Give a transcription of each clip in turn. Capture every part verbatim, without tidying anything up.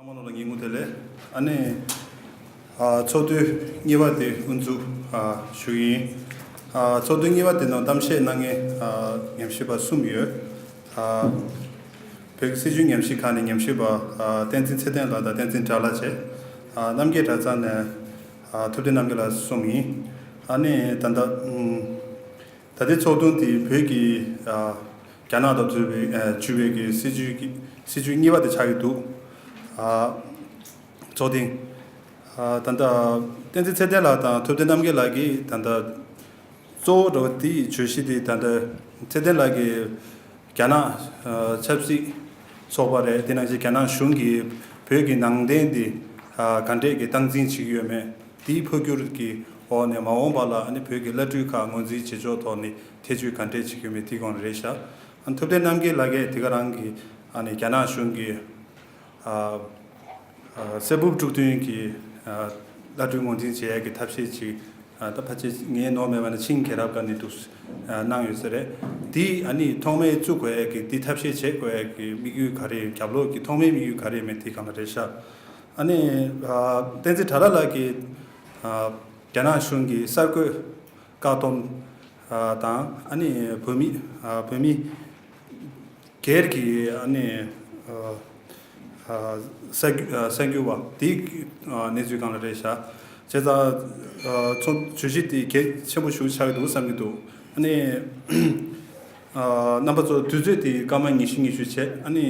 ཚང་མ་ལ་ངའི་ངོ་དེ་ལས་ཨ་ནི་ཨ་ཚོགས་འདུ་གཉིས་པ་དེ་དབུ་འཛུགས་ཨ་ཞུ་གི་ཡིན། ཨ་ཚོགས་འདུ་གཉིས་པ་དེ་ནང་གཏམ་བཤད་གནང་མཁན་ཨ་ཉམས་ཞིབ་པ་གསུམ་ཡོད། ཨ་བོད་ཀྱི་སྲིད་བྱུས་ཉམས་ཞིབ་ཁང་ནས་ཉམས་ཞིབ་པ་ཨ་བསྟན་འཛིན་ཚེ་བརྟན་ལགས་དང་བསྟན་འཛིན་དགྲ་ལྷ་བྱས། ཨ་རྣམ་རྒྱལ་གྲྭ་ཚང་ནས་ཨ་ཐུབ་བསྟན་རྣམ་རྒྱལ་ལགས་གསུམ་ཡིན། ཨ་ནི་ད་ལྟ་ཨུམ། ད་ལྟའི་ཚོགས་ཐུང་དེ་བོད་ཀྱི་ཨ་རྒྱ་ནག་དང་འཛུལ་བའི་ཨ་འཇུ་བའི་གི་སྲིད་བྱུས་ཀྱི་སྲིད་བྱུས་གཉིས་པ་དེ་ཆགས་ཀྱི་འདུག་ཨ་ཚོགས་ཐེངས་ཨ་ད་ལྟ་བསྟན་འཛིན་ཚེ་བརྟན་ལགས་དང་ཐུབ་བསྟན་རྣམ་རྒྱལ་ལགས་ཀྱིས་ད་ལྟ་གཙོ་བོ་འདྲ་བོ་དེའི་བརྗོད་གཞི་དེ་ད་ལྟ་ཚེ་བརྟན་ལགས་ཀྱིས་རྒྱ་ནག་ཨ་ཆབ་སྲིད་ཚོགས་པ་རེད། དེ་ནང་བཞིན་རྒྱ་ནག་གཞུང་གིས་བོད་ཀྱི་ནང་བསྟན་དེ་ཨ་ག་འདྲས་ཀྱི་སྟངས་འཛིན་བྱེད་ཀྱི་ཡོད་མེད། དེའི་འཕོ་འགྱུར་གྱི་འོག་ནས་མ་འོངས་པ་ལ་ཨ་ནི་བོད་ཀྱི་བླ་སྤྲུལ་ཁག་ངོས་འཛིན་བྱེད་ཕྱོགས་ཐོག་ནས་ཐེ་བྱུས་ག་འདྲས་བྱེད་ཀྱི་ཡོད་མེད་དེའི་སྒང་ལ་རེད་ཤག་ཨ་ཐུབ་བསྟན་རྣམ་རྒྱལ་ལགས་ཀྱིས་དེ་ག་རང་གི་ཨ་ནི་རྒྱ་ནག་གཞུང་གི་ཨ་ཨ་གསེར་ཕུབ་དཀྲུག་སྟོན་གྱི་ཨ་བླ་སྤྲུལ་ངོས་འཛིན་བྱེད་ཡག་གི་ཐབས་ཤེས་ཅིག་ཨ་ད་ཕལ་ཆེར་ངའི་ནོར་མེད་པ་ན་ཆིང་རྒྱལ་རབས་སྒང་ནས་འདུག་ཨ་གནང་ཡོད་ས་རེད། དེ་ཨ་ནི་ཐོག་མའི་བཙུགས་དགོས་ཡག་གི་དེ་ཐབས་ཤེས་བྱེད་དགོས་ཡག་གི་དམིགས་ཡུལ་ག་རེ་ཡིན། རྒྱབ་ལོགས་ཀྱི་ཐོག་མའི་དམིགས་ཡུལ་ག་རེ་ཡིན་མེད་དེའི་སྒང་ལ་རེད་ཤག་ཨ་ནི་ཨ་བསྟན་འཛིན་དགྲ་ལྷ་ལགས་ཀྱིས་ཨ་རྒྱ་ནག་གཞུང་གི་གསར་འགོད་བཀག་སྡོམ་ཨ་དང་ཨ་ནི་བོད་མི་ཨ་བོད་མི་སྒེར་གྱི་ཨ་ནི་ཨ་ཨ་གསར་འགྱུར་ཨ་གསར་འགྱུར་བ་དེའི་ཨ་གནས་ཚུལ་སྒང་ལ་རེད་ཤག་བྱས་ཙང་ཨ་ཚོགས་བརྗོད་གཞི་དེ་གལ་ཆེན་པོ་ཞིག་ཆགས་ཀྱི་འདུག་བསམ་གྱི་འདུག་ཨ་ནི་ཨ་རྣམ་པ་ཚོ་དུས་ཚོད་དེ་སྐར་མ་ཉི་ཤུ་ཉི་ཤུ་བྱས། ཨ་ནི་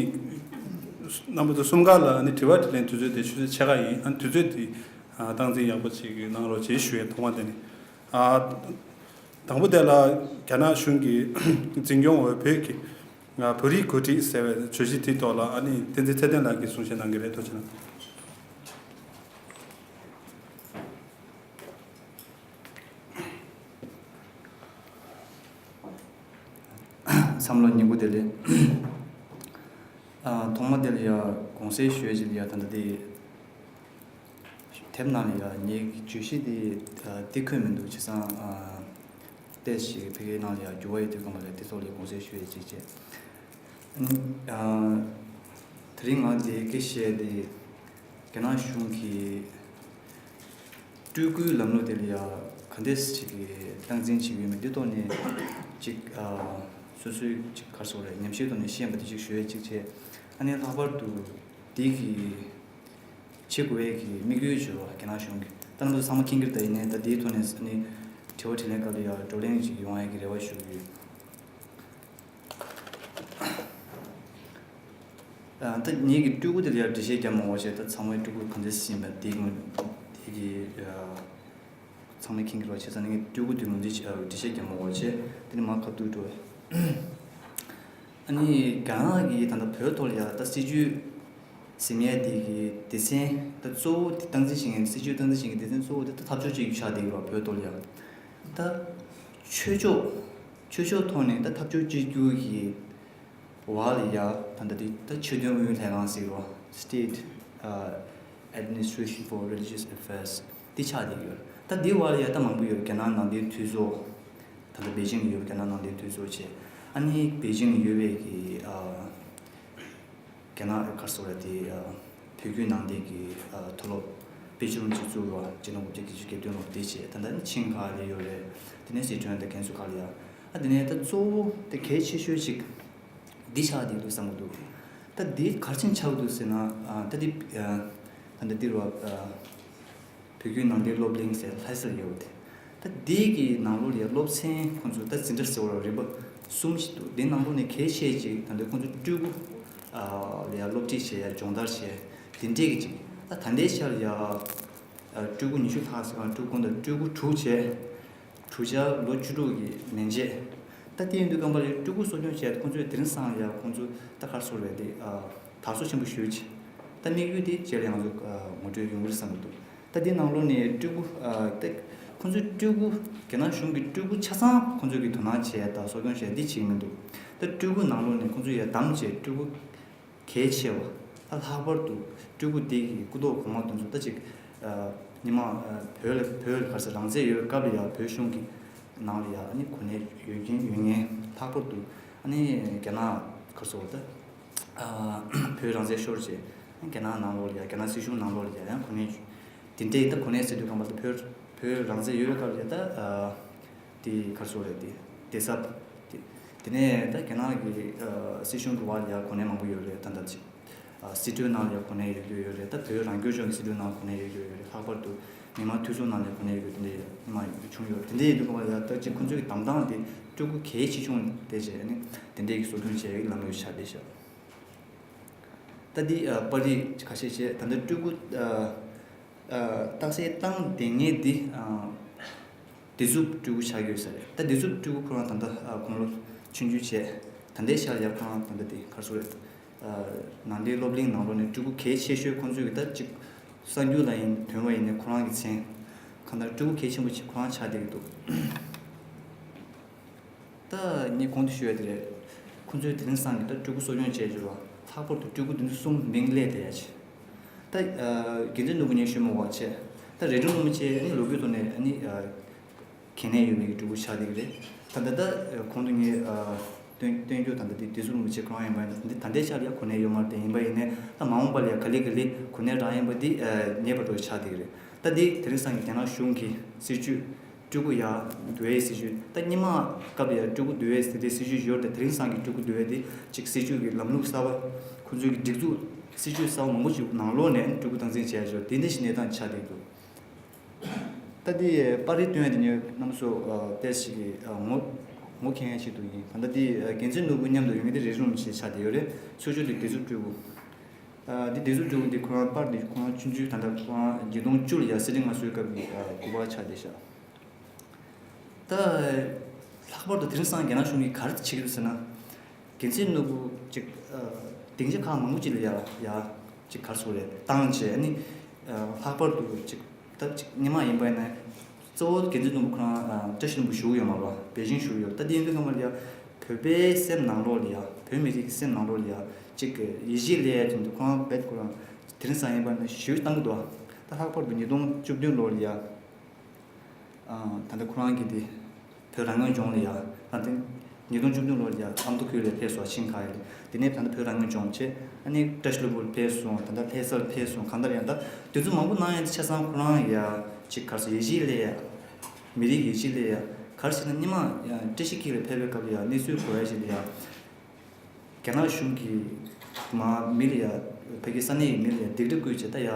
རྣམ་པ་ཚོ་གསུམ་ཀ་ལ་ཨ་ནི་དྲི་བ་དྲིས་ལན་དུས་ཚོད་དེ་ཆུ་ཚོད་ཕྱེད་ཀ་ཡིན། ཨ་ནི་དུས་ཚོད་དེ་ཨ་སྟངས་འཛིན་ཡག་པོ་ཅིག་གནང་རོགས་བྱེད་ཞུ་ཡས་ཐོག་མ་དེ་ནི། ཨ་དང་པོ་དེ་ལ་རྒྱ་ནག་གཞུང་གི་འཛིན་སྐྱོང་འོག་བོད་ཀྱི་ཨ་བོད་རིགས་འགོ་ཁྲིད་ཟེར་བའི་བརྗོད་གཞི་དེའི་ཐོག་ལ་ཨ་ནི་བསྟན་འཛིན་ཚེ་བརྟན་ལགས་ཀྱིས་གསུང་བཤད་གནང་གི་རེད། ཐུགས་རྗེ་གནང་། བསམ་བློ་སྙིང་པོ་དེ་ལས། ཨ་ཐོག་མ་དེ་ལ་ཡ་དགོངས་སེལ་ཞུ་ཡ་ཅིག་ལ་ཡ་ད་ལྟ་དེ། དེབ་ནང་ལ་ཡ་ངའི་བརྗོད་གཞི་དེ་ཨ་དེ་འཁོད་མི་འདུག་བྱས་ཙང་ཨ་ཏོག་ཙམ་ཕ་གིའི་ནང་ལ་ཡ་འགྱུར་བ་ཡོད་དུས་སྒང་ལ་དེ་ཐོག་ལ་དགོངས་སེལ་ཞུ་ཡ་ཅིག་བྱས། ཨ་དེ་རིང་ང་དེ་སྐད་བཤད་དེ་རྒྱ་ནག་གཞུང་གིས་སྤྲུལ་སྐུའི་ལམ་ལུགས་དེ་ལ་ཡ་ག་འདྲས་ཅིག་གི་སྟངས་འཛིན་བྱེད་ཀྱི་ཡོད་མེད་དེ་ཐོག་ནས་ཅིག་ཨ་སོ་སོའི་ཅིག་ག་རེ་ཟེར་དགོས་རེད། ཉམས་ཞིབ་ཐོག་ནས་ཤེས་ཡོན་པ་དེ་ཅིག་ཞུ་ཡ་ཅིག་བྱས། ཨ་ནི་ལྷག་པར་དུ་དེ་གི་བྱེད་དགོས་ཡས་ཀྱི་དམིགས་ཡུལ་བརྗོད་པ་རྒྱ་ནག་གཞུང་གིས་ད་ང་ཚོ་ཚང་མ་མཁྱེན་གྱི་རེད། ད་ཡིན་ནའི་ད་དེའི་ཐོག་ནས་ཨ་ནི་དྲི་བ་དྲིས་ལན་སྐབས་ལ་ཡང་བགྲོ་གླེང་ཅིག་ཡོང་ཡས་ཀྱི་རེ་བ་ཞུ་གི་ཡོད། ཨ་ད་ངེད་ཀྱི་སྤྲུལ་སྐུ་དེ་ལ་ཡང་འགྲེལ་བཤད་རྒྱབ་མ་དགོས་བྱས། ད་ཚང་མས་སྤྲུལ་སྐུ་ག་འདྲས་ཡིན་པ་དེ་ངོས་དེ་གི་ཨ་ཚང་མས་མཁྱེན་གྱི་རེད་བྱས་ཙང་ངས་སྤྲུལ་སྐུ་དེ་ངོས་འཛིན་བྱས་ཨ་འགྲེལ་བཤད་རྒྱབ་མ་དགོས་བྱས། དེ་ནས་མར་ཁ་ཐུག་འགྲོ། ཨ་ནི་རྒྱ་ནག་གིས་ད་ལྟ་བོད་ཐོག་ལ་ཡ་ད་སྲིད་བྱུས་ཟིན་ཡས་དེ་གི་སྡེ་ཚན་ད་གཙོ་བོ་དེ་སྟངས་འཛིན་བྱེད་མཁན། སྲིད་བྱུས་སྟངས་འཛིན་བྱེད་མཁན་སྡེ་ཚན་གཙོ་བོ་དེ་ད་འཐབ་ཕྱོགས་གཅིག་གྱུར་ཆགས་བསྡད་ཡོད་རེད་བོད་ཐོག་ལ་ཡ། ད་ཆོས་ཕྱོགས་ཆོས་ཕྱོགས་ཐོག་ནས་ད་འཐབ་ཕྱོགས་གཅིག་གྱུར་གྱི་བར་ལ་ཡ་ད་ལྟ་དེ་ད་ཆོས་དོན་ཨུ་ཡོན་ལྷན་ཁང་ཟེར་བ། State Administration for Religious Affairs དེ་ཆགས་བསྡད་ཡོད། ད་དེ་བར་ལ་ཡ་ད་མང་པོ་ཡོད། རྒྱ་ནག་ནང་བསྟན་འཐུས་ཚོགས། ད་ལྟ་པེ་ཅིང་ཡོད། རྒྱ་ནག་ནང་བསྟན་འཐུས་ཚོགས་བྱས། ཨ་ནི་པེ་ཅིང་ཡོད་པའི་གི་ཨ་རྒྱ་ནག་ག་རེ་ཟེར་དགོས་རེད། དེ་ཨ་བོད་བརྒྱུད་ནང་བསྟན་གྱི་ཨ་མཐོ་སློབ་དཔེ་སྦྱོར་ཅིག་བཙུགས་པ། སྤྱི་ལོ་དགུ་བརྒྱ་བརྒྱད་ཅུ་གྱ་བདུན་ལོར་དེ་བྱས། ད་ལྟ་ནི་ཆིང་ཁ་ལ་ཡོད་རེད། དེ་ནས་སི་ཁྲོན་དང་ཀན་སུའུ་ཁ་ལ་ཡ། ཨ་དེ་ནས་ད་གཙོ་བོ་དེ་གལ་ཆེ་ཤོས་ཅིག་འདི་ཆགས་བསྡད་འདུག་བསམ་གྱི་འདུག་ད་འདི་ག་རེ་བྱས་ནས་ཆགས་འདུག་ཟེར་ན། ཨ་ད་འདི་ཨ་ད་འདི་འདི་རུ་ཨ་བོད་བརྒྱུད་ནང་བསྟན་སློབ་གླིང་ཟེར་ལྷ་སར་ཡོད་པ་དེ། ད་འདི་གི་ནང་ལོགས་ལ་ཡ་སློབ་ཚན་ཁོང་ཚོ་ད་འཛིན་གྲྭ་ཟེར་བ་རིམ་པ་གསུམ་ཞིག་འདུག་དེ་ནང་ལོགས་ནས་གལ་ཆེ་ཅིག་ད་འདི་ཁོང་ཚོ་སྤྲུལ་སྐུ་ཨ་ལ་ཡ་སློབ་ཁྲིད་བྱས་ཡ་སྦྱོང་བརྡར་བྱས་དེ་འདྲས་ཀྱི་ཅིག་ཨ་ད་ལྟའི་ཆར་ཡ་ཨ་སྤྲུལ་སྐུ་ཉི་ཤུ་ལྷག་ཟེར་གང་སྤྲུལ་སྐུ་དང་སྤྲུལ་སྐུ་དྲུག་བྱས། དྲུག་ཆར་ལོ་བཅུ་དྲུག་གི་མན་ཆད། ད་དེ་ཡིན་དུས་སྐབས་ལ་སྤྲུལ་སྐུ་གསོ་སྐྱོང་བྱས། ཁོང་ཚོས་དེ་རིང་སང་ཡ་ཁོང་ཚོ་ད་ག་རེ་ཟེར་དགོས་རེད། དེ་ཨ་དར་སྲོལ་ཆེན་པོ་ཞེ་པོ་ཅིག་ད་དམིགས་ཡུལ་དེ་རྗེས་ལ་ང་ཚོ་ཨ་ངོ་སྤྲོད་ཡོང་གི་རེད་བསམ་གྱི་འདུག་ད་དེ་ནང་ལོགས་ནས་སྤྲུལ་སྐུ་ཨ་ད་ཁོང་ཚོའི་སྤྲུལ་སྐུ་རྒྱ་ནག་གཞུང་གི་སྤྲུལ་སྐུ་ཆ་ཚང་ཁོང་ཚོས་ཀྱི་དོ་སྣང་བྱས་དང་གསོ་སྐྱོང་བྱས་འདི་བྱེད་ཀྱི་མི་འདུག་ད་སྤྲུལ་སྐུ་ནང་ལོགས་ནས་ཁོང་ཚོས་ཡ་བདམས་བྱས་སྤྲུལ་སྐུ་གལ་ཆེ་བ། ད་ལྷག་པར་དུ་སྤྲུལ་སྐུ་འདི་གི་སྐུ་ཐོག་གོང་མ་དེ་ཚོ་ད་ཅིག་ཨ་ཉི་མ་ཨ་བོད་ལ་བོད་ལ་ག་རེ་ཟེར་རང་བཙན་ཡོད་པའི་སྐབས་ལ་ཡ་བོད་གཞུང་གི་ནང་ལ་ཡ་ཨ་ནི་གོ་གནས་ཡོད་མཁན་ཡོད་མཁན། ལྷག་པར་དུ་ཨ་ནི་རྒྱ་ནག་ག་རེ་ཟེར་ད་ཨ་བོད་རང་བཙན་ཤོར་རྗེས་ རྒྱ་ནག་ནང་ལོགས་ལ་ཡ། རྒྱ་ནག་སྲིད་གཞུང་ནང་ལོགས་ལ་ཡ་ཡང་གོ་གནས། དེ་འདྲའི་ད་གོ་གནས་ཟེར་དུས་གང་པ་ད་བོད་བོད་རང་བཙན་ཡོད་པའི་སྐབས་ལ་ཡ། ད་ཨ་དེ་ག་རེ་ཟེར་དགོས་རེད། དེ་བདེ་གསབ་དེ་དེ་ནས་ད་རྒྱ་ནག་གི་ཨ་སྲིད་གཞུང་གི་བར་ལ་ཡ་གོ་གནས་མང་པོ་ཡོད་རེད། ད་ད་ཅིག་ཨ་སྲིད་གྲོས་ནང་ལ་ཡ་གོ་གནས་ཡོད་རྒྱུ་ཡོད་རེད། ད་བོད་རང་སྐྱོང་ལྗོངས་ཀྱི་སྲིད་གྲོས་ནང་ལ་གོ་གནས་ཡོད་རྒྱུ་ཡོད་རེད། ལྷག་པར་དུ་མི་དམངས་འཐུས་ཚོགས་ནང་ལ་ཡ་གོ་གནས་ཡོད་རྒྱུ་དེ་འདྲའི་མང་བྱུང་ཡོད་རེད། དེ་འདྲ་ཡིན་དུས་གང་པ་ཡ་ད་ཅིག་ཁོང་ཚོའི་གདམ་སྟངས་དེ་སྤྲུལ་སྐུ་གལ་ཆེ་ཆུང་དེ་བྱས་ནས་དེ་འདྲའི་གི་གསོ་སྐྱོང་བྱེད་ཡག་ལམ་ལུགས་ཆགས་བསྡད་ཤག་ད་འདི་ཨ་པར་རིས་ཁ་ཤས་བྱས། ད་ལྟ་སྤྲུལ་སྐུ་ཨ་ཨ་རྟགས་གསལ་བཏང་བསྡད་མཁན་འདི་ཨ་བདེ་སྲུངཔ་སྤྲུལ་སྐུ་ཆགས་ཡོད་ས་རེད། ད་བདེ་སྲུངཔ་སྤྲུལ་སྐུ་ཁོ་རང་ད་ལྟ་ཨ་དགུང་ལོ་ཆུང་ཆུང་བྱས། ད་ལྟའི་ཆར་ཡ་ཁོ་རང་ད་ལྟ་དེ་ག་རེ་ཟེར་དགོས་རེད། ཨ་ནང་བསྟན་སློབ་གླིང་ནང་ལོགས་ནས་སྤྲུལ་སྐུ་གལ་ཆེ་ཤོས་ཁོང་ཚོས་གི་ད་ཅིག་གསར་འགྱུར་ལ་ཡིན་དོན་པ་ཡིན་ནའི་ཁོ་རང་གི་མཚན་གང་ལྟར་སྤྲུལ་སྐུ་གལ་ཆེན་པོ་ཅིག་ཁོ་རང་ཆགས་བསྡད་ཀྱི་འདུག་ད་ངས་གོང་དུ་ཞུས་པ་དེ་རེད། ཁོང་ཚོས་དེ་རིང་སང་གི་ད་སྤྲུལ་སྐུ་གསོ་སྐྱོང་བྱས་ཡོད་པ། ལྷག་པར་དུ་སྤྲུལ་སྐུ་དེ་ཚོ་གསུམ་མིང་སླེབས་བསྡད་ཡ་ཆེ། ད་ཨ་དགེ་འདུན་ནོར་བུ་ཉིད་ཞུས་མ་བ་བྱས། ད་རས་སྒྲུང་རིན་པོ་ཆེ་ཨ་ནི་ལོ་རྒྱུས་ཐོག་ནས་ཨ་ནི་ཨ་གལ་གནད་ཡོད་མེད་ཀྱི་སྤྲུལ་སྐུ་ཆགས་བསྡད་ཀྱི་རེད། ད་ད་ད་ཨ་གོང་དུ་ངས་ཨ་སྟོན་སྟོན་རྒྱུ་ད་ད་དེ་བདེ་སྲུང་རིན་པོ་ཆེ་ཁོ་རང་ཡིན་པ་ཡིན་ན། འདི་ད་ལྟའི་ཆར་ཡ་གོ་གནས་ཡོད་མ་རེད། དེ་ཡིན་པ་ཡིན་ནའི་ད་མ་འོངས་པ་ལ་ཡ་ག་ལེ་ག་ལེ་གོ་གནས་རག་ཡིན་པ་འདི་ཨ་ངེས་པར་དུ་ཆགས་བསྡད་ཀྱི་རེད། ད་འདི་དེ་རིང་སང་གི་རྒྱ་ནག་གཞུང་གི་སྲིད་བྱུས། སྤྲུལ་སྐུ་ཡར་བསྡུ་བའི་སྲིད་བྱུས། ད་སྔོན་མ་སྐབས་ལ་ཡར་སྤྲུལ་སྐུ་བསྡུ་བའི་དེ་འདྲའི་སྲིད་བྱུས་ཡོད་རེད། དེ་རིང་སང་གི་སྤྲུལ་སྐུ་བསྡུ་བའི་དེ་ཅིག་སྲིད་བྱུས་ཀྱི་ལམ་ལུགས་གསར་པ། ཁོང་ཚོའི་གི་སྒྲིག་འཛུགས་སྲིད་བྱུས་གསར་པ་མང་པོ་ཞིག་ནང་ལོགས་ནས་སྤྲུལ་སྐུ་སྟངས་འཛིན་བྱས་ཡོད། དེ་འདྲ་ཞིག་གནས་སྟངས་ཆགས་བསྡད་འདུག་ད་འདི་པར་རིས་སྟོན་ཡ་དེ་ནི་གནམ་སོ་ཏེ་ཞིག་གི་ངོ་ངོ་མཁྱེན་ཡ་ཆེད་དུ་ཡིན། ད་ལྟ་འདི་དགེ་འདུན་ནོར་བུ་མཉམ་དུ་ཡོང་མཁན་དེ་རས་སྒྲུང་རིན་པོ་ཆེ་ཆགས་བསྡད་ཡོད་རེད། ཚུར་ཕྱོགས་དེ་བདེ་སྲུང་སྤྲུལ་སྐུ། ཨ་འདི་བདེ་སྲུང་སྤྲུལ་སྐུ་འདི་ཁོ་རང་པར་འདི་ཁོ་རང་ཆུང་ཆུང་ད་ལྟ་ཁོ་རང་ཉིས་སྟོང་བཅུ་ལ་ཡ་སི་ཏན་ང་ཚོའི་སྐབས་ཀྱི་ཨ་སྐུ་པར་ཆགས་བསྡད་ཤག་ད་ལྷག་པར་དུ་དེང་སང་རྒྱ་ནག་གཞུང་གིས་ག་རེ་བྱེད་ཀྱི་འདུག་ཟེར་ན། དགེ་འདུན་ནོར་བུ་ཅིག་ཨ་སྡིངས་ཆ་ཁག་མང་པོ་ཅིག་ལ་ཡ་ཡ་ཅིག་ག་རེ་ཟེར་དགོས་རེད། བཏང་བྱས་ནི་ཨ་ལྷག་པར་དུ་ཅིག་ད་ཅིག་སྔོན་མ་ཡིན་པ་ཡིན་ན་གཙོ་བོ་དགེ་འདུན་ནོར་བུ་ཁོ་རང་ཨ་བཀྲ་ཤིས་ལྷུན་པོ་བཞུགས་ཡོད་མ་རེད་པ། པེ་ཅིང་བཞུགས་ཡོད། ད་དེ་ཡིན་དུས་ཙམ་པ་ལ་ཡ་བོད་པའི་སེམས་ནང་ལོགས་ལ་ཡ་བོད་མི་རིགས་ཀྱི་སེམས་ནང་ལོགས་ལ་ཡ་ཅིག་ཡིད་ཆེས་སླེབས་ཡ་ཅིག་འདུག་ཁོ་རང་བེད་ཁོ་རང་དེང་སང་ཡིན་པ་ན་ཞུས་བཏང་གི་འདུག་ད་ལྷག་པར་དུ་ཉིས་སྟོང་བཅུ་བདུན་ལོ་ལ་ཡ་ཨ་ད་ལྟ་ཁོ་རང་གི་དེ་བོད་རང་སྐྱོང་ལྗོངས་ལ་ཡ་ད་ལྟ་ཉིས་སྟོང་བཅུ་བདུན་ལོ་ལ་ཡ་ཨ་མདོ་ཁུལ་ལ་ཕེབས་སོང་། ཆིང་ཁའེ་ལ། དེ་ནས་ད་ལྟ་བོད་རང་སྐྱོང་ལྗོངས་བྱས། ཨ་ནི་བཀྲ་ཤིས་ལྷུན་པོ་ལ་ཕེབས་སོང་། ད་ལྟ་ལྷ་ས་ལ་ཕེབས་སོང་། གང་ལྟར་ཡང་ད་དེ་ཚོ་མང་པོ་གནང་ཡ་དེ་ཆ་ཚང་ཁོ་རང་ཡ་ཅིག་ག་རེ་ཟེར་ཡིད་ཆེས་སླེབས་ཡ། མི་རིགས་ཡིད་ཆེས་སླེབས་ཡ། ག་རེ་ཟེར་ན་སྔོན་མ་ཡ་བཀྲ་ཤིས་འཁྱིལ་ལ་ཕེབས་པའི་སྐབས་ལ་ཡ་གནས་ཚུལ་གོ་ཡ་ཞིག་ལ་ཡ། རྒྱ་ནག་གཞུང་གིས་མ་མི་ལ་ཡ་ཕ་གི་ས་གནས་ཀྱི་མི་ལ་ཡ་སྡིགས་ར་བསྐུལ་བྱས་ད་ཡ་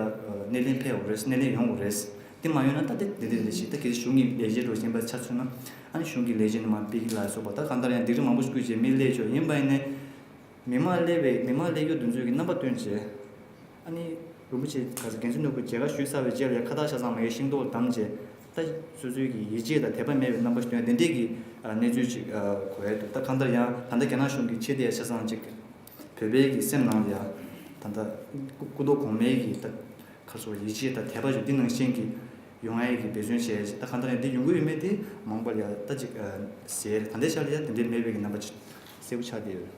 སྣེ་ལེན་ཕེབས་དགོས་རེད། སྣེ་ལེན་ཡོང་དགོས་རེད། དེ་མ་ཡོང་ན་ད་དེ་དེ་འདྲ་འདྲ་ཞིག་ད་གལ་སྲིད་གཞུང་གི་ལས་བྱེད་འགྲོ་བཞིན་པ་ཆ་མཚོན་ན་ཨ་ནི་གཞུང་གི་ལས་བྱེད་ནས་མ་ཕ་གི་ལ་སོགས་པ་ད་གང་ལྟར་ཡང་སྡིགས་ར་མང་པོ་ཞིག་བསྐུལ་བྱས་མི་སླེབས་ཆོག་ཡིན་པ་ཡིན་ནའི། མི་མང་སླེབས་པའི་མི་མང་སླེབས་རྒྱུ་དེ་ཚོའི་གི་རྣམ་པ་སྟོན་བྱས། ཨ་ནི་རིན་པོ་ཆེ་ག་ས་དགེ་འདུན་ནོར་བུ་མཇལ་ཁ་ཞུས་ཚར་བའི་རྗེས་ལ་ཡ་ཁ་བཏགས་ཆ་ཚང་མ་གི་ཤིང་ཏོག་བསྡམས་བྱས། ད་སོ་སོའི་གི་ཡིད་ཆེས་དང་དད་པ་མེད་པའི་རྣམ་པ་ཞིག་སྟོན་དེ་འདྲས་ཀྱི་ཨ་གནས་ཚུལ་ཅིག་ཨ་གོ་ཡ་འདུག་ད་གང་ལྟར་ཡང་ད་ལྟ་རྒྱ་ནག་གཞུང་གིས་བྱེད་བསྡད་ཡ་ཆ་ཚང་ཅིག་བོད་པའི་གི་སེམས་ནང་ལ་ཡ་ད་ལྟ་སྐུ་སྐུ་མདོག་གོང་མའི་གི་ད་ག་རེ་ཟེར་ཡིད་ཆེས་དང་དད་པ་ཞིག་འདི་ནང་བཞིན་གི་ཡོང་ཡ་གི་འབད་བརྩོན་བྱས་ཡ་ཅིག་ད་གང་ལྟར་ཡང་འདི་ཡོང་གི་ཡོད་མེད་དེ་མ་འོངས་པ་ལ་ཡ་ད་ཅིག་ཨ་ཟེར། ད་ལྟའི་ཆ་ལ་ཡ་དེ་འདྲས་མེད་པའི་གི་རྣམ་པ་ཅིག་གསལ་པོ་ཆགས་བསྡད་ཡོད།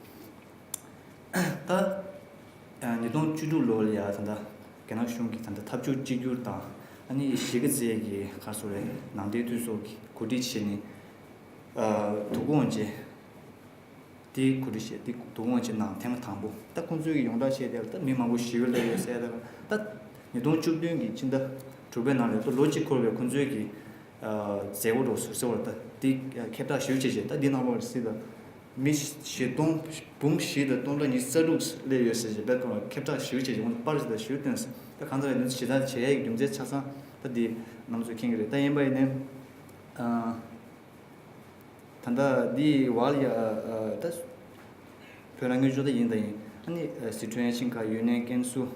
ད་ཉིས་སྟོང་བཅུ་དྲུག་ལོ་ལ་ཡ་ད་ལྟ་རྒྱ་ནག་གཞུང་གིས་ད་ལྟ་འཐབ་ཕྱོགས་གཅིག་གྱུར་དང་ཨ་ནི་གཞིས་ཀ་རྩེ་གི་ག་རེ་ཟེར་རེད་ནང་བསྟན་འཐུས་ཚོགས་ཀྱི་གོ་སྒྲིག་བྱས་ནས་ཨ་དུག་སྦྲང་ཅན་དེ་གོ་སྒྲིག་བྱས། དེ་དུག་སྦྲང་ཅན་ནང་ཐེངས་དང་པོ་ད་ཁོང་ཚོའི་གི་ཡོངས་གྲགས་བྱས་དེ་ལ་ད་མི་མང་པོ་ཞི་བའི་སླེབས་ཡོད་ཟེར། ད་ད་ཉིས་སྟོང་བཅུ་བདུན་གི་ཕྱི་ཟླ་དྲུག་པའི་ནང་ལ་ད་ལོ་གཅིག་འཁོར་བའི་ཁོང་ཚོའི་གི་ཨ་མཛད་སྒོ་འགྲོ་ཟུར་ཟེར་བ་ད་དེ་ཁྱབ་བསྒྲགས་ཞུ་བྱས་བྱས་ད་འདི་ནང་ལོགས་སྲིད་ད། མི་བཞི་སྟོང་འབུམ་བཞི་དང་སྟོང་ཕྲག་ཉི་ཤུ་རྩ་དྲུག་སླེབས་ཡོད་ཟེར་བྱས་བེད་ཁོ་ཁྱབ་བསྒྲགས་ཞུ་བྱས་ཀྱི་འོང་པར་ཞིག་ད་ཞུ་སྟོན་ཟེར། ད་གང་ལྟར་ཡང་ཞེ་དྲག་བྱེད་ཡ་གི་རྒྱུ་མཚན་ཆ་ཚང་ད་འདི་རྣམ་ཚོས་མཁྱེན་གྱི་རེད། ད་ཡིན་པ་ཡིན་ནའི་ཨ་ད་ལྟ་འདི་བར་ལ་ཡ་ཨ་ད་བོད་རང་སྐྱོང་ལྗོངས་ད་ཡིན་ད་ཡིན། ཨ་ནི་ཨ་སི་ཁྲོན་ཆིང་ཁ་ཡུན་ནན་ཀན་སུའུ།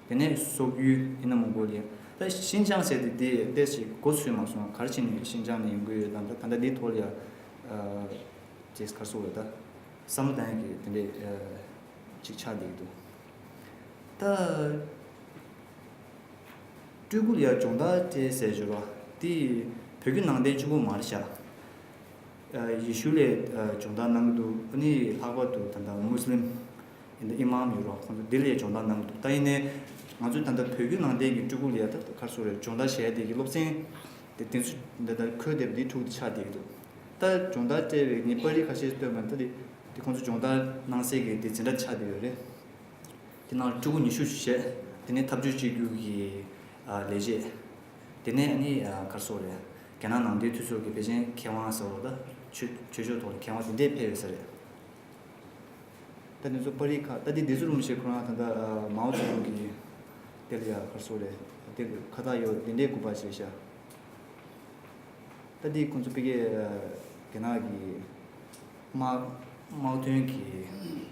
དེ་ནས་སོག་ཡུལ་ཡིན་ན་མོང་གོ་ལི་ཡ། ད་ཤིན་ཅང་ཟེར་དེ་དེ་ཏོག་ཙམ་འགོ་ཚུགས་མ་སོང་། ག་རེ་བྱས་ནས་ཤིན་ཅང་ནས་ཡོང་གི་ཡོད་དམ། ད་ད་ལྟ་འདིའི་ཐོག་ལ་ཡ་ཨ་ཅེས་ག་རེ་ཟེར་དགོས་རེད། ད་བསམ་བློ་གཏོང་ཡ་གི་དེ་འདྲས་ཨ་ཅིག་ཆགས་བསྡད་ཀྱི་འདུག་ད་སྤྲུལ་སྐུ་ལ་ཡ་སྦྱོང་བརྡར་སྤྲད་ཟེར་བརྗོད་པ་དེ་བོད་བརྒྱུད་ནང་བསྟན་གཅིག་པོ་མ་རེད་ཤག་ཨ་ཡེ་ཤུ་ལ་ཨ་སྦྱོང་བརྡར་གནང་གི་འདུག་ཨ་ནི་ལྷག་པར་དུ་ད་ལྟ་མུ་སི་ལིམ་ཡིན་ད་ཨི་མམ་ཡོད་རེད་པ། ཁོང་ཚོ་འདི་ལ་ཡ་སྦྱོང་བརྡར་གནང་གི་འདུག་ད་ཡིན་ནའི་ང་ཚོས་ད་ལྟ་བོད་བརྒྱུད་ནང་བསྟན་གྱི་སྤྲུལ་སྐུ་ལ་ཡ་ད་ག་རེ་ཟེར་དགོས་རེད། སྦྱོང་བརྡར་བྱེད་ཡ་དེ་གི་སློབ་ཚན་དེ་དེ་ཚོ་ད་ལྟ་འཁོད་བསྡད་པ་འདི་ཕྲུ་གུ་དེ་ཆགས་བསྡད་ཀྱི་འདུག་ད་སྦྱོང་བརྡར་སྤྲད་པའི་ངས་པར་རིས་ཁ་ཤས་བཏོན་པ་ད་དེ་དེ་ཁོང་ཚོ་སྦྱོང་བརྡར་གནང་སའི་གི་དེ་འཛིན་གྲྭ་ཆགས་བསྡད་ཡོད་རེད། དེ་ནང་སྤྲུལ་སྐུ་ཉི་ཤུ་བྱས། དེ་ནས་འཐབ་ཇུས་གཅིག་གྱུར་གྱི་ཨ་ལས་བྱེད། དེ་ནས་ཨ་ནི་ཨ་ག་རེ་ཟེར་དགོས་རེད། རྒྱ་ནག་ནང་བསྟན་མཐུན་ཚོགས་ཀྱི་ཕལ་ཆེར་མཁས་དབང་ཟེར་བ་ད་ཆོས་ཆོས་ཕྱོགས་ཐོག་ལ་མཁས་དབང་དེ་འདྲས་ཕེབས་ཡོད་ས་རེད། ད་དེ་ཚོ་པར་རིས་ཁག་ད་དེ་བདེ་སྲུང་རིན་པོ་ཆེ་ཁོ་རང་ད་ལྟ་ཨ་མའོ་ཙེ་ཏུང་གི་དེ་ལ་ཡ་ག་རེ་ཟེར་དགོས་རེད། དེ་ཁ་བཏགས་ཡོད་དེ་འདྲས་སྐུ་པར་བྱས་ཤག་ད་འདི་ཁོང་ཚོ་ཕ་གིའི་རྒྱ་ནག་གི་དམག་དམག་དོན་གྱི་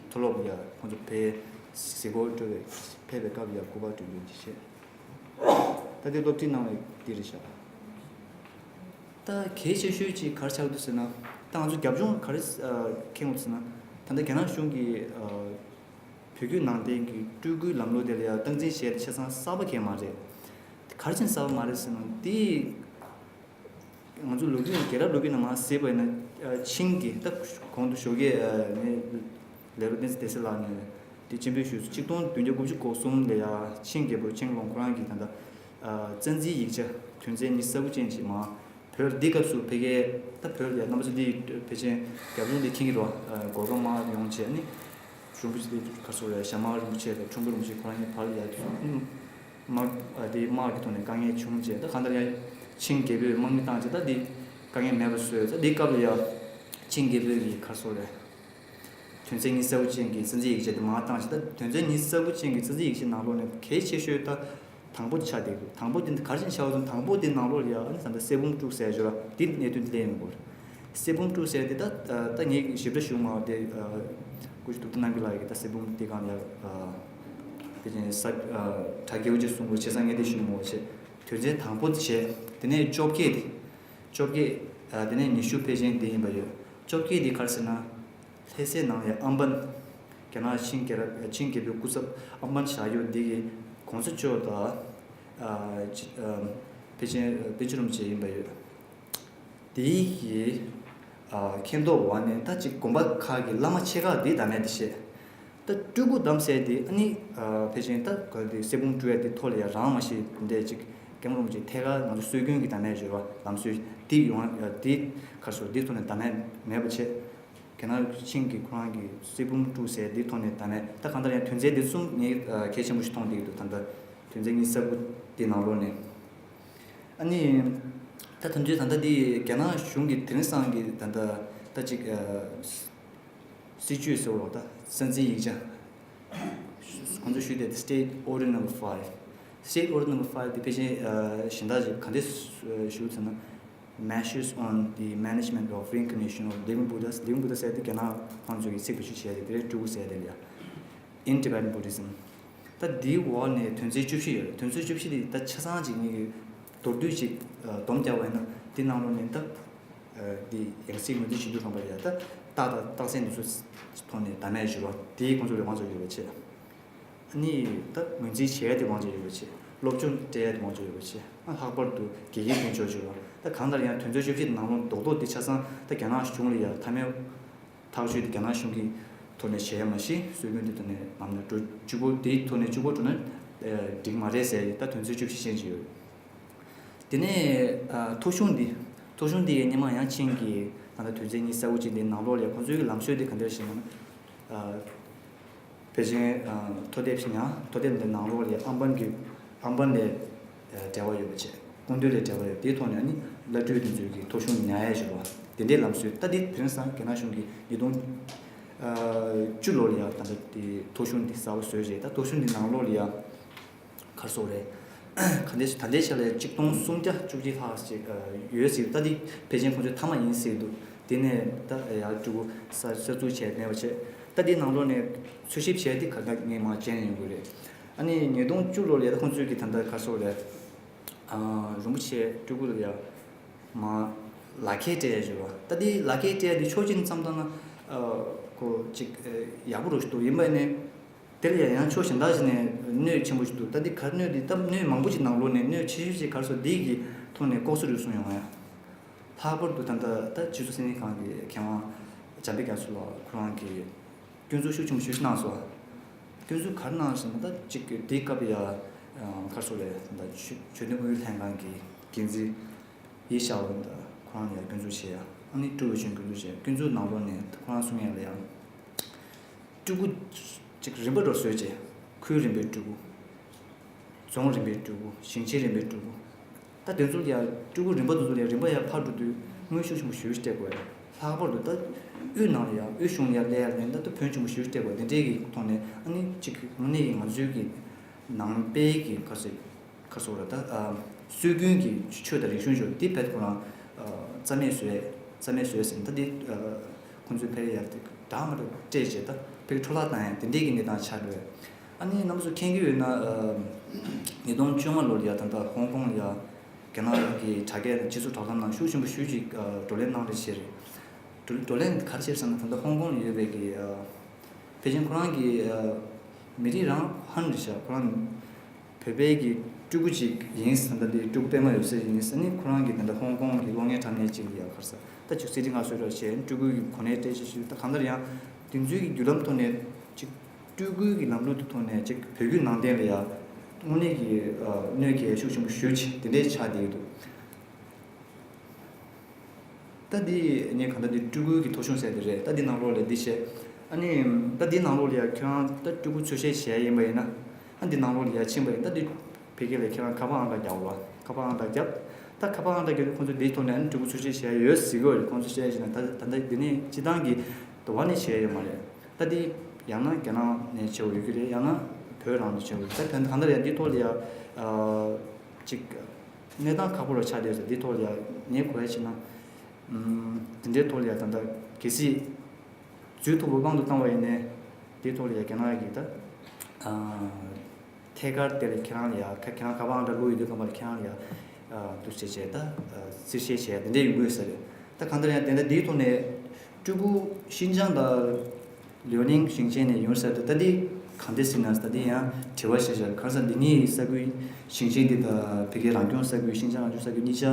མཐོ་སློབ་ལ་ཁོང་ཚོ་ཕར་གཟིགས་སྐོར་སྤྲོ་བའི་ཕེབས་པའི་སྐབས་ལ་སྐུ་པར་སྤྲོད་རྒྱུ་ཅིག་བྱས། ད་འདི་སློབ་ཁྲིད་གནང་བའི་འདི་རེད་ཤག་ད་གལ་ཆེ་ཤོས་ཅིག་ག་རེ་ཆགས་འདུག་ཟེར་ན། ད་ང་ཚོ་རྒྱབ་ལྗོངས་ག་རེ་མཁྱེན་འདུག་ཟེར་ན། ད་ལྟ་རྒྱ་ནག་གཞུང་གིས་བོད་བརྒྱུད་ནང་བསྟན་གྱི་སྤྲུལ་སྐུའི་ལམ་ལུགས་དེ་ལ་ཡང་སྟངས་འཛིན་བྱས་ཏེ་ཆ་ཚང་གསར་པ་གང་ཡང་མ་རེད། ག་རེ་བྱས་ནས་གསར་པ་མ་རེད་ཟེར་ན། འདི་ང་ཚོ་ལོ་རྒྱུས་ནང་རྒྱལ་རབས་ལོ་རྒྱུས་ནང་མར་གཟིགས་པ་ཡིན་ན། ཨ་ཆིང་གི་ད་གོང་དུ་ཞོགས་ཀས་ཨ་ངའི་ལས་རོགས་བསྟན་འཛིན་བདེ་གསལ་ལགས་ནས་དེ་སྤྱན་འབུལ་ཞུས་སོང་། ཆིག་སྟོང་བདུན་བརྒྱ་དགུ་བཅུ་གོ་གསུམ་ལ་ཡ་ཆིང་རྒྱལ་པོ་ཆེན་ལོང་ཁོ་རང་གིས་ད་ལྟ་ཨ་བཙན་འཛུལ་ཡིག་ཆ་དོན་ཚན་ཉི་ཤུ་རྩ་དགུ་ཅན་ཅིག་མར་བོད་འདི་སྐབས་སུ་ཕ་གིའི་ད་བོད་ལ་ཡ་རྣམ་པ་ཚོ་འདི་ཕལ་ཆེར་རྒྱབ་ལྗོངས་འདི་མཁྱེན་གྱི་རེད་བ། ཨ་གོ་རོ་མར་ཡོང་བྱས་ནི། རིན་པོ་ཆེ་དེ་ག་རེ་ཟེར་དགོས་རེད། ཞྭ་དམར་རིན་པོ་ཆེ་དང་ཁྲོམ་སྐོར་རིན་པོ་ཆེ་ཁོ་རང་གཉིས་བར་ལ་ཡ་དམག་ཨ་དེ་དམག་གི་ཐོག་ནས་དཀའ་ངལ་བྱུང་བྱས། ད་གང་ལྟར་ཡ་ཆིང་རྒྱལ་པོས་དམག་མི་བཏང་བྱས་ད་དེ་དཀའ་ངལ་མེད་པ་བཟོས། ད་དེ་སྐབས་ལ་ཡ་ཆིང་རྒྱལ་པོས་ཀྱི་ག་རེ་ཟེར་དགོས་རེད། དོན་ཚན་ཉི་ཤུ་རྩ་དགུ་ཅན་གྱི་བཙན་འཛུལ་ཡིག་ཆ་དེ་མར་བཏང་བྱས། ད་དོན་ཚན་ཉི་ཤུ་རྩ་དགུ་ཅན་གྱི་བཙན་འཛུལ་ཡིག་ཆའི་ནང་ལོགས་ནས་གལ་ཆེ་ཤོས་ད། དང་པོ་དེ་ཆགས་བསྡད་འདུག་དང་པོ་དེ་ག་རེ་བྱས་ནས་ཆགས་པ་སོང་། དང་པོ་དེ་ནང་ལོགས་ལ་ཡ་ཨ་ནི་ད་ལྟ་གསེར་བུམ་དཀྲུགས་ཟེར་ཡ་ཅིག་ཡོད་ར། དེ་གནད་དོན་དེ་སླེབས་ཡོང་གི་རེད། གསེར་བུམ་དཀྲུགས་ཟེར་དེ་ད་ད་ངས་ཞིབ་ཕྲ་ཞུ་མ་དེ་སྐུ་ཞབས་ཌོག་ཊར་རྣམ་རྒྱལ་ལགས་ཀྱིས་ད་གསེར་བུམ་དེ་གང་ཡ་དེ་བཞིན་ས་གྲ་རྒྱས་པོ་ཅིག་གསུང་དགོས་བྱས་ཙང་ངས་དེ་ཞུ་མ་བྱས། དོན་ཚན་དང་པོ་དེ་བྱས། དེ་ནས་བཅོ་བརྒྱད་དེ། བཅོ་བརྒྱད། དེ་ནས་ཉི་ཤུ་ཕལ་ཆེར་དེ་ཡིན་པ་ཡོད། བཅོ་བརྒྱད་དེ་ག་རེ་ཟེར་ན། ལྷ་སའི་ནང་ལ་ཡ་ཨམ་བན། རྒྱ་ནག་ཆིང་རྒྱལ་རབས་ཆིང་རྒྱལ་པོའི་སྐུ་ཚབ་ཨམ་བན་བཞག་ཡོད། འདི་གི་གོང་ས་མཆོག་དང་། ཨ་ཅི་ཨ་པཎ་ཆེན་པཎ་ཆེན་རིན་པོ་ཆེ་ཡིན་པ་ཡོད། དེའི་གི་ཨ་མཁྱེན་རྟོགས་འོག་ནས་ད་ཅིག་དགོན་པ་ཁག་གི་བླ་མ་ཆེ་ཁག་འདིས་གདམས་ངག་འདི་བཤད། ད་སྤྲུལ་སྐུ་གདམས་ཟེར་དེ་ཨ་ནི་ཨ་ཕལ་ཆེར་ད་ག་དེ་གསེར་བུམ་དཀྲུགས་ཡ་དེ་ཐོག་ལ་ཡ་རང་མ་ཤེས་འདྲ་ཅིག་སྐྱབས་མགོན་རིན་པོ་ཆེ་ཐད་ཀར་ང་ཚོ་སྲོལ་རྒྱུན་གྱི་གདམས་ངག་ཡོད་ར། ལམ་སྲོལ་འདི་ཡོང་ཡ་འདི་ག་རེ་ཟེར་འདི་ཐོག་ནས་གདམས་ངག་མེད་པ་བྱས། རྒྱ་ནག་ཆིང་གིས་ཁོ་རང་གི་གསེར་བུམ་དཀྲུགས་ཟེར་འདི་ཐོག་ནས་གདམས་ངག་ད་གང་ལྟར་ཡང་དོན་ཚན་འདི་གསུམ་ངས་ཨ་གལ་ཆེན་པོ་ཞིག་མཐོང་བསྡད་ཀྱི་འདུག་ད་ལྟ་དོན་ཚན་ཉི་ཤུ་རྩ་དགུ་དེ་ནང་ལོགས་ནས། ཨ་ནི་ད་ད་དུང་ད་ལྟ་འདི་རྒྱ་ནག་གཞུང་གིས་དེང་སང་གི་ད་ལྟ་ད་ཅིག་ཨ་སྲིད་བྱུས་ཟེར་བ་ད་སྲིད་འཛིན་ཡིག་ཆ། ཁོང་ཚོས་ཞུས་དེ་State Order Number Five། State Order Number Five་དེ་ཕལ་ཆེར་ཨ་གཞན་དག་ཅིག་ག་འདྲས་ཞུ་ཟེར་ན། Measures on the Management of Reincarnation of Living Buddhas། Living Buddhas་ཟེར་དེ་རྒྱ་ནག་ཁོང་ཚོས་ཀྱི་ཚིག་བེད་སྤྱོད་བྱས་ཏེ་དེ་རེད། སྤྲུལ་སྐུ་ཟེར་དེ་ལ་ཡ། In Tibetan Buddhism། ད་འདིའི་འོག་ནས་དོན་ཚན་བཅུ་བཞི་ཡོད་རེད། དོན་ཚན་བཅུ་བཞི་དེ་ད་ཆ་ཚང་ཅིག་ངས་མདོར་བསྡུས་ཅིག་ཨ་སྡོམ་རྒྱག་པ་ཡིན་ན་འདི་ནང་ལོགས་ནས་ད་ཨ་འདི་ཡང་སྲིད་ངོས་འཛིན་བྱེད་དུས་རང་པ་ཡ་ད་རྟགས་དང་རྟགས་གསལ་འདི་ཚོ་ཐོག་ནས་གདམས་ངག་ཞུ་བ་དེའི་ཁོང་ཚོ་ལ་དབང་ཆ་ཡོད་པ་བྱས། ཨ་ནི་ད་ངོས་འཛིན་བྱེད་ཡ་དེ་དབང་ཆ་ཡོད་པ་བྱས། སློབ་སྦྱོང་སྤྲད་ཡ་དེ་དབང་ཆ་ཡོད་པ་བྱས། ཨ་ལྷག་པར་དུ་དགེ་རྒན་དེ་འཇོག་བྱེད་པ། ད་གང་ལྟར་ཡང་དོན་ཚན་བཅུ་བཞི་ནང་ལོགས་རྡོག་རྡོག་དེ་ཆ་ཚང་ད་རྒྱ་ནག་གཞུང་ལ་ཡ་མཐའ་མའི་ཐག་གཅོད་དེ་རྒྱ་ནག་གཞུང་གི་ཐོག་ནས་བྱས་ཡ་མ་གཞི་སྲོལ་རྒྱུན་དེ་ཐོག་ནས་ནམ་ཡང་འགྲོ་གཅིག་པོ་དེའི་ཐོག་ནས་གཅིག་པོ་འགྲོ་ན་ཨ་འགྲིག་མ་རེད་ཟེར་ཡ་ད་དོན་ཚན་བཅུ་བཞི་ཅན་ཅིག་ཡོད། དེ་ནས་ཨ་ཐོ་གཞུང་འདི། ཐོ་གཞུང་འདི་ཡི་སྔོན་མ་ཡང་ཆིང་གི་ད་ལྟ་དོན་ཚན་ཉི་ཤུ་རྩ་དགུ་ཅན་འདིའི་ནང་ལོགས་ལ་ཁོང་ཚོའི་ལམ་སྲོལ་འདི་ག་འདྲ་ཞིག་ཡིན་ན། ཨ་ཕལ་ཆེར་ཨ་ཐོ་དེབ་ཞིག་ཡང་ཐོ་དེབ་འདི་ནང་ལོགས་ལ་ཨམ་བན་གྱི་ཨམ་བན་ལས་ཨ་འབྲེལ་བ་ཡོད་པ་བྱས། སྐུ་མདུན་ལས་འབྲེལ་བ་ཡོད། དེའི་ཐོག་ནས་ཨ་ནི་བླ་སྤྲུལ་དེ་ཚོས་ཀྱི་ཐོ་གཞུང་ཉར་ཡ་ཞུ་བ་དེ་འདྲའི་ལམ་སྲོལ། ད་འདི་དེང་སང་རྒྱ་ནག་གཞུང་གིས་ཉིས་སྟོང་ཨ་བཅུ་ལོ་ལ་ཡང་ད་ལྟ་དེ་ཐོ་གཞུང་འདི་གསར་པ་བཟོས་རྗེས་ད་ཐོ་གཞུང་འདི་ནང་ལོགས་ལ་ཡང་། ག་རེ་ཟེར་དགོས་རེད། ག་འདྲས་ད་ལྟའི་ཆ་ལ་གཅིག་སྟོང་སུམ་བརྒྱ་བཅུ་གཅིག་ལྷག་ཅིག་ཡོད་ཟེར། ད་འདི་ཕལ་ཆེར་ཁོང་ཚོའི་མཐའ་མ་ཡིན་ཟེར་འདུག་དེ་ནས་ད་ཡར་སྤྲུལ་སྐུ་གསར་གསར་འཛུགས་བྱས་མེད་པ་བྱས། ད་འདི་ནང་ལོགས་ནས་འཚོལ་ཞིབ་བྱས་ཏེ་ག་ད་ངས་མར་བྱས་ནས་ཡོང་གི་རེད། ཨ་ནི་ཉིས་སྟོང་བཅུ་ལོ་ལ་ད་ཁོང་ཚོས་ཀྱི་ད་ལྟ་ག་རེ་ཟེར་དགོས་རེད། རིན་པོ་ཆེ་སྤྲུལ་སྐུ་ལ་ཡ་མར་ལག་ཁྱེར་སྤྲད་ཡ་ཞུ་བ། ད་འདི་ལག་ཁྱེར་སྤྲད་ཡ་འདི་ཕྱོགས་གཅིག་ནས་བསམ་བཏང་ན་ཨ་ཁོ་ཅིག་ཡག་པོ་རུ་ཞིག་འདུག་ཡིན་པ་ནས། དེ་ལ་ཡང་ཕྱོགས་གཞན་དག་ཞིག་ནས་གནོད་ཆེན་པོ་ཞིག་འདུག་ད་འདི་ག་རེ་གནོད་འདི་ད་གནོད་མང་པོ་ཞིག་ནང་ལོགས་ནས་གནོད་ཆེ་ཤོས་ཅིག་ག་རེ་ཟེར་འདི་གི་ཐོག་ནས་ལྐོག་ཟ་རུལ་སུངས་ཡོང་བ་ཡ། ལྷག་པར་དུ་ད་ལྟ་ད་སྤྱི་ཚོགས་བསམ་བློ་ཁང་གི་མཁས་དབང་འཇམ་དཔལ་རྒྱ་མཚོ་ལགས་ཁོ་རང་གིས་སྐྱོན་འཛུགས་ཤུགས་ཆེན་པོ་ཞིག་གནང་སོང་། སྐྱོན་འཛུགས་ག་རེ་གནང་ཟེར་ན་ད་ཅིག་འདི་སྐབས་ཡ་ག་རེ་ཟེར་རེད། ད་ཆོས་ཆོས་དོན་ཨུ་ཡོན་ལྷན་ཁང་གི་འགན་འཛིན་ཡེ་ཤ་ཝུན་དང་ཁོ་རང་ཡ་སྐྱོན་འཛུགས་བྱས་ཡ། ཨ་ནི་ཀྲུའུ་ཝེ་ཆུན་སྐྱོན་འཛུགས་བྱས། སྐྱོན་འཛུགས་ནང་ལོགས་ནས་ཁོ་རང་གསུང་ཡ་ལ་ཡ། སྤྲུལ་སྐུ་ཅིག་རིམ་པ་འདྲ་བཟོས་རྗེས། ཁུལ་རིམ་པའི་སྤྲུལ་སྐུ། རྫོང་རིམ་པའི་སྤྲུལ་སྐུ། ཞིང་ཆེན་རིམ་པའི་སྤྲུལ་སྐུ། ད་དེ་ཚོ་ལ་ཡང་སྤྲུལ་སྐུ་རིམ་པ་དེ་ཚོ་ལ་ཡང་རིམ་པ་ཡར་འཕར་འགྲོ་དུས་དངུལ་ཤུགས་ཆེན་པོ་ཞེ་པོ་ཅིག་སྤྲད་དགོས་རེད། ལྷག་པར་དུ་ད་དབུས་ནང་ལ་ཡང་དབུས་གཞུང་ལ་ཡང་སླེབས་ཡ་ལ་ཡང་ད་ཕོན་ཆེན་པོ་ཞེ་པོ་ཅིག་སྤྲད་དགོས། དེ་འདྲའི་གི་ཐོག་ནས་ཨ་ནི་གཅིག་དངོས་གནས་ཀྱི་ང་ཚོའི་གི་ནང་པའི་གི་ག་ཚོད་ག་ཚོད་རེད། ད་ཨ་སྲོལ་རྒྱུན་གྱི་ཆོས་དང་རིག་གཞུང་ཆོས་འདི་བེད་ཁོ་རང་ཨ་རྩ་མེད་བཟོས། རྩ་མེད་བཟོས་ཟིན། ད་འདི་ཨ་ཁོང་ཚོའི་ཕེ་རེ་ཡར་དེ་འདྲ་མ་འདྲ་སྤྲད་བྱས་ད་ཕེ་རེ་འཕྲོ་བརླག་བཏང་ཡ་དེ་འདྲའི་གི་གནས་སྟངས་ཆགས་འགྲོ། ཨ་ནི་རྣམ་པ་ཚོ་མཁྱེན་གྱི་ཡོད་ན་ཨ་ཉིས་སྟོང་བཅོ་ལྔ་ལོར་ཡ་ད་ལྟ་ཧོང་ཀོང་ལ་ཡ་རྒྱ་ནག་གི་དྲ་རྒྱའི་སྤྱི་ཚོགས་དྲ་ལམ་ནང་ཤུགས་ཆེན་པོ་ཞེ་ཅིག་ཨ་བགྲོ་གླེང་གནང་རེས་བྱས་རེད། བགྲོ་བགྲོ་གླེང་ག་རེ་བྱས་ཟེར་ན་ད་ལྟ་ཧོང་ཀོང་ལ་ཡོད་པའི་གི་ཨ་ཕལ་ཆེར་ཁོ་རང་གི་ཨ་མི་རིགས་རང་ཧན་རེད་ཤག་ཁོ་རང་བོད་པའི་གི་སྤྲུལ་སྐུ་ཅིག་ཡིན་ཟེར། ད་འདི་སྤྲུལ་སྐུ་པདྨ་ཡབ་སྲས་ཡིན་ཟེར་ནི་ཁོ་རང་གི་ད་ལྟ་ཧོང་ཀོང་གི་གློག་བརྙན་འཁྲབ་མཁན་ཅིག་ཡ་ག་རེ་ཟེར། ད་ཅིག་སི་ཌི་ལྔ་བཟོས་རོགས་བྱས། སྤྲུལ་སྐུ་གི་གོ་གནས་སྤྲད་ཅིག་ཞུས། ད་གང་ལྟར་ཡང་དེ་ཚོའི་གི་བརྒྱུད་ལམ་ཐོག་ནས་ཅིག་སྤྲུལ་སྐུ་གི་ལམ་ལུགས་ཀྱི་ཐོག་ནས་ཅིག་བོད་བརྒྱུད་ནང་བསྟན་ལ་ཡ་དངོས་གནས་ཀྱི་ཨ་གནོད་སྐྱེལ་ཤུགས་ཆེན་པོ་ཞེ་ཅིག་དེ་འདྲས་ཆགས་བསྡད་ཀྱི་འདུག་ད་འདི་ངས་གང་ལྟར་འདི་སྤྲུལ་སྐུ་གི་ཐོ་གཞུང་ཟེར་དེ་རེད། ད་འདི་ནང་ལོགས་ལ་འདི་བྱས། ཨ་ནི་ད་འདི་ནང་ལོགས་ལ་ཡ་ཁྱེད་རང་ད་སྤྲུལ་སྐུ་ཚོས་བཤད་བྱས་ཡིན་པ་ཡིན་ན། ཨ་འདི་ནང་ལོགས་ལ་ཡ་ཕྱིན་པ་ཡིན། ད་འདི་ཕ་གི་ལ་ཁྱེད་རང་ཁ་པར་ཨང་གྲངས་རྒྱག་དགོས་པ། ཁ་པར་ཨང་གྲངས་བརྒྱབ། ད་ཁ་པར་ཨང་གྲངས་བརྒྱབ་དུས་ཁོང་ཚོས་འདིའི་ཐོག་ནས་ཨ་ནི་སྤྲུལ་སྐུ་ཚོས་བཤད་བྱས་ཡོད་ཟེར་གི་ཡོད་རེད། ཁོང་ཚོས་བཤད་བྱས་ན་ད་ད་ལྟ་འདི་ནས་སྤྱི་བཏང་གི་འདུ་བ་ནས་བྱས་ཡོད་མ་རེད། ད་འདི་ཡང་ན་རྒྱ་ནག་ནས་བྱས་པ་ཡོད་ཀྱི་རེད། ཡང་ན་བོད་རང་ནས་བྱས་པ་ཡོད། ད་གང་ལྟར་ཡང་འདིའི་ཐོག་ལ་ཡ་ཨ་ཅིག་གནས་སྟངས་ཁག་པོ་རུ་ཆགས་བསྡད་ཡོད་ཟེར། འདི་ཐོག་ལ་ཡ་ངས་གོ་ཡ་བྱས་ན། ཨམ། དེ་འདྲའི་ཐོག་ལ་ཡ་ད་ལྟ་གལ་སྲིད་འཛུལ་ཐུབ་པ་དབང་དུ་བཏང་བ་ཡིན་ནའི། འདིའི་ཐོག་ལ་ཡ་རྒྱ་ནག་གིས་ད་ཨ་ཐད་ཀར་དེར་ཁྱེད་རང་ལ་ཡ་ཁ་ཁྱེད་རང་ཁ་པར་ཨང་གྲངས་བླུགས་ཡོད་དུས་ཙམ་པ་ལ་ཁྱེད་རང་ལ་ཡ་ཨ་འདུ་བྱེད་བྱས་ད་ཨ་རྩིས་བཤེར་བྱས་དེ་འདྲའི་ཡོང་གི་ཡོད་ས་རེད། ད་གང་ལྟར་ཡང་དེ་འདྲ་འདིའི་ཐོག་ནས་སྤྲུལ་སྐུ་ཤིན་ཅང་དང་། ལིའོ་ནིང་ཞིང་ཆེན་ནས་ཡོང་ས་དེ་ད་འདི་གང་འདྲ་ཟེར་ན། ད་འདི་ཡང་དྲི་བ་ཞིག་བཞག་གང་ཟེར་འདི་གཉིས་ས་ཁུལ་ཞིང་ཆེན་འདི་དང་བོད་ཀྱི་རང་སྐྱོང་ས་ཁུལ་ཤིན་ཅང་རང་སྐྱོང་ས་ཁུལ་གཉིས་ཆ་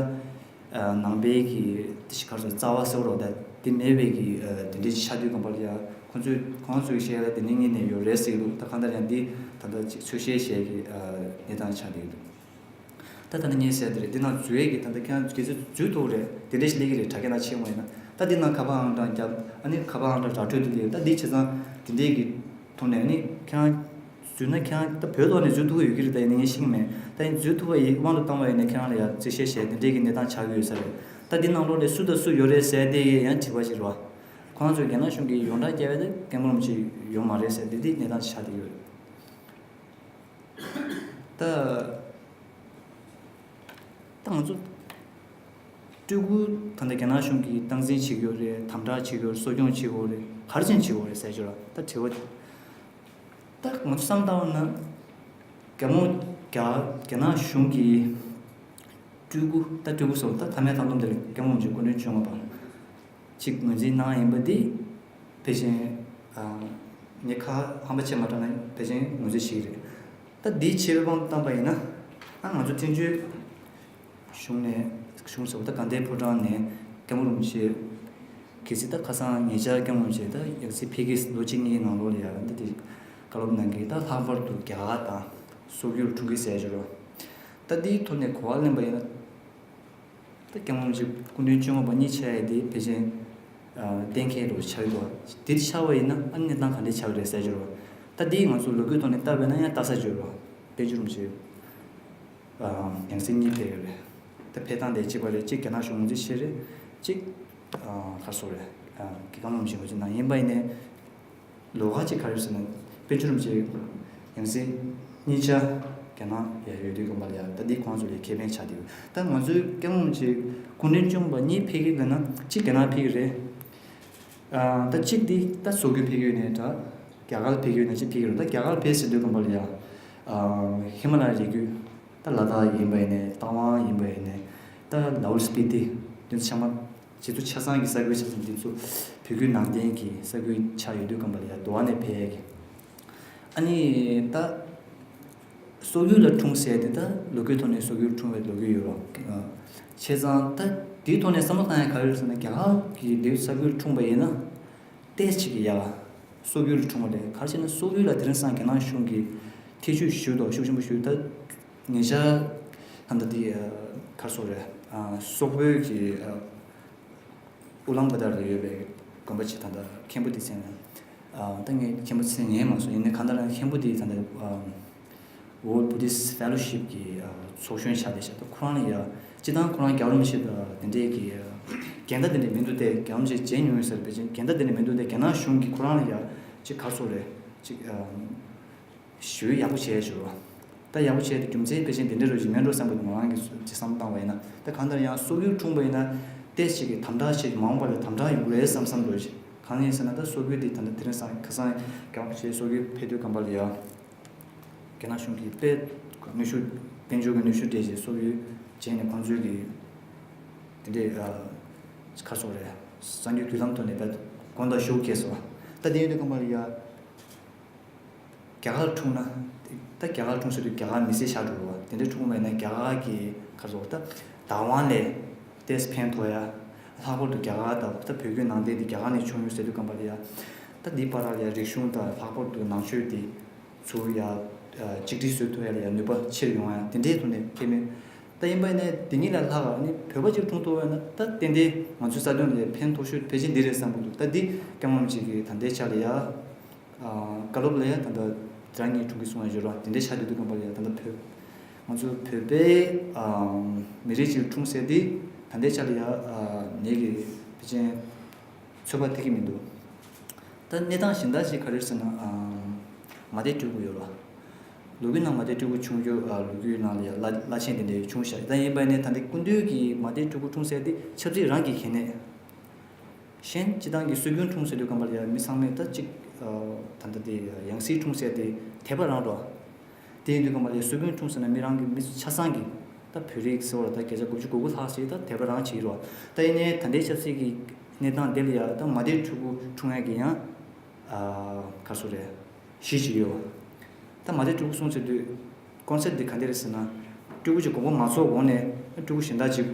ཨ་ནང་པའི་གི་དེ་ཞིག་ག་རེ་ཟེར་རྩ་བ་ཟེར་རོགས་ད་འདི་མེད་པའི་གི་ཨ་དེ་འདྲའི་ཆགས་དུས་ཙམ་པ་ལ་ཡ་ཁོང་ཚོས་ཁོང་ཚོའི་བཤད་ཡ་ད་འདི་ནས་ངེས་ནས་ཡོད་རེད་ཟེར་གི་འདུག་ད་གང་ལྟར་ཡང་འདི་ད་ལྟ་ཅིག་ཚོད་བཤད་བྱས་ཀྱི་ཨ་གནས་སྟངས་ཆགས་བསྡད་ཀྱི་འདུག་ད་ད་ནི་ངས་ཟེར་དེ་རེད། འདི་ནང་འཛུལ་ཡས་ཀྱི་ད་ལྟ་ཁྱེད་རང་གལ་སྲིད་འཛུལ་ཐུབ་རེད། དེ་འདྲས་ཞིག་སླེབས་ཀྱི་རེད། དྲ་རྒྱ་ནང་ཕྱིན་པ་ཡིན་ན། ད་འདི་ནང་ཁ་པར་ཨང་གྲངས་བརྒྱབ། ཨ་ནི་ཁ་པར་ཨང་གྲངས་ར་སྤྲོད་དེ་སླེབས། ད་འདི་བྱས་ཙང་དེ་འདྲས་ཀྱི་ཐོག་ནས་ཨ་ནི་ཁྱེད་རང་འཛུལ་ན་ཁྱེད་རང་ད་བོད་ཐོག་ནས་འཛུལ་ཐུབ་ཀྱི་ཡོད་ཀྱི་རེད། ད་ཡིན་ནའི་ངས་ཤེས་ཀྱི་མེད། ད་ཡིན་འཛུལ་ཐུབ་པ་ཡིན་དབང་དུ་བཏང་བ་ཡིན་ན་ཁྱེད་རང་ལ་ཡ་རྩིས་བཤེར་བྱས་དེ་འདྲས་ཀྱི་གནས་སྟངས་ཆགས་ཀྱི་ཡོད་ས་རེད། ད་འདི་ནང་ལོགས་ནས་སུ་དང་སུ་ཡོད་རེད་ཟེར་དེ་ཡང་དྲི་བ་ཞིག་རེད་བ། ཁོ་རང་ཚོས་རྒྱ་ནག་གཞུང་གིས་ཡོངས་གྲགས་བསྐྱལ་བ་དེ་སྐད་འབོར་ཅིག་ཡོད་མ་རེད་ཟེར་དེ་འདི་གནས་སྟངས་ཆགས་བསྡད་ཡོད་རེད། ད། ད་ང་ཚོ་སྤྲུལ་སྐུ་ད་ལྟ་རྒྱ་ནག་གཞུང་གིས་སྟངས་འཛིན་བྱེད་ཀྱི་ཡོད་རེད། དམ་དྲག་བྱེད་ཀྱི་ཡོད་རེད། གསོ་སྐྱོང་བྱེད་ཀྱི་ཡོད་རེད། ག་རེ་བྱས་ནས་བྱེད་ཀྱི་ཡོད་རེད་ཟེར་ཆོག་ལ། ད་དྲི་བ། ད་ང་ཚོ་བསམ་བཏང་བ་ན། རྒྱ་མོ་རྒྱ་རྒྱ་ནག་གཞུང་གིས་སྤྲུལ་སྐུ་ད་སྤྲུལ་སྐུ་སོགས་ད་ཐ་མའི་ཐང་སྟོང་དེ་ལ་སྐྱབས་མགོན་རིན་པོ་ཆེ་སྐུ་ཕྲེང་བཅོ་ལྔ་པ། ཅིག་ངོས་འཛིན་གནང་ཡིན་པ་འདི་ཕལ་ཆེར་ཨ་ངས་ཁ་ཧམ་པ་བྱས་མ་དྲངས་ན་ཕལ་ཆེར་ངོས་འཛིན་བྱེད་ཀྱི་རེད། ད་འདི་བྱས་པའི་དབང་དུ་བཏང་པ་ཡིན་ན། ཨ་ང་ཚོ་བཙན་བྱོལ་གཞུང་ནས་གཞུང་ཟེར་བ་ད་དགའ་ལྡན་ཕོ་བྲང་ནས་སྐྱབས་མགོན་རིན་པོ་ཆེ་གལ་སྲིད་ད་ཁ་སང་ཉེ་ཆར་སྐྱབས་མགོན་རིན་པོ་ཆེ་ད་ཡང་སྲིད་ཕེབས་ཀྱི་ལོ་གཅིག་གཉིས་ཀྱི་ནང་ལོགས་ལ་ཡང་ད་འདི་བཀའ་སློབ་གནང་གི་ད་ལྷག་པར་དུ་རྒྱ་གར་དང་སོག་ཡུལ་འཁྲུག་གི་ཟེར་ཞོར་ད་འདིའི་ཐོག་ནས་གོ་བ་ལེན་པ་ཡིན་ན། ད་སྐྱབས་མགོན་རིན་པོ་ཆེ་སྐུ་ཕྲེང་བཅོ་ལྔ་པ་གཉིས་ཆགས་ཡས་དེ་ཕལ་ཆེར་ཨ་གཏན་འཁེལ་རུ་ཆགས་ཡོད་པ། དེ་ཆགས་པ་ཡིན་ན་ཨ་གནས་སྟངས་ག་འདྲས་ཆགས་ཀྱི་རེད་ཟེར་གྱི་རེད་བ། ད་འདི་ང་ཚོ་ལོ་རྒྱུས་ཐོག་ནས་བལྟས་པ་ཡིན་ན་ཡང་ལྟ་ས་ཡོད་རེད་བ། དཔལ་འབྱོར་རིན་པོ་ཆེ་ཨ་ཡང་སྲིད་གཉིས་ཕེབས་ཡོད་རེད། ད་ཕེབས་སྟངས་དེ་གཅིག་པ་རེད། གཅིག་རྒྱ་ནག་གཞུང་ངོས་འཛིན་བྱས་རེད། གཅིག་ཨ་ག་རེ་ཟེར་རེད། ཨ་གི་སྐྱབས་མགོན་རིན་པོ་ཆེ་ངོས་འཛིན་གནང་ཡིན་པ་ཡིན་ནའི། ལོགས་ཀ་གཅིག་ག་རེ་ཟེར་ན། དཔལ་འབྱོར་རིན་པོ་ཆེ་ཡང་སྲིད་གཉིས་ཆ་རྒྱ་ནག་ཡར་ཡོད་དུས་ཙམ་པ་ལ་ཡ་ད་འདི་ཁོང་ཚོ་ལ་ཁེ་ཕན་ཆགས་བསྡད་ཡོད། ད་ང་ཚོའི་སྐྱབས་མགོན་རིན་པོ་ཆེ་སྐུ་ཕྲེང་བཅོ་ལྔ་པ་གཉིས་ཕེབས་ཀྱི་ཡོད་ན་གཅིག་རྒྱ་ནག་ཕེབས་ཀྱི་རེད། ཨ་ད་གཅིག་འདི་ད་སོག་རྒྱུ་ཕེབས་ཀྱི་ཡོད་ནའི་འདྲ། རྒྱ་གར་ཕེབས་ཀྱི་ཡོད་ན་གཅིག་ཕེབས་ཀྱི་རེད། ད་རྒྱ་གར་ཕེབས་ཟེར་དུས་ཙམ་པ་ལ་ཡ་ཨ་ཧི་མ་ལ་ཡའི་རི་རྒྱུད་ད་ལ་དྭགས་ཡིན་པ་ཡིན་ནའི་རྟ་དབང་ཡིན་པ་ཡིན་ནའི་ད་ལའོ་སྤི་ཏི་འདི་ཚོ་ཚང་མ། རྗེས་སུ་ཆ་ཚང་གི་ས་ཁུལ་ཆ་ཚང་འདི་ཚོ་བོད་བརྒྱུད་ནང་བསྟན་གྱི་ས་ཁུལ་ཆགས་ཡོད་དུས་ཙམ་པ་ལ་ཡ་འདུལ་བ་ནས་ཕེབས་ཡས་ཀྱི། ཨ་ནི་ད་སོག་ཡུལ་ལ་འཁྲུངས་ཟེར་དེ་ད་ལོ་རྒྱུས་ཐོག་ནས་སོག་ཡུལ་འཁྲུངས་པའི་ལོ་རྒྱུས་ཡོད་རོགས། བྱས་ཙང་ད་དེའི་ཐོག་ནས་བསམ་བློ་བཏང་ཡ་ག་རེ་རེད་ཟེར་ན་རྒྱ་གར་གྱི་འདི་ས་ཁུལ་འཁྲུངས་པ་ཡིན་ན་ཏོག་ཙམ་གྱི་ཡ་སོག་ཡུལ་ལ་འཁྲུངས་པ་རེད། ག་རེ་བྱས་ན་སོག་ཡུལ་ལ་དེ་རིང་སང་རྒྱ་ནག་གཞུང་གིས་ཐེ་བྱུས་ཞུ་དོ་ཤུགས་ཆེན་པོ་ཞུ། ད་ཉེ་ཆར་ད་ལྟ་འདི་ག་རེ་ཟེར་རེད། སོག་པོའི་གི་ཨུ་ལམ་བྷ་དར་ལ་ཡོད་པའི་དགོན་པ་ཆེ་ད་ལྟ་མཁན་པོ་སྡེ་ཚན་ ཨ། ད་ངས་མཁན་པོ་མཚན་ཉན་མ་སོང་། ཡིན་ནའི་གང་ལྟར་མཁན་པོ་དེ་ད་ལྟ་ཨ། World Buddhist Fellowship གི་ཨ། ཚོགས་གཞོན་ཆགས་བསྡད་ཤག་ད་ཁོ་རང་ལ་ཡ་སྤྱིར་བཏང་ཁོ་རང་རྒྱལ་བ་རིན་པོ་ཆེ་དང་དེ་འདྲས་ཀྱི་ཨ། འགལ་ཟླ་དེ་འདྲས་མི་འདུག་སྟེ། རྒྱལ་བ་རིན་པོ་ཆེ་མཇལ་མྱོང་ཡོད་ས་རེད། ཕལ་ཆེར་འགལ་ཟླ་དེ་འདྲས་མི་འདུག་སྟེ། རྒྱ་ནག་གཞུང་གིས་ཁོ་རང་ལ་ཡ་ཅིག་ག་རེ་ཟེར་དགོས་རེད། ཅིག་ཨ། ཞུ་ཡག་པོ་བྱས་བྱས་རོ། ད་ཡག་པོ་བྱས་ཏེ་རྒྱུ་མཚན་ཕལ་ཆེར་འདི་འདྲ་རོ་ཞིག་མེད་འགྲོ་བསམ་གི་འདུག་ང་རང་གིས་ཅིག་བསམ་བློ་བཏང་བ་ཡིན་ན། ད་གང་ལྟར་ཡང་སོ་རྒྱུས་འཁྲུངས་པ་ཡིན་ན་ཏོག་ཙམ་གྱི་དམ་དྲག་བྱེད། མ་འོངས་པ་ལ་དམ་དྲག་ཡོང་གི་རེད་བསམ་བསམ་འགྲོ་ཞིག་གང་ཡིན་ཟེར་ན། ད་སོ་རྒྱུས་འདི་ད་ལྟ་དེ་རིང་སང་ཁ་སང་རྒྱ་ཆེ་སོ་རྒྱུས་ཕེབས་དུས་སྒང་པ་ལ་ཡ། རྒྱ་ནག་གཞུང་གིས་དཔེ་ནུས་ཤུགས། དཔལ་འབྱོར་གྱི་ནུས་ཤུགས་སྤྲད་བྱས་སོ་རྒྱུས་བྱས་ནས་ཁོང་ཚོའི་གི་དེ་འདྲའི་ཨ། ག་རེ་ཟེར་དགོས་རེད། གསར་འགྱུར་བརྒྱུད་ལམ་ཐོག་ནས་དཔེ་དགོངས་དག་ཞུ་གལ་སོང་། ད་དེ་ཡིན་དུས་སྒང་པ་ལ་ཡ། རྒྱ་གར་འཁྲུངས་ན། ད་རྒྱ་གར་འཁྲུངས་ཟེར་དུས་རྒྱ་གར་མི་སེར་ཆགས་འགྲོ་བ་དེ་འདྲ་འཁྲུངས་པ་ཡིན་ན། རྒྱ་གར་གྱི་ག་རེ་ཟེར་དགོས། ད་བདག་དབང་ལས་ཏོག་ཙམ་ཕན་ཐོགས་ཡ། ལྷག་པར་དུ་རྒྱ་གར་དང་ད་བོད་བརྒྱུད་ནང་བསྟན་འདི་རྒྱ་གར་ནས་བྱུང་ཡོད་ཟེར་དུས་སྒང་པ་ལ་ཡ། ད་འདི་བར་ལ་ཡ་རིག་གཞུང་དང་ལྷག་པར་དུ་ནང་ཆོས་འདི་ཚུར་ཡ་གཅིག་སྒྲིལ་བཟོ་ཐུབ་ཡ་ལ་ཡ་ནུས་པ་ཆེར་ཡོང་ཡ་དེ་འདྲའི་ཐོག་ནས་ཁེལ་མེད། ད་ཡིན་པ་ཡིན་ནའི་འདི་གཉིས་ལས་ལྷག་ཨ་ནི་བོད་པ་གཅིག་འཁྲུངས་ཐུབ་ཡ་ན། ད་ཏན་ཏན་ང་ཚོའི་རྩ་དོན་ལ་ཡ་ཕན་ཐོགས་ཤོས་ཕལ་ཆེར་འདི་རེད་བསམ་གྱི་འདུག་ད་འདི་སྐྱབས་མགོན་རིན་པོ་ཆེ་གིས་ད་ལྟའི་ཆ་ལ་ཡ། ཨ། བཀའ་སློབ་ལ་ཡ་ད་ལྟ་དེ་རང་ཉིད་འཁྲུངས་སྐར་སྲུང་བ་ཡོད་ར། དེ་འདྲའི་ཆ་དེ་དུས་སྒང་པ་ལ་ཡ་ད་ལྟ་བོད། ང་ཚོ་བོད་པའི་ཨ། མི་རིགས་ཅིག་འཁྲུངས་ཟེར་དེ་ད་ལྟའི་ཆ་ལ་ཡ། ཨ། ངེད་ཀྱིས་ཕལ་ཆེར་ཚོད་དཔག་ཐེག་གི་མི་འདུག་ད་གནས་སྟངས་གཞན་དག་ཅིག་ག་རེ་རེད་ཟེར་ན། ཨ། མ་དེ་སྤྲུལ་སྐུ་ཡོད་ར། ལོ་རྒྱུས་ནང་མ་དེ་སྤྲུལ་སྐུ་བྱུང་རྒྱུ། ཨ། ལོ་རྒྱུས་ནང་ལ་ཡ་བླ་བླ་ཆེན་དེ་འདྲའི་བྱུང་ཤག་ད་ཡིན་པ་ནས་ད་ལྟའི་སྐུ་མདུན་གྱི་མ་དེ་སྤྲུལ་སྐུ་འཁྲུངས་ཟེར་དེ་ཆབ་སྲིད་རང་གི་གལ་གནད། གཞན་སྤྱིར་བཏང་གི་སྲོལ་རྒྱུན་འཁྲུངས་ཟེར་དུས་སྒང་པ་ལ་ཡ་མི་ཚང་མས་ད་ཅིག་ཨ། ད་ལྟ་དེ་ཡང་སྲིད་འཁྲུངས་ཟེར་དེ་དད་པ་རང་འགྲོ། དེ་ཡིན་དུས་སྒང་པ་ལ་ཡ་སྲོལ་རྒྱུན་འཁྲུངས་ཟེར་ན་མི་རང་གི་མི་ཆ་ཚང་གི། ད་བོད་རིགས་ཟེར་བ་ལ་ད་བརྒྱ་ཆ་དགུ་བཅུ་གོ་དགུ་ལྷག་ཞིག་ད་དད་པ་རང་བྱེད་ཀྱི་རེད་བ། ད་ཡིན་ནའི་ད་ལྟའི་ཆབ་སྲིད་ཀྱི་གནས་སྟངས་དེ་ལ་ཡ་ད་མ་དེ་སྤྲུལ་སྐུ་འཁྲུངས་ཡ་གི་ཡང་ཨ། ག་རེ་ཟེར་དགོས་རེད། གཞི་ཅིག་ཡོད། ད་མ་དེ་སྤྲུལ་སྐུ་གསུངས་ཟེར་དུས་ཀོན་སེབ་དེ་ག་འདྲ་རེད་ཟེར་ན། སྤྲུལ་སྐུ་ཅིག་དགོངས་པ་མ་ཚོམས་གོང་ནས་སྤྲུལ་སྐུ་གཞན་དག་ཅིག་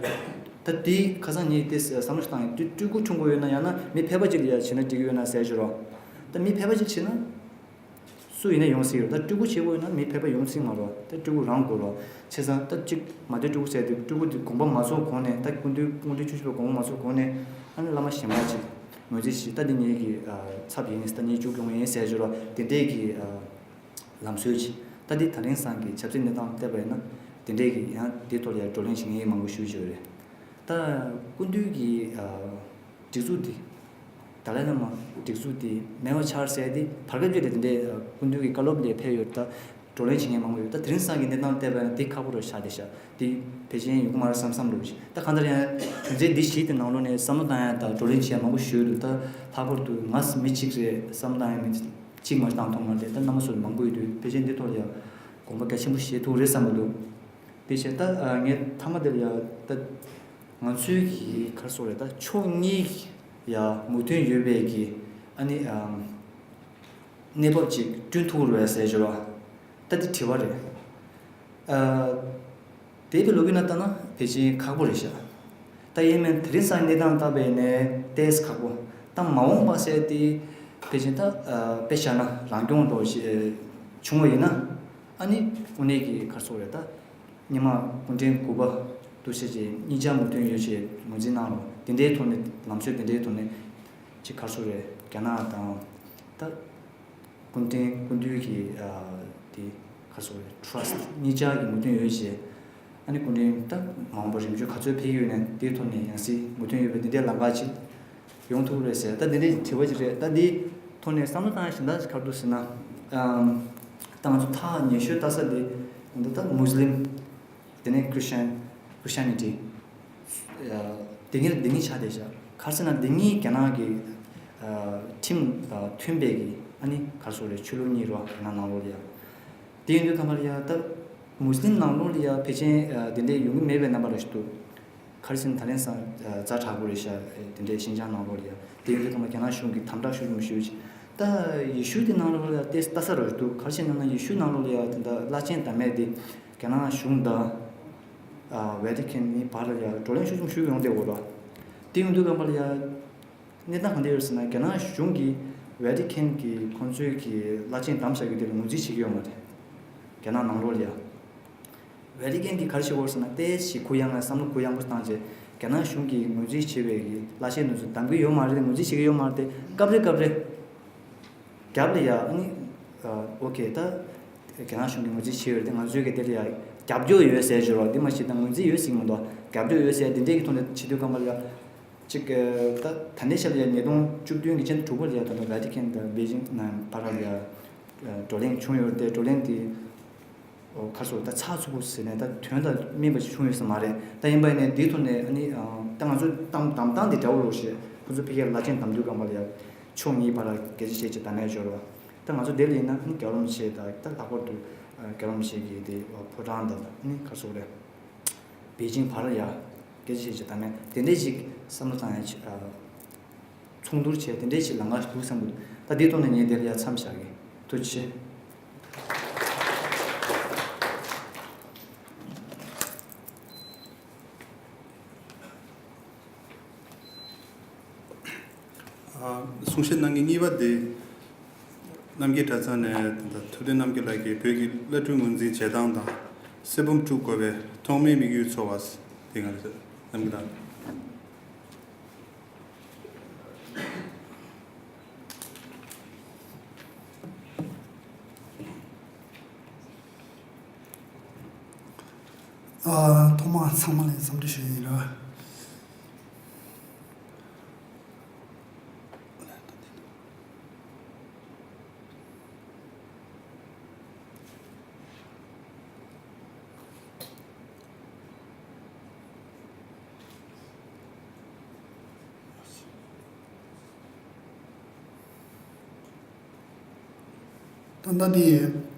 ད་དེ་ཁ་སང་ཉིན་དེ་བསམ་བློ་ཞིག་བཏང་ཡིན། སྤྲུལ་སྐུ་འཁྲུངས་དགོས་ཡོད་ན་ཡང་ན་མི་ཕལ་པ་ཅིག་ལ་ཡ་བྱས་ན་འགྲིག་གི་ཡོད་ན་ཟེར་ཞུ་རོགས། ད་མི་ཕལ་པ་ཅིག་བྱས་ན་སུ་ཡིན་ན་ཡོང་སྲིད་ཡོད། ད་སྤྲུལ་སྐུ་བྱེད་དགོས་ཡོད་ན་མི་ཕལ་པ་ཡོང་སྲིད་མ་རེད། ད་སྤྲུལ་སྐུ་རང་དགོས་རེད། བྱས་ཙང་ད་ཅིག་མ་དེ་སྤྲུལ་སྐུ་ཟེར་དུས་སྤྲུལ་སྐུ་དེ་དགོངས་པ་མ་ཚོམས་གོང་ནས། ད་སྐུ་མདུན་སྐུ་མདུན་ཆུ་བཞི་པ་དགོངས་པ་མ་ཚོམས་གོང་ནས་ཨ་ནི་བླ་མ་གཞན་པ་ཅིག་ངོས་འཛིན་བྱས། ད་འདི་ངེད་ཀྱི་ཨ། ཚབ་ཡིན། ད་ངེད་བཅུག་ཡོང་ཡིན་ཟེར་ཞུ་རོགས། དེ་འདྲས་ཀྱི་ཨ། ལམ་སྲོལ་ཅིག་ད་འདི་ད་རིང་སང་གི་ཆབ་སྲིད་གནས་སྟངས་བལྟས་པ་ཡིན་ན་དེ་འདྲས་ཀྱི་ཡང་དེ་ཐོག་ལ་ཡང་བགྲོ་གླེང་བྱེད་མཁན་མང་པོ་ཞེ་པོ་ཅིག་ཡོད་རེད། ད་སྐུ་མདུན་གྱི་ཨ། སྒྲིག་འཛུགས་འདི། ཏཱ་ལའི་བླ་མ་སྒྲིག་འཛུགས་འདི་མེད་པ་ཆགས་ཟེར་ཏེ་བར་སྐབས་ཅིག་ལ་དེ་འདྲའི་སྐུ་མདུན་གྱི་བཀའ་སློབ་ལ་ཕེབས་ཡོད། ད་བགྲོ་གླེང་བྱེད་མཁན་མང་པོ་ཡོད། ད་དེ་རིང་སང་གི་གནས་སྟངས་བལྟས་པ་ཡིན་ན་དེ་ཁག་པོ་རུ་ཆགས་བསྡད་ཤག་དེ་ཕལ་ཆེར་ཡོང་གི་མ་རེད་བསམ་བསམ་འདྲ་བོ་ཞིག་ད་གང་ལྟར་ཡང་དོན་ཚན་འདི་བཞི་དེ་ནང་ལོགས་ནས་བསམ་བློ་བཏང་ཡ་དང་བགྲོ་གླེང་བྱེད་ཡ་མང་པོ་ཞིག་ཡོད་འདུག་ད་ལྷག་པར་དུ་ང་མི་གཅིག་རེད་བསམ་བློ་བཏང་ཡ་མི་གཅིག་མ་བཏང་ཐོག་མ་རེད། ད་རྣམ་པ་ཚོ་མང་པོ་ཡོད་དུས་ཕལ་ཆེར་འདི་ཐོག་ལ་ཡ་དགོངས་པ་གལ་ཆེན་པོ་བཞེས་ཐུབ་རེད་བསམ་གྱི་འདུག་དེ་བྱས་ད་ངས་མཐའ་མ་དེ་ལ་ཡ་ད་ང་ཚོའི་གི་ག་རེ་ཟེར་དགོས་རེད། ད་ཕྱོགས་གཉིས་ཡ་མོས་མཐུན་ཡོད་པའི་གི་ཨ་ནི་ཨམ། གནས་བབ་ཅིག་བསྐྲུན་ཐུབ་རེད་ཟེར་ཞུ་བ། ད་འདི་དྲི་བ་རེད། ཨ། དེ་བས་ལོ་རྒྱུས་ནང་ལྟ་ན་ཕལ་ཆེར་ཁག་པོ་རེད་ཤག་ད་ཡིན་མིན་དེ་རིང་སང་གནས་སྟངས་བལྟས་པ་ཡིན་ནའི་ཏོག་ཙམ་ཁག་པོ། ད་མ་འོངས་པ་ཟེར་དེ་ཕལ་ཆེར་ད་ཨ། དཔེ་བཞག་ན་རང་སྐྱོང་འདྲ་བོ་ཞིག་བྱུང་བ་ཡིན་ན། ཨ་ནི་དངོས་གནས་ཀྱི་ག་རེ་ཟེར་དགོས་རེད། ད་སྔོན་མ་སྐུ་ཕྲེང་དགུ་པ་འདུག་སེ་བྱས་གཉིས་ཆ་མོས་མཐུན་ཡོད་ཅེས་ངོས་འཛིན་གནང་རོགས། དེ་འདྲའི་ཐོག་ནས་ལམ་སྲོལ་དེ་འདྲའི་ཐོག་ནས་ཅིག་ག་རེ་ཟེར་དགོས་རེད། རྒྱ་ནག་དང་ད། སྐུ་ཕྲེང་སྐུ་མདུན་གྱི་ཨ། དེ་ག་རེ་ཟེར་དགོས་རེད། ཊྲ་སི་ཊི་གཉིས་ཆ་གི་མོས་མཐུན་ཡོད་ཅེས། ཨ་ནི་སྐུ་ཕྲེང་ད་མ་འོངས་པ་རིམ་བྱོན་ག་ཚོད་ཕེབས་ཀྱི་ཡོད་ནའི་དེའི་ཐོག་ནས་ཡང་སྲིད་མོས་མཐུན་ཡོད་པའི་དེ་འདྲའི་ལམ་ཁ་ཅིག་ཡོང་ཐུབ་རེད་ཟེར། ད་དེ་འདྲའི་དྲི་བ་ཅིག་རེད། ད་དེའི་ཐོག་ནས་བསམ་བློ་བཏང་ཡ་གཞན་དག་ཅིག་ག་རེ་འདུག་ཟེར་ན། ཨམ། ད་ང་ཚོ་ཐག་ཉེ་ཤོས་ལྟ་ས་དེ་འདི་ད་མུས་ལིམ། དེ་ནས་Christian Christianity། ཨ། དེ་གཉིས་དེ་གཉིས་ཆགས་བསྡད་ཤག་ག་རེ་ཟེར་ན་དེ་གཉིས་རྒྱ་ནག་གི་ཨ། ཁྲིམས་དང་མཐུན་པའི་གི་ཨ་ནི་ག་རེ་ཟེར་དགོས་རེད། ཆོས་ལུགས་གཉིས་རེད་བ། རྒྱ་ནག་ནང་ལོགས་ལ་ཡ། དེ་ཡིན་དུས་ཁ་མར་ཡ་ད་མུས་ལིམ་ནང་ལོགས་ལ་ཡ་ཕལ་ཆེར་ཨ། དེ་འདྲའི་ཡོང་གི་མེད་པའི་རྣམ་པ་ར་ཞིག་འདུག་ག་རེ་ཟེར་ན་ད་ལན་སང་ཛ་དྲག་པོ་རེད་ཤག་དེ་འདྲའི་ཤིན་ཅང་ནང་ལོགས་ལ་ཡ། དེ་ཡིན་དུས་ཁ་མར་རྒྱ་ནག་གཞུང་གིས་དམ་དྲག་ཤུགས་ཆེན་པོ་ཞུས་ཅིག་ད་ཡེ་ཤུ་དེ་ནང་ལོགས་ལ་ཡ་ཏེ་ལྟ་ས་ར་ཞིག་འདུག་ག་རེ་ཟེར་ན་ན་ཡེ་ཤུ་ནང་ལོགས་ལ་ཡ་དེ་འདྲ་བླ་ཆེན་དམ་མེད་དེ། རྒྱ་ནག་གཞུང་དང་། ཨ། ཝེ་ཏི་ཁན་གཉིས་བར་ལ་ཡང་བགྲོ་གླེང་ཤུགས་ཆེན་པོ་ཞུ་གི་ཡོང་བསྡད་ཡོད་རེད། དེ་ཡོང་དུས་སྒང་པ་ལ་ཡང་གནས་སྟངས་ག་འདྲ་ཡོད་ཟེར་ན། རྒྱ་ནག་གཞུང་གིས་ཝེ་ཏི་ཁན་གྱིས་ཁོང་ཚོའི་གི་བླ་ཆེན་བདམས་བཞག་རྒྱུ་དེ་ལ་ངོས་འཛིན་བྱེད་ཀྱི་ཡོད་མ་རེད། རྒྱ་ནག་ནང་ལོགས་ལ་ཡང་། ཝེ་ཏི་ཁན་གྱིས་ག་རེ་བྱེད་ཀྱི་ཡོད་ཟེར་ན། ཏོག་ཙམ་གུ་ཡངས་ལ་བསམ་བློ་གུ་ཡངས་པོ་བཏང་བྱས། རྒྱ་ནག་གཞུང་གིས་ངོས་འཛིན་བྱས་པའི་གི་བླ་ཆེན་དེ་ཚོ་བདམས་ཀྱི་ཡོད་མ་རེད། ངོས་འཛིན་བྱེད་ཀྱི་ཡོད་མ་རེད་དེ། སྐབས་རེ་སྐབས་རེ། རྒྱབ་ལ་ཡ་ཨ་ནི་ཨོ་ཁེ་ད་རྒྱ་ནག་གཞུང་གིས་ངོས་འཛིན་བྱས་ཡོད་རེད་དེ། ང་ཚོས་གི་དེ་ལ་ཡ་རྒྱབ་སྐྱོར་ཡོད་ཟེར་བརྗོད་རོགས་འདི་མ་གཞི་ད་ངོས་འཛིན་ཡོད་ཟེར་གྱི་མི་འདུག་རྒྱབ་སྐྱོར་ཡོད་ཟེར་དེ་འདྲས་ཀྱི་ཐོག་ནས་བྱེད་དུས་སྐབས་ལ་ཡ་ཅིག་ད་ད་ལྟའི་ཆར་ལ་ཡ་ཉིས་སྟོང་བཅུ་བདུན་གྱི་ཕྱི་ཟླ་དྲུག་པ་ལ་ཡ་ད་ལྟ་ཝེ་ཏི་ཁན་དང་པེ་ཅིང་ནང་བར་ལ་ཡ་བགྲོ་གླེང་བྱུང་ཡོད་རེད་དེ། བགྲོ་གླེང་དེ་ཨོ་ག་རེ་ཟེར་ད་ཚགས་ཚུད་པོ་ཟེར་ནས་ད་དོན་དང་སྨིན་པ་ཞིག་བྱུང་ཡོད་ས་མ་རེད། ད་ཡིན་པ་ཡིན་ནའི་འདིའི་ཐོག་ནས་ཨ་ནི་ད་ང་ཚོ་གཏམ་གཏམ་སྟངས་དེ་འདྲ་བོ་རོགས་ཞེས་ཁོ་ཚོ་ཕ་གིར་བླ་ཆེན་གདམ་དུས་སྒང་པ་ལ་ཡ་ཕྱོགས་གཉིས་བར་ལ་སྐད་ཆ་བཤད་ཅིག་ད་ནས་འབྱོར་བ། ད་ང་ཚོ་འདི་ལ་ཡིན་ན་ཨ་ནི་རྒྱལ་བ་རིན་པོ་ཆེ་དང་ད་ལྷག་པར་དུ་རྒྱལ་བ་རིན་པོ་ཆེ་གི་དེ་ཕོ་བྲང་དང་ཨ་ནི་ག་རེ་ཟེར་དགོས་རེད། པེ་ཅིང་བར་ལ་ཡ་སྐད་ཆ་བཤད་ཅིག་ད་ནས་དེ་འདྲས་ཅིག་བསམ་བློ་བཏང་ཡ་ཆེ། ཚོགས་འདུར་བྱས་དེ་འདྲའི་ཞིག་ལམ་ཁ་འདུག་བསམ་གྱི་འདུག་ད་འདིའི་ཐོག་ནས་ངས་དེར་ཡ་མཚམས་བཞག་གི། ཐུགས་རྗེ་ཆེ། ཨ། གསུང་བཤད་གནང་མཁན་གཉིས་པ་དེ། རྣམ་རྒྱལ་གྲྭ་ཚང་ནས་ད་ལྟ་ཐུབ་བསྟན་རྣམ་རྒྱལ་ལགས་ཀྱིས་བོད་ཀྱི་བླ་སྤྲུལ་ངོས་འཛིན་བྱེད་སྟངས་དང་། གསེར་བུམ་དཀྲུག་དགོས་པའི་ཐོག་མའི་དམིགས་ཡུལ་ཚོར་བ། དེ་ག་རེ་ཟེར་རྣམ་རྒྱལ་ལགས། ཨ། ཐོག་མར་ཚང་མ་ལ་འཚམས་འདྲི་ཞུ་ཡི་ཡིན་ར། ད་ལྟ་དེ།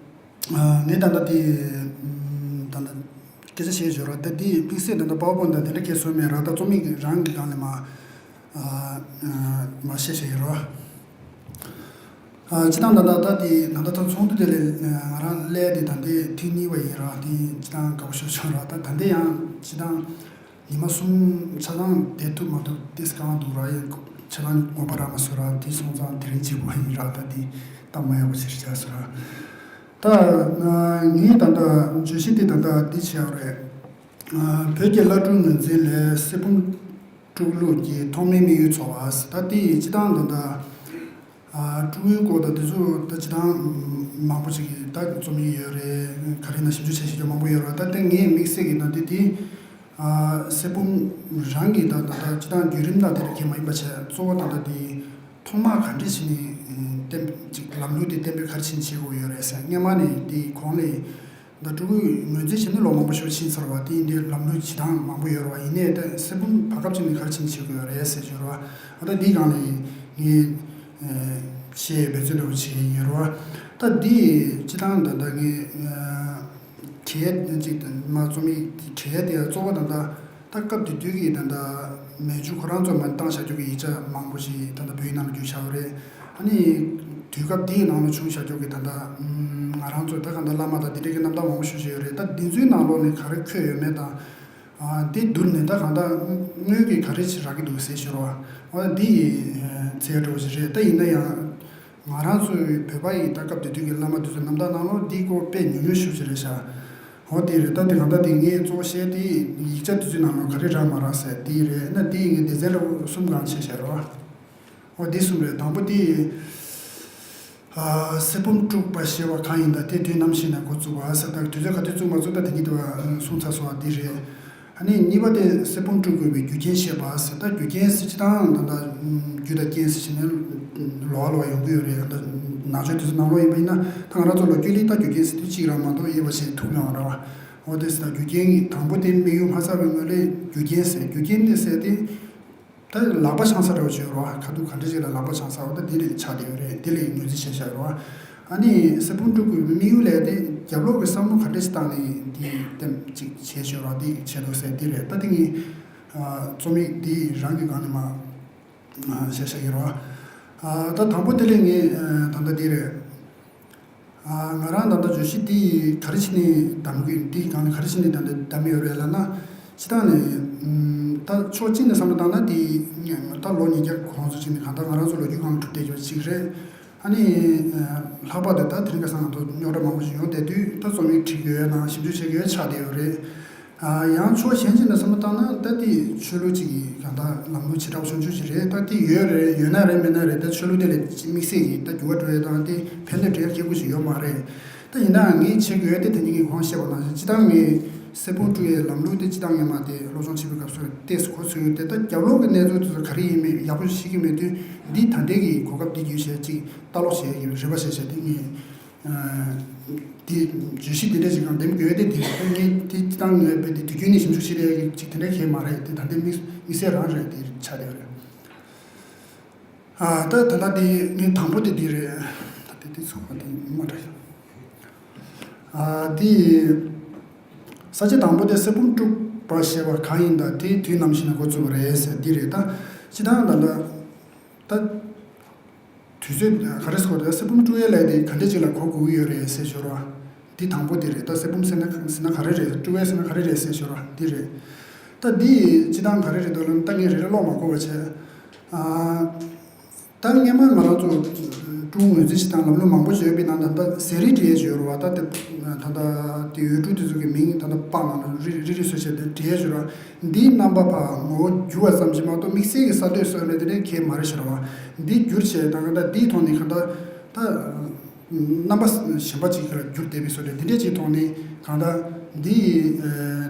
ཨ། ངས་ད་ལྟ་དེ། ཨམ། ད་ལྟ་སྐད་ཆ་བཤད་ཞོར་ར་ད་དེ་དམིགས་བསལ་ད་ལྟ་པ་ཝར་པོའིན་ཊི་དང་དེ་འདྲ་སྐད་བཟོས་མེད་ར། ད་རྩོམ་ཡིག་རང་གི་སྒང་ལ་མ། ཨ། མ་བཤད་བཤད་ཡོད་ར། ཨ། སྤྱིར་བཏང་ད་ལྟ་ད་དེ་ད་ལྟ་ད་ཚོགས་འདུ་དེ་ལ་ང་རང་སླེབས་དེ་ད་ལྟའི་ཐེངས་གཉིས་པ་ཡིན་ར། དེ་སྤྱིར་བཏང་དགའ་པོ་ཞེ་པོ་བྱུང་ར། ད་ད་ལྟ་ཡང་སྤྱིར་བཏང་ཉི་མ་གསུམ་ཆ་ཚང་བསྡད་ཐུབ་མ་ཐུབ་ཏོག་ཙམ་དཀའ་ངལ་འདུག་ར། ཡང་ཆ་ཚང་ངོ་མ་རག་མ་སོང་ར། དེ་སོང་ཙང་དེ་རིང་གཅིག་པོ་ཡིན་ར། ད་དེ་སྟབས་མ་ཡག་པོ་ཞིག་ཆགས་སོང་ར། ད་ངས་ད་ལྟ་བརྗོད་གཞི་དེ་ད་ལྟ་འདི་བྱས་པ་རེད། བོད་ཀྱི་བླ་སྤྲུལ་ངོས་འཛིན་ལས་གསེར་བུམ་དཀྲུག་ལུགས་ཀྱི་ཐོག་མའི་དམིགས་ཡུལ་ཚོར་བ། ད་དེ་ཡི་སྤྱིར་བཏང་ད་ལྟ། ཨ། དཀྲུག་ཡུལ་སྐོར་དང་དེ་ཚོ་ད་སྤྱིར་བཏང་མང་པོ་ཞིག་གིས་ད་རྩོམ་ཡིག་ཡོད་རེད། ག་རེ་ན་ཞིབ་འཇུག་བྱས་བྱས་ཀྱང་མང་པོ་ཡོད་རེད། ད་དེ་ངས་དམིགས་བསལ་གྱི་ད་དེ་དེ། ཨ། གསེར་བུམ་རང་གི་ད་ད་ལྟ་སྤྱིར་བཏང་བརྒྱུད་རིམ་དང་དེ་རིགས་ཀྱི་མ་ཡིན་པ་བྱས་གཙོ་བོ་ད་ལྟ་དེ་ཐོག་མ་ག་འདྲས་བྱས་ནས་གཏན་ཅིག་ལམ་ལུགས་དེ་གཏན་འབེབས་ག་རེ་བྱས་ནས་བྱེད་དགོས་ཡོད་རེད་ཟེར། སྔོན་མ་ནས་དེ་གོང་ལས། ད་དཀྲུག་ཡུལ་ངོས་འཛིན་བྱས་ནས་ལོ་མང་པོ་ཞིག་ཕྱིན་ཚར་བ་དེ་འདྲའི་ལམ་ལུགས་བྱེད་སྟངས་མང་པོ་ཡོད་རེད་བ། ཡིན་ནའི་ད་གསེར་བུམ་བར་སྐབས་ཅིག་ནས་ག་རེ་བྱས་ནས་བྱེད་དགོས་ཡོད་རེད་ཟེར་ཞུ་རེད་བ། ཨ། ད་འདིའི་སྒང་ལ་ངས་ཨ། བཤད་འབད་བརྩོན་འདྲ་བོ་བྱས་ཡིན་རེད་བ། ད་འདི་སྤྱིར་བཏང་ད་ལྟ་ངས་ཨ། གྲས་ཅིག་ད་མ་རྩོམ་ཡིག་གྲས་དེ་གཙོ་བོ་ད་ལྟ་ད་སྐབས་དེ་དུས་ཀྱི་ད་ལྟ་མན་ཇུ་ཁོ་རང་ཚོས་མར་བཏང་བཞག་རྒྱུ་གི་ཡིག་ཆ་མང་པོ་ཞིག་ད་ལྟ་བོད་ཡིག་ནང་ལ་བསྒྱུར་བཞག་ཡོད་རེད། ཨ་ནི་དུས་སྐབས་དེའི་ནང་ལ་བྱུང་བཞག་རྒྱུ་གི་ད་ལྟ་ང་རང་ཚོ་ད་ག་ད་བླ་མ་དང་དེ་འདྲའི་གི་རྣམ་ཐར་མང་པོ་ཞིག་ཞིག་ཡོད་རེད། ད་འདི་ཚོའི་ནང་ལོགས་ནས་ག་རེ་འཁོད་ཡོད་མེད་དང་། ཨ། འདི་བསྡུར་ནས་ད་གང་ལྟར་དངོས་ཀྱི་ག་རེ་ཞིག་རག་གི་འདུག་ཟེར་ཞུ་རོགས། འོ་འདི་ཡི་ཚད་འགྲོ་བ་ཞིག་རེད། ད་ཡིན་ན་ཡང་ང་རང་ཚོའི་བོད་པ་ཡི་ད་སྐབས་དེ་དུས་ཀྱི་བླ་མ་དེ་ཚོའི་རྣམ་ཐར་ནང་ལོགས་འདི་སྐོར་དཔེ་ཉུང་ཉུང་ཞིག་རེད་ཤག་འོ་དེ་རེད། ད་དེ་གང་ལྟར་དེ་ངས་གཙོ་བོ་བཤད་དེ་ཡིག་ཆ་དེ་ཚོའི་ནང་ལོགས་ག་རེ་རག་མ་རག་ཟེར་དེ་རེད། ན་དེ་ཡི་ངས་སྡེ་ཚན་འདྲ་བོ་གསུམ་སྒང་ཕྱེ་བཞག་རོགས། འོ་འདི་གསུམ་རེད། དང་པོ་དེ། ཨ། གསེར་བུམ་དཀྲུག་པ་ཞེས་པ་གང་ཡིན་དང་དེ་དུས་ནམ་ཞིག་ནས་འགོ་བཙུགས་པ་ཟེར། ད་དུས་ཚོད་ག་དུས་བཙུགས་མ་བཙུགས་ད་དེ་གཉིས་དེ་བ་གསུངས་ཚར་སོང་བ་འདི་རེད། ཨ་ནི་གཉིས་པ་དེ་གསེར་བུམ་དཀྲུག་དགོས་པའི་རྒྱུ་རྐྱེན་བཤད་པ་ཟེར། ད་རྒྱུ་རྐྱེན་ཟེར་སྤྱིར་བཏང་ད་ལྟ་རྒྱུ་དང་རྐྱེན་ཟེར་བྱས་ནས་ལོགས་ཀ་ལོགས་ཀ་ཡོང་གི་ཡོད་རེད། ད་ནང་ཆོས་དེ་ཚོ་ནང་ལོགས་ཡིན་པ་ཡིན་ན་ད་ང་རང་ཚོ་ལོ་རྒྱུས་ལ་ད་རྒྱུ་རྐྱེན་ཟེར་དུས་གཅིག་རང་མ་གཏོགས་དབྱེ་བ་ཕྱེ་ཐུབ་ཡོང་ར་བ། འོ་དེ་ཟེར། ད་རྒྱུ་རྐྱེན་གྱི་དང་པོ་དེ་དམིགས་ཡུལ་མ་ཚར་བའི་སྔོན་ལ་རྒྱུ་རྐྱེན་ཟེར། རྒྱུ་རྐྱེན་དེ་ཟེར་དེ། ད་ལག་པ་འཆང་ས་འདྲ་བོ་ཅིག་ཡོད་རེད་བ། ཁ་ཐུག་ག་འདྲ་ཅིག་ལ་ལག་པ་འཆང་ས་བ་ད་དེ་ལས་ཆགས་བསྡད་ཡོད་རེད། དེ་ལས་ངོས་འཛིན་བྱས་བཞག་ཡོད་རེད་བ། ཨ་ནི་གསེར་བུམ་དཀྲུག་དགོས་པའི་དམིགས་ཡུལ་ལས་དེ་རྒྱབ་ལོགས་ཀྱི་བསམ་བློ་ག་འདྲ་ཞིག་བཏང་ནས་འདི་ལྟེམ་ཅིག་བྱས་ཤོག་ར་འདི་བྱས་འདུག་ཟེར་འདི་རེད། ད་དེ་ངས་རྩོམ་ཡིག་འདི་རང་གི་སྒང་ནས་མ་བཤད་བཞག་ཡོད་རེད་བ། ད་དང་པོ་དེ་ལས་ངས་ད་ལྟ་འདི་རེད། ང་རང་ད་ལྟ་བརྗོད་གཞི་འདི་ག་རེ་བྱས་ནས་བདམས་དགོས། འདི་སྒང་ནས་ག་རེ་བྱས་ནས་ད་ལྟ་བདམས་ཡོད་རེད་ལབ་ན། སྤྱིར་བཏང་ནས་ད་ཕྱོགས་གཅིག་ནས་བསམ་བློ་བཏང་ན་འདི་ད་ལོ་ཉིས་བརྒྱ་གོང་ཙམ་ཅིག་ནས་གང་ལྟར་ང་རང་ཚོ་ལོ་རྒྱུས་སྒང་ལ་གྲུབ་བསྡད་ཀྱི་ཅིག་རེད། ཨ་ནི་ལྷག་པར་དུ་ད་དེ་རིང་ཁ་སང་ང་ཚོ་རྙོག་དྲ་མང་པོ་ཞིག་ཡོང་བསྡད་དུས་ད་རྩོམ་ཡིག་བྲིས་དགོས་ཡ་དང་ཞིབ་འཇུག་བྱེད་དགོས་ཡ་ཆགས་བསྡད་ཡོད་རེད། ཨ། ཡང་ཕྱོགས་གཞན་ཞིག་ནས་བསམ་བློ་བཏང་ན། ད་དེ་ཆོས་ལུགས་གཅིག་གི་གང་ལྟར་ལམ་ལུགས་བྱེ་བྲག་ཆུང་ཆུང་ཞིག་རེད། ད་དེ་ཡོད་རེད། ཡོད་ན་རེད། མེད་ན་རེད། ད་ཆོས་ལུགས་དེ་ལ་དམིགས་བསལ་གྱི་ད་འགྱུར་བ་འགྲོ་ཡ་དང་དེ་ཕན་ཐོགས་འདྲ་ཁེ་པོ་ཞིག་ཡོད་མ་རེད། ད་ཡིན་ནའང་ངས་བྱེད་དགོས་དེ་ད་ནི་ངས་གོང་བཤད་པ་ནང་བཞིན་སྤྱིར་བཏང་ངས་གསེར་བུམ་དཀྲུག་ཡའི་ལམ་ལུགས་དེ་སྤྱིར་བཏང་ངས་མ་དེ་སློབ་སྦྱོང་བྱེད་པའི་སྐབས་སུ་ཏོག་ཙམ་གོ་ཚོད་ཡོད་དེ། ད་རྒྱབ་ལོགས་ཀྱི་གནས་ཚུལ་དེ་ཚོ་ག་རེ་ཡིན་མིན་ཡག་པོ་ཤེས་ཀྱི་མེད་དུས། འདི་ད་ལྟའི་གི་གོ་སྐབས་འདི་བརྒྱུད་བྱས་ཅིག་ལྟ་ཀློག་བྱས་ཀྱི་རེ་བ་བྱས་བྱས་དེ་ངས། ཨ། དེ་བརྗོད་གཞི་དེ་འདྲ་ཞིག་གང་འདེམས་དགོས་དེ། དེ་ངས་དེ་སྤྱིར་བཏང་ངས་དཔེ་དེ་དུས་རྒྱུན་ནས་ཞིབ་འཇུག་བྱེད་ཡ་གི་ཅིག་དེ་འདྲ་གང་ཡང་མ་རེད། དེ་ད་ལྟའི་དམིགས་དམིགས་བསལ་རང་རེད། དེ་ཆགས་བསྡད་ཡོད་རེད། ཨ། ད་ད་ལྟ་དེ་ངས་དང་པོ་དེ་འདི་རེད། ད་དེ་དེ་ཚོགས་པ་དེ་མ་འདྲ་ཡ། ཨ། དེ་ས་བཅད་དང་པོ་དེ་གསེར་བུམ་དཀྲུག་པ་ཞེས་པ་གང་ཡིན་དང་དེའི་དུས་ནམ་ཞིག་ན་འགོ་བཙུགས་པ་རེད་ཟེར་འདི་རེད། ད་སྤྱིར་བཏང་ད་ལྟ་ད། དུས་ཚོད་ག་རེ་ཟེར་དགོས་རེད། གསེར་བུམ་དཀྲུག་ཡས་ལས་དེ་ག་འདྲས་ཅིག་ལ་གོ་དགོས་ཀྱི་ཡོད་རེད་ཟེར་ཞོར་བ། འདི་དང་པོ་དེ་རེད། ད་གསེར་བུམ་ཟེར་ན་ཟེར་ན་ག་རེ་རེད། དཀྲུག་ཡས་ཟེར་ན་ག་རེ་རེད་ཟེར་ཞོར་བ་འདི་རེད། ད་འདི་སྤྱིར་བཏང་ག་རེ་རེད་འདུག་ལབ་ན། ད་ངས་རེ་རེ་ཀློག་མ་དགོས་པ་བྱས། ཨ། ད་སྔས་མ་ང་རང་ཚོ་དཀྲུག་ངོས་འཛིན་བྱེད་སྟངས་ལམ་ལུགས་མང་པོ་ཞིག་ཡོད་པའི་ནང་ད་ལྟ་ཟས་རིགས་འབྲི་ཡས་ཞིག་ཡོད་རེད་བ། ད་དེ་ད་ལྟ་དེ་འོས་འབྲུ་དེ་ཚོ་གི་མིང་ད་ལྟ་པར་ནང་ལ་རིགས་རིགས་རིགས་སུ་ཆད་དེ་འབྲི་ཡས་ཞིག་ཡོད་རེད་བ། འདིའི་རྣམ་པ་ཕར་ངོ་བོ་འགྱུར་བ་ཙམ་ཞིག་མ་གཏོགས་དམིགས་བསལ་གྱི་གསར་གཏོད་བཟོ་ཡས་དེ་འདྲ་གང་ཡང་མ་རེད་ཤག་ར་བ། འདི་བསྒྱུར་བྱས་ད་གང་ལྟར་འདིའི་ཐོག་ནས་གང་ལྟར་ད་རྣམ་པ་གཞན་པ་ཅིག་ལ་བསྒྱུར་བསྡད་པའི་བཟོ་འདྲ་དེ་འདྲས་ཅིག་ཐོག་ནས་གང་ལྟར་འདི་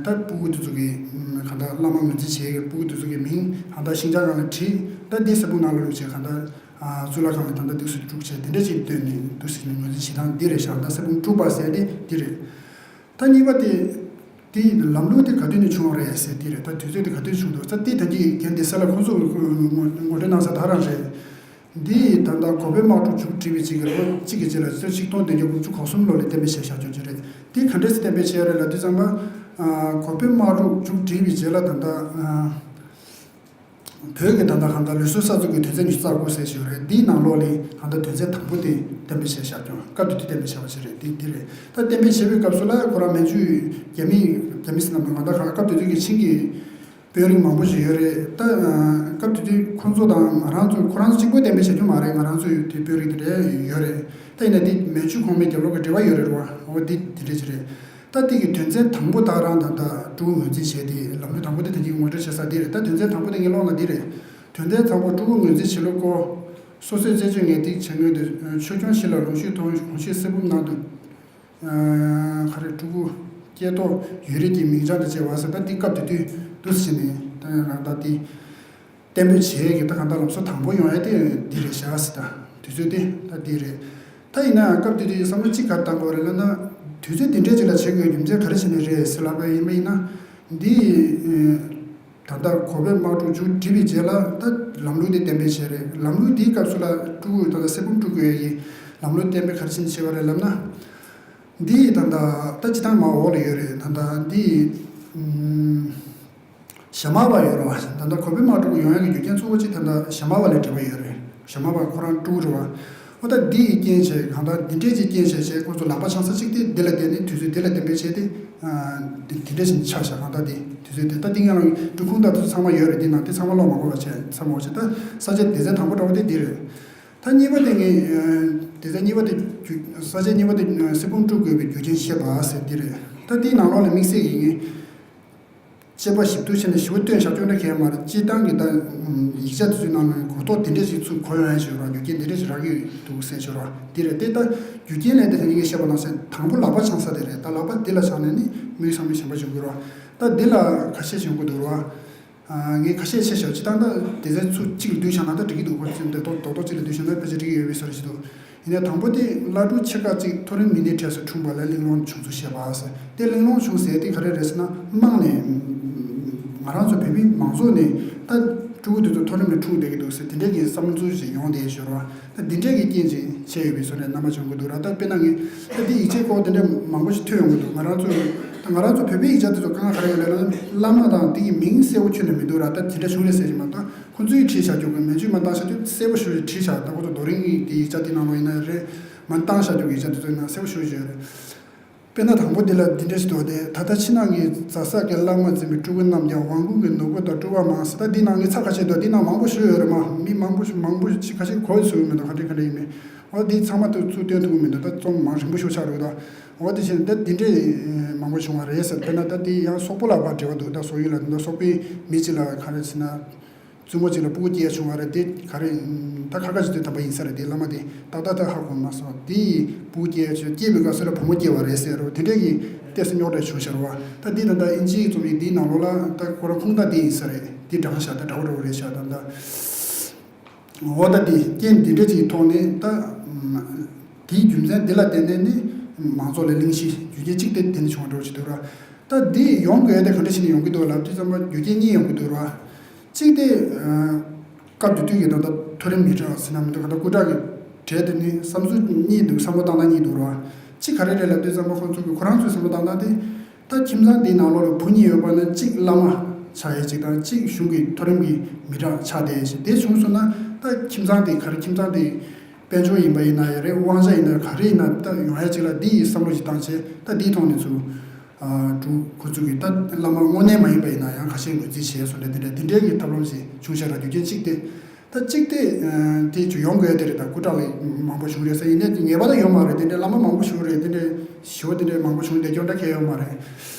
ད་སྤུ་གུ་དེ་ཚོ་གི་གང་ལྟར་བླ་མ་ངོས་འཛིན་བྱེད་ཡས་སྤུ་གུ་དེ་ཚོ་གི་མིང་གང་ལྟར་ཤིང་བྱ་སྒང་ལ་བྲིས། ད་འདི་གསེར་བུམ་ནང་ལ་བླུགས་བྱས་གང་ལྟར་གཙུག་ལག་ཁང་ལ་ད་ལྟ་འདུག་སེ་བསྒྱུར་བྱས་དེ་འདྲས་ཅིག་བཏོན་ནས་འདུག་སེ་ངོས་འཛིན་བྱེད་སྟངས་འདི་རེད་ཤག་ད་གསེར་བུམ་དཀྲུག་པ་ཟེར་དེ་འདི་རེད། ད་གཉིས་པ་དེ། དེ་ལམ་ལུགས་དེ་ག་དུས་ནས་བྱུང་བ་རེད་ཟེར་དེ་རེད། ད་དུས་ཚོད་དེ་ག་དུས་བྱུང་འདུག་ཟེར་དེ་ད་གིན་རྒན་བདེ་གསལ་ལགས་ཁོང་ཚོ་ངོ་ངོ་སྤྲོད་གནང་ས་དེ་རང་རེད། འདི་ད་ལྟ་གོ་པལ་དམག་འཁྲུག་མཇུག་བསྒྲིལ་བའི་རྗེས་ཀྱི་ལོ་གཅིག་གི་རྗེས་ལ་ཆིག་སྟོང་བདུན་བརྒྱ་དགུ་བཅུ་གོ་གསུམ་ལོ་ལ་གཏན་འབེབས་བྱས་བཞག་ཆོག་ཆོག་རེད། དེ་ག་འདྲས་སེ་གཏན་འབེབས་བྱས་རེད་ལབ་དུས་ཙམ་པ། ཨ། གོ་པལ་དམག་འཁྲུག་མཇུག་བསྒྲིལ་བའི་རྗེས་ལ་ད་ལྟ། ཨ། བོད་ཀྱི་ད་ལྟ་གང་ལྟར་ལུས་སྲོག་གསར་འཛུགས་ཀྱི་དོན་ཚན་ཉི་ཤུ་རྩ་དགུ་ཟེར་ཞིག་ཡོད་རེད། འདིའི་ནང་ལོགས་ལ་གང་ལྟར་དོན་ཚན་དང་པོ་དེ་གཏན་འབེབས་བྱས་བཞག་ཀྱང་སྐབས་དེ་དུས་གཏན་འབེབས་བྱས་པ་ཞིག་རེད། དེ་འདི་རེད། ད་གཏན་འབེབས་བྱས་པའི་སྐབས་སུ་ལ་ཁོ་རང་མན་ཇུ་རྒྱ་མི་རྒྱ་མི་ཟེར་ན་མི་ང་ད་གང་སྐབས་དེ་དུས་ཀྱི་ཆིང་གི་དཔོན་རིགས་མང་པོ་ཞིག་ཡོད་རེད། ད་སྐབས་དེ་དུས་ཁོ་ཚོ་དང་ང་རང་ཚོ་ཁོ་རང་ཚོ་གཅིག་པོས་གཏན་འབེབས་བྱས་རྒྱུ་མ་རེད། ང་རང་ཚོ་ཡོད་དེ་དཔོན་རིགས་དེ་འདྲ་ཡོད་རེད། ད་ཡིན་ན་དེ་མན་ཇུ་གོང་མའི་རྒྱབ་ལོགས་ཀྱི་འབྲེལ་བ་ཡོད་རེད་རོ། འོ་དེ་དེ་འདྲ་ཞིག་རེད། ད་དེ་གི་དོན་ཚན་དང་པོ་དག་རང་ད་ལྟ་སྤྲུལ་སྐུ་ངོས་འཛིན་བྱས་ཏེ་ལམ་ལུགས་དང་པོ་དེ་ད་གིན་ངོ་སྤྲོད་བྱེད་ས་འདི་རེད། ད་དོན་ཚན་དང་པོ་དེ་ངས་ཀློག་ན་འདི་རེད། དོན་ཚན་དང་པོ། སྤྲུལ་སྐུ་ངོས་འཛིན་བྱེད་ལུགས་སྐོར། སོ་སོའི་རྩེད་འཇོ་ངེས་ཏིག་བྱེད་ངེས་ཏེ་ཆོས་སྐྱོང་ཞིག་ལ་ལོངས་སྤྱོད་ཐོང་ཞིག་གོང་ཞུས་གསེར་བུམ་ནང་དུ། ག་རེ། སྤྲུལ་སྐུ་སྐྱེས་ཐོག་ཡུན་རིང་གི་མིང་བྱང་དུ་བཅས་པ་ཟེར། ད་འདི་སྐབས་དེ་དུས་འདུག་ཟེར་ནས་ད་ཡང་རང་ད་འདི། གཏན་འབེབས་བྱས་ཀྱི་ད་གང་ལྟར་ལམ་སྲོལ་དང་པོ་ཡོང་ཡ་དེ་འདི་རེད་བཞག་ཟེར། ད་དུས་ཚོད་དེ་ད་འདི་རེད། ད་ཡིན་ན་ཡང་སྐབས་དེ་དུས་བསམ་བློ་གཅིག་ག་རེ་བཏང་དགོས་རེད་ལབ་ན། དུས་ཚོད་འདི་འདྲས་ཅིག་ལ་བྱེད་དགོས་རྒྱུ་མཚན་ག་རེ་བྱས་ནས་རེད་ཟེར་ལབ་པ་ཡིན་པ་ཡིན་ན། འདི་ད་ལྟ་གོ་པལ་དམག་འཁྲུག་མཇུག་བསྒྲིལ་བའི་རྗེས་ལ་ད་ལམ་ལུགས་འདི་གཏན་འབེབས་བྱས་རེད། ལམ་ལུགས་འདིའི་སྐབས་སུ་ལ་སྤྲུལ་སྐུ་ད་ལྟ་གསེར་བུམ་སྤྲུལ་དགོས་ཡ་གི་ལམ་ལུགས་གཏན་འབེབས་ག་རེ་བྱས་ནས་བྱས་པ་རེད་ལབ་ན། འདི་ད་ལྟ་ད་སྤྱིར་བཏང་མར་འོག་ལ་ཡོད་རེད། ད་ལྟ་འདི། ཨུམ། ཞྭ་དམར་པ་ཡོད་རེད་བ། ད་ལྟ་གོ་པལ་དམག་འཁྲུག་ཡོང་ཡག་གི་རྒྱུ་རྐྱེན་གཙོ་བོ་གཅིག་ད་ལྟ་ཞྭ་དམར་པ་ལ་འབྲེལ་བ་ཡོད་རེད། ཞྭ་དམར་པ་ཁོ་རང་སྤྲུལ་སྐུ་རེད་བ། འོ་ད་འདི་ཡི་རྐྱེན་བྱས་གང་ལྟར་འདི་འདྲས་ཀྱི་རྐྱེན་བྱས་བྱས་ཁོ་ཚོ་ལག་པ་འཆང་ས་གཅིག་དེ་འདི་ལ་བརྟེན་ནས་དུས་ཚོད་འདི་ལ་གཏན་འབེབས་བྱས་ཏེ། ཨ། འདི་འདི་འདྲས་ཤིག་ཆགས་བཞག་གང་ལྟར་འདི་དུས་ཚོད་འདི་ད་འདི་ང་རང་འབྲི་ཁུངས་དང་དེ་ཚོ་ཚང་མ་ཡོད་རེད། འདི་ནང་དེ་ཚང་མ་ཀློག་མ་དགོས་པ་བྱས་ཚང་མ་འོ་བྱས། ད་ས་བཅད་སྡེ་ཚན་དང་པོ་འདྲ་བོ་དེ་འདི་རེད། ད་གཉིས་པ་དེ་ངས། ཨ། སྡེ་ཚན་གཉིས་པ་དེ་རྒྱུ་ས་བཅད་གཉིས་པ་དེ་གསེར་བུམ་སྤྲུལ་དགོས་པའི་རྒྱུ་རྐྱེན་བཤད་པ་ཟེར་འདི་རེད། ད་འདིའི་ནང་ལོགས་ལ་དམིགས་བསལ་གྱི་ངས། དཔྱད་པ་ཞིབ་ཏུ་བྱས་ནས་ཞིབ་པོ་བཏོན་བཞག་ཆོག་འདྲ་གང་ཡང་མ་རེད། སྤྱིར་བཏང་གི་ད་ཡིག་ཆ་དེ་ཚོའི་ནང་ནས་གོ་རྟོགས་དེ་འདྲས་ཞིག་ཚུར་གོ་ཡོང་ཡ་ཞིག་ར། རྒྱུ་རྐྱེན་དེ་འདྲས་ཞིག་རག་གི་འདུག་ཟེར་ཞིག་ར། འདི་རེད་དེ། ད་རྒྱུ་རྐྱེན་ལས་དེ་ད་ངས་བཤད་པ་ནང་བཞིན་དང་པོ་ལག་པ་འཆང་ས་དེ་རེད། ད་ལག་པ་འདི་ལ་འཆང་ནས་ནི་དམིགས་བསལ་མི་གཞན་པ་ཞིག་དགོས་ར། ད་འདི་ལ་ཁ་ཤས་ཤིག་ཡོང་གི་འདུག་ར། ཨ། ངས་ཁ་ཤས་བཤད་བཞག་སྤྱིར་བཏང་ད་སྡེ་ཚན་ཚུར་གཅིག་ལ་བསྡུས་བཞག་ན་ད་འགྲིག་གི་འདུག་ཁོ་ཚོས་འདི་རྡོག་རྡོག་རྡོག་གཅིག་ལ་བསྡུས་བཞག་ན་ཕལ་ཆེར་འགྲིག་གི་ཡོད་པའི་བཟོ་འདྲ་ཞིག་འདུག་ཡིན་ནའི་དང་པོ་དེ་བླ་སྤྲུལ་ཕྱེད་ཀ་གཅིག་མཐོ་རིམ་མི་སྣའི་གྲས་སུ་འཁྲུངས་པ་ལ་གླེང་སློང་བྱུང་ཚུལ་བཤད་པ་ཟེར། དེ་གླེང་སློང་བྱུང་ཟེར་དེ་ག་རེ་རེད་ཟེར་ན། དམངས་ནས་ང་རང་ཚོ་བོད་མི་མང་ཚོགས་ནས་ད་སྤྲུལ་སྐུ་དེ་ཚོ་མཐོ་རིམ་ནས་འཁྲུངས་བསྡད་ཀྱི་འདུག་ཟེར་དེ་འདྲས་ཀྱི་བསམ་ཚུལ་ཞིག་ཡོང་བསྡད་ཞོར་བ། ད་འདི་འདྲས་ཀྱི་རྐྱེན་ཅིག་བྱས་ཡོད་པའི་བཟོ་འདྲ་རྣམ་པ་བྱུང་གི་འདུག་ར། ད་དཔེར་ན་ངས་ད་འདི་ཡིག་ཆའི་སྐོར་དེ་འདྲས་མང་པོ་ཞིག་ཐོས་ཡོང་གི་འདུག་ང་རང་ཚོ་ད་ང་རང་ཚོ་བོད་པའི་ཡིག་ཆ་དེ་ཚོ་དཀའ་ངལ་ག་རེ་ཡོད་ལབ་ན། བླ་མ་དང་དེ་གི་མིང་གསལ་པོ་ཁྱོན་ནས་མི་འདུག་ར། ད་དེ་འདྲ་བྱུང་རེད་ཟེར་གྱི་མ་གཏོགས། ཁོ་ཚོས་བྲིས་བཞག་རྒྱུ་གི་མན་ཇུས་མ་བཏང་བཞག་རྒྱུ་གསལ་པོ་ཞེ་པོ་ཞིག་བྲིས་བཞག་ད་ཁོ་ཚོ་རྡོ་རིང་གི་དེ་ཡིག་ཆ་དེ་ནང་ལོགས་ཡིན་ན་རེད། མ་བཏང་བཞག་རྒྱུ་གི་ཡིག་ཆ་དེ་ཚོ་ཡིན་ན་གསལ་པོ་ཞེ་པོ་ཞིག་ཡོད་རེད། དཔེར་ན་དང་པོ་འདི་ལ་འདི་འདྲ་ཞིག་འདུག་སྟེ། ད་ལྟ་ཕྱི་ནང་གི་རྫ་ས་གི་བླ་མ་འཛིན་པའི་སྤྲུལ་སྐུ་རྣམས་ཀྱང་དབང་ཀུན་གྱི་ནོར་བུ་དང་སྤྲུལ་པ་མང་ཟེར། ད་འདི་ནང་ངས་ཚར་ཁ་ཤས་འདུག་འདི་ནང་མང་པོ་ཞིག་ཡོད་རེད་མ། མི་མང་པོ་ཞིག་མང་པོ་ཞིག་ཁ་ཤས་གོ་ཡི་ཚུལ་མི་འདུག་ག་འདྲ་ག་འདྲ་ཡིན་མིན། འོ་འདི་ཚང་མ་ཚུར་སྟོན་ཐུབ་ཀྱི་མི་འདུག་ད་རྩོམ་མང་རིང་པོ་ཤོག་ཆགས་འགྲོ་ད། འོ་དེ་བཞིན་ད་འདི་འདྲས་མང་པོ་བྱུང་བ་རེད་ཟེར། དཔེར་ན་ད་འདི་ཡང་སོག་པོ་ལ་བར་འབྲེལ་བ་འདུག་ད་སོག་ཡུལ་ལ་འདི་འདྲ་སོག་པོའི་མི་གཅིག་ལ་ག་རེ་ཟེར་ན། བཙུན་མོ་གཅིག་ལ་སྤུ་གུ་སྐྱེས་བྱུང་བ་རེད། དེ་ག་རེ། ད་ཁ་ཁ་ཅིག་དུས་དམ་པ་ཡིན་ས་རེད། དེ་བླ་མ་དེ་ཏག་ཏག་ཏག་ཧ་གོ་མ་སོང་། དེ་ཡི་སྤུ་གུ་སྐྱེས་བྱུང་སྐྱེས་པའི་སྐབས་སུ་ལ་བུ་མོ་སྐྱེས་པ་རེད་ཟེར་རོ། དེ་འདྲས་ཀྱི་ཏོག་ཙམ་རྙོག་དྲ་བྱུང་ཤར་བ། ད་འདི་ད་ལྟ་ཨིན་ཇིའི་རྩོམ་ཡིག་འདིའི་ནང་ལོགས་ལ་ད་ཁོ་རང་ཁུངས་དག་འདི་ཡིན་ས་རེད། འདི་དྲངས་བཞག་ད་འདྲ་བོ་འདྲ་བོ་རེད་བཞག་ད་ད། འོ་ད་འདི་རྐྱེན་འདི་འདྲ་ཅིག་ཐོག་ནས་ད། དེའི་རྒྱུ་མཚན་འདི་ལ་བརྟེན་ནས་ནི་མང་ཚོགས་ལ་གླེང་གཞི་རྒྱུ་རྐྱེན་གཅིག་དེ་དེ་ནས་བྱུང་བ་འདྲ་བོ་ཞིག་འདུག་ར། ད་འདི་ཡོང་དགོས་དེ་ག་འདྲ་ཞིག་ནས་ཡོང་གི་འདུག་ལབ་དུས་ཙམ་པ་རྒྱུ་རྐྱེན་གཉིས་ཡོང་གི་འདུག་ར། གཅིག་དེ། སྐབས་དེ་དུས་ཀྱི་ད་ལྟ་མཐོ་རིམ་མི་གྲངས་ཟེར་ན་མི་འདུག་ག་ད་སྐུ་དྲག་གི་གྲས་དེ་ནི་བསམ་ཚུལ་གཉིས་འདུག་བསམ་བློ་བཏང་སྟངས་གཉིས་འདུག་ར། གཅིག་ག་རེ་རེད་ལབ་དུས་ཙམ་པ་ཁོང་ཚོ་གི་ཁོ་རང་ཚོའི་བསམ་བློ་བཏང་སྟངས་དེ། ད་ཁྱིམ་ཚང་འདིའི་ནང་ལོགས་ལ་བུ་གཉིས་ཡོད་པ་ན་གཅིག་བླ་མ་ཆགས་ཡས་གཅིག་དང་གཅིག་གཞུང་གི་མཐོ་རིམ་གྱི་མི་གྲངས་ཆགས་བསྡད་ཡས་གཅིག་དེ་བྱུང་སོང་ན་ད་ཁྱིམ་ཚང་དེ་ག་རེ་ཁྱིམ་ཚང་དེ་དཔལ་འབྱོར་ཡིན་པ་ཡིན་ན་ཡང་རེད། དབང་ཆ་ཡིན་ན་ག་རེ་ཡིན་ན་ད་ཡོང་ཡས་གཅིག་ལ་འདི་ཡི་བསམ་བློ་ཞིག་བཏང་བྱས་ད་འདིའི་ཐོག་ནས་ཚུར་འགྲོ་ཁོ་ཚོ་གི་ད་བླ་མ་དངོས་གནས་མ་ཡིན་པ་ཡིན་ན་ཡང་ཁ་ཤས་ངོས་འཛིན་བྱས་སོང་འདྲ་དེ་འདྲ་དེ་འདྲའི་གི་ཐབས་ལམ་ཞིག་བྱུང་ཤག་ར་རྒྱུ་རྐྱེན་གཅིག་དེ། ད་གཅིག་དེ། དེ་ཚོ་ཡོང་དགོས་དེ་རེད། ད་སྐུ་དྲག་ལ་མང་པོ་བྱུང་རེད་ཟེར་ཡིན་ནའི་དེ་ངེས་པར་དུ་ཡོང་མ་རེད། དེ་འདྲའི་བླ་མ་མང་པོ་བྱུང་རེད། དེ་འདྲའི་ཞི་བ་དེ་འདྲའི་མང་པོ་བྱུང་བསྡད་རྒྱུ་འདྲ་གང་ཡོད་མ་རེད།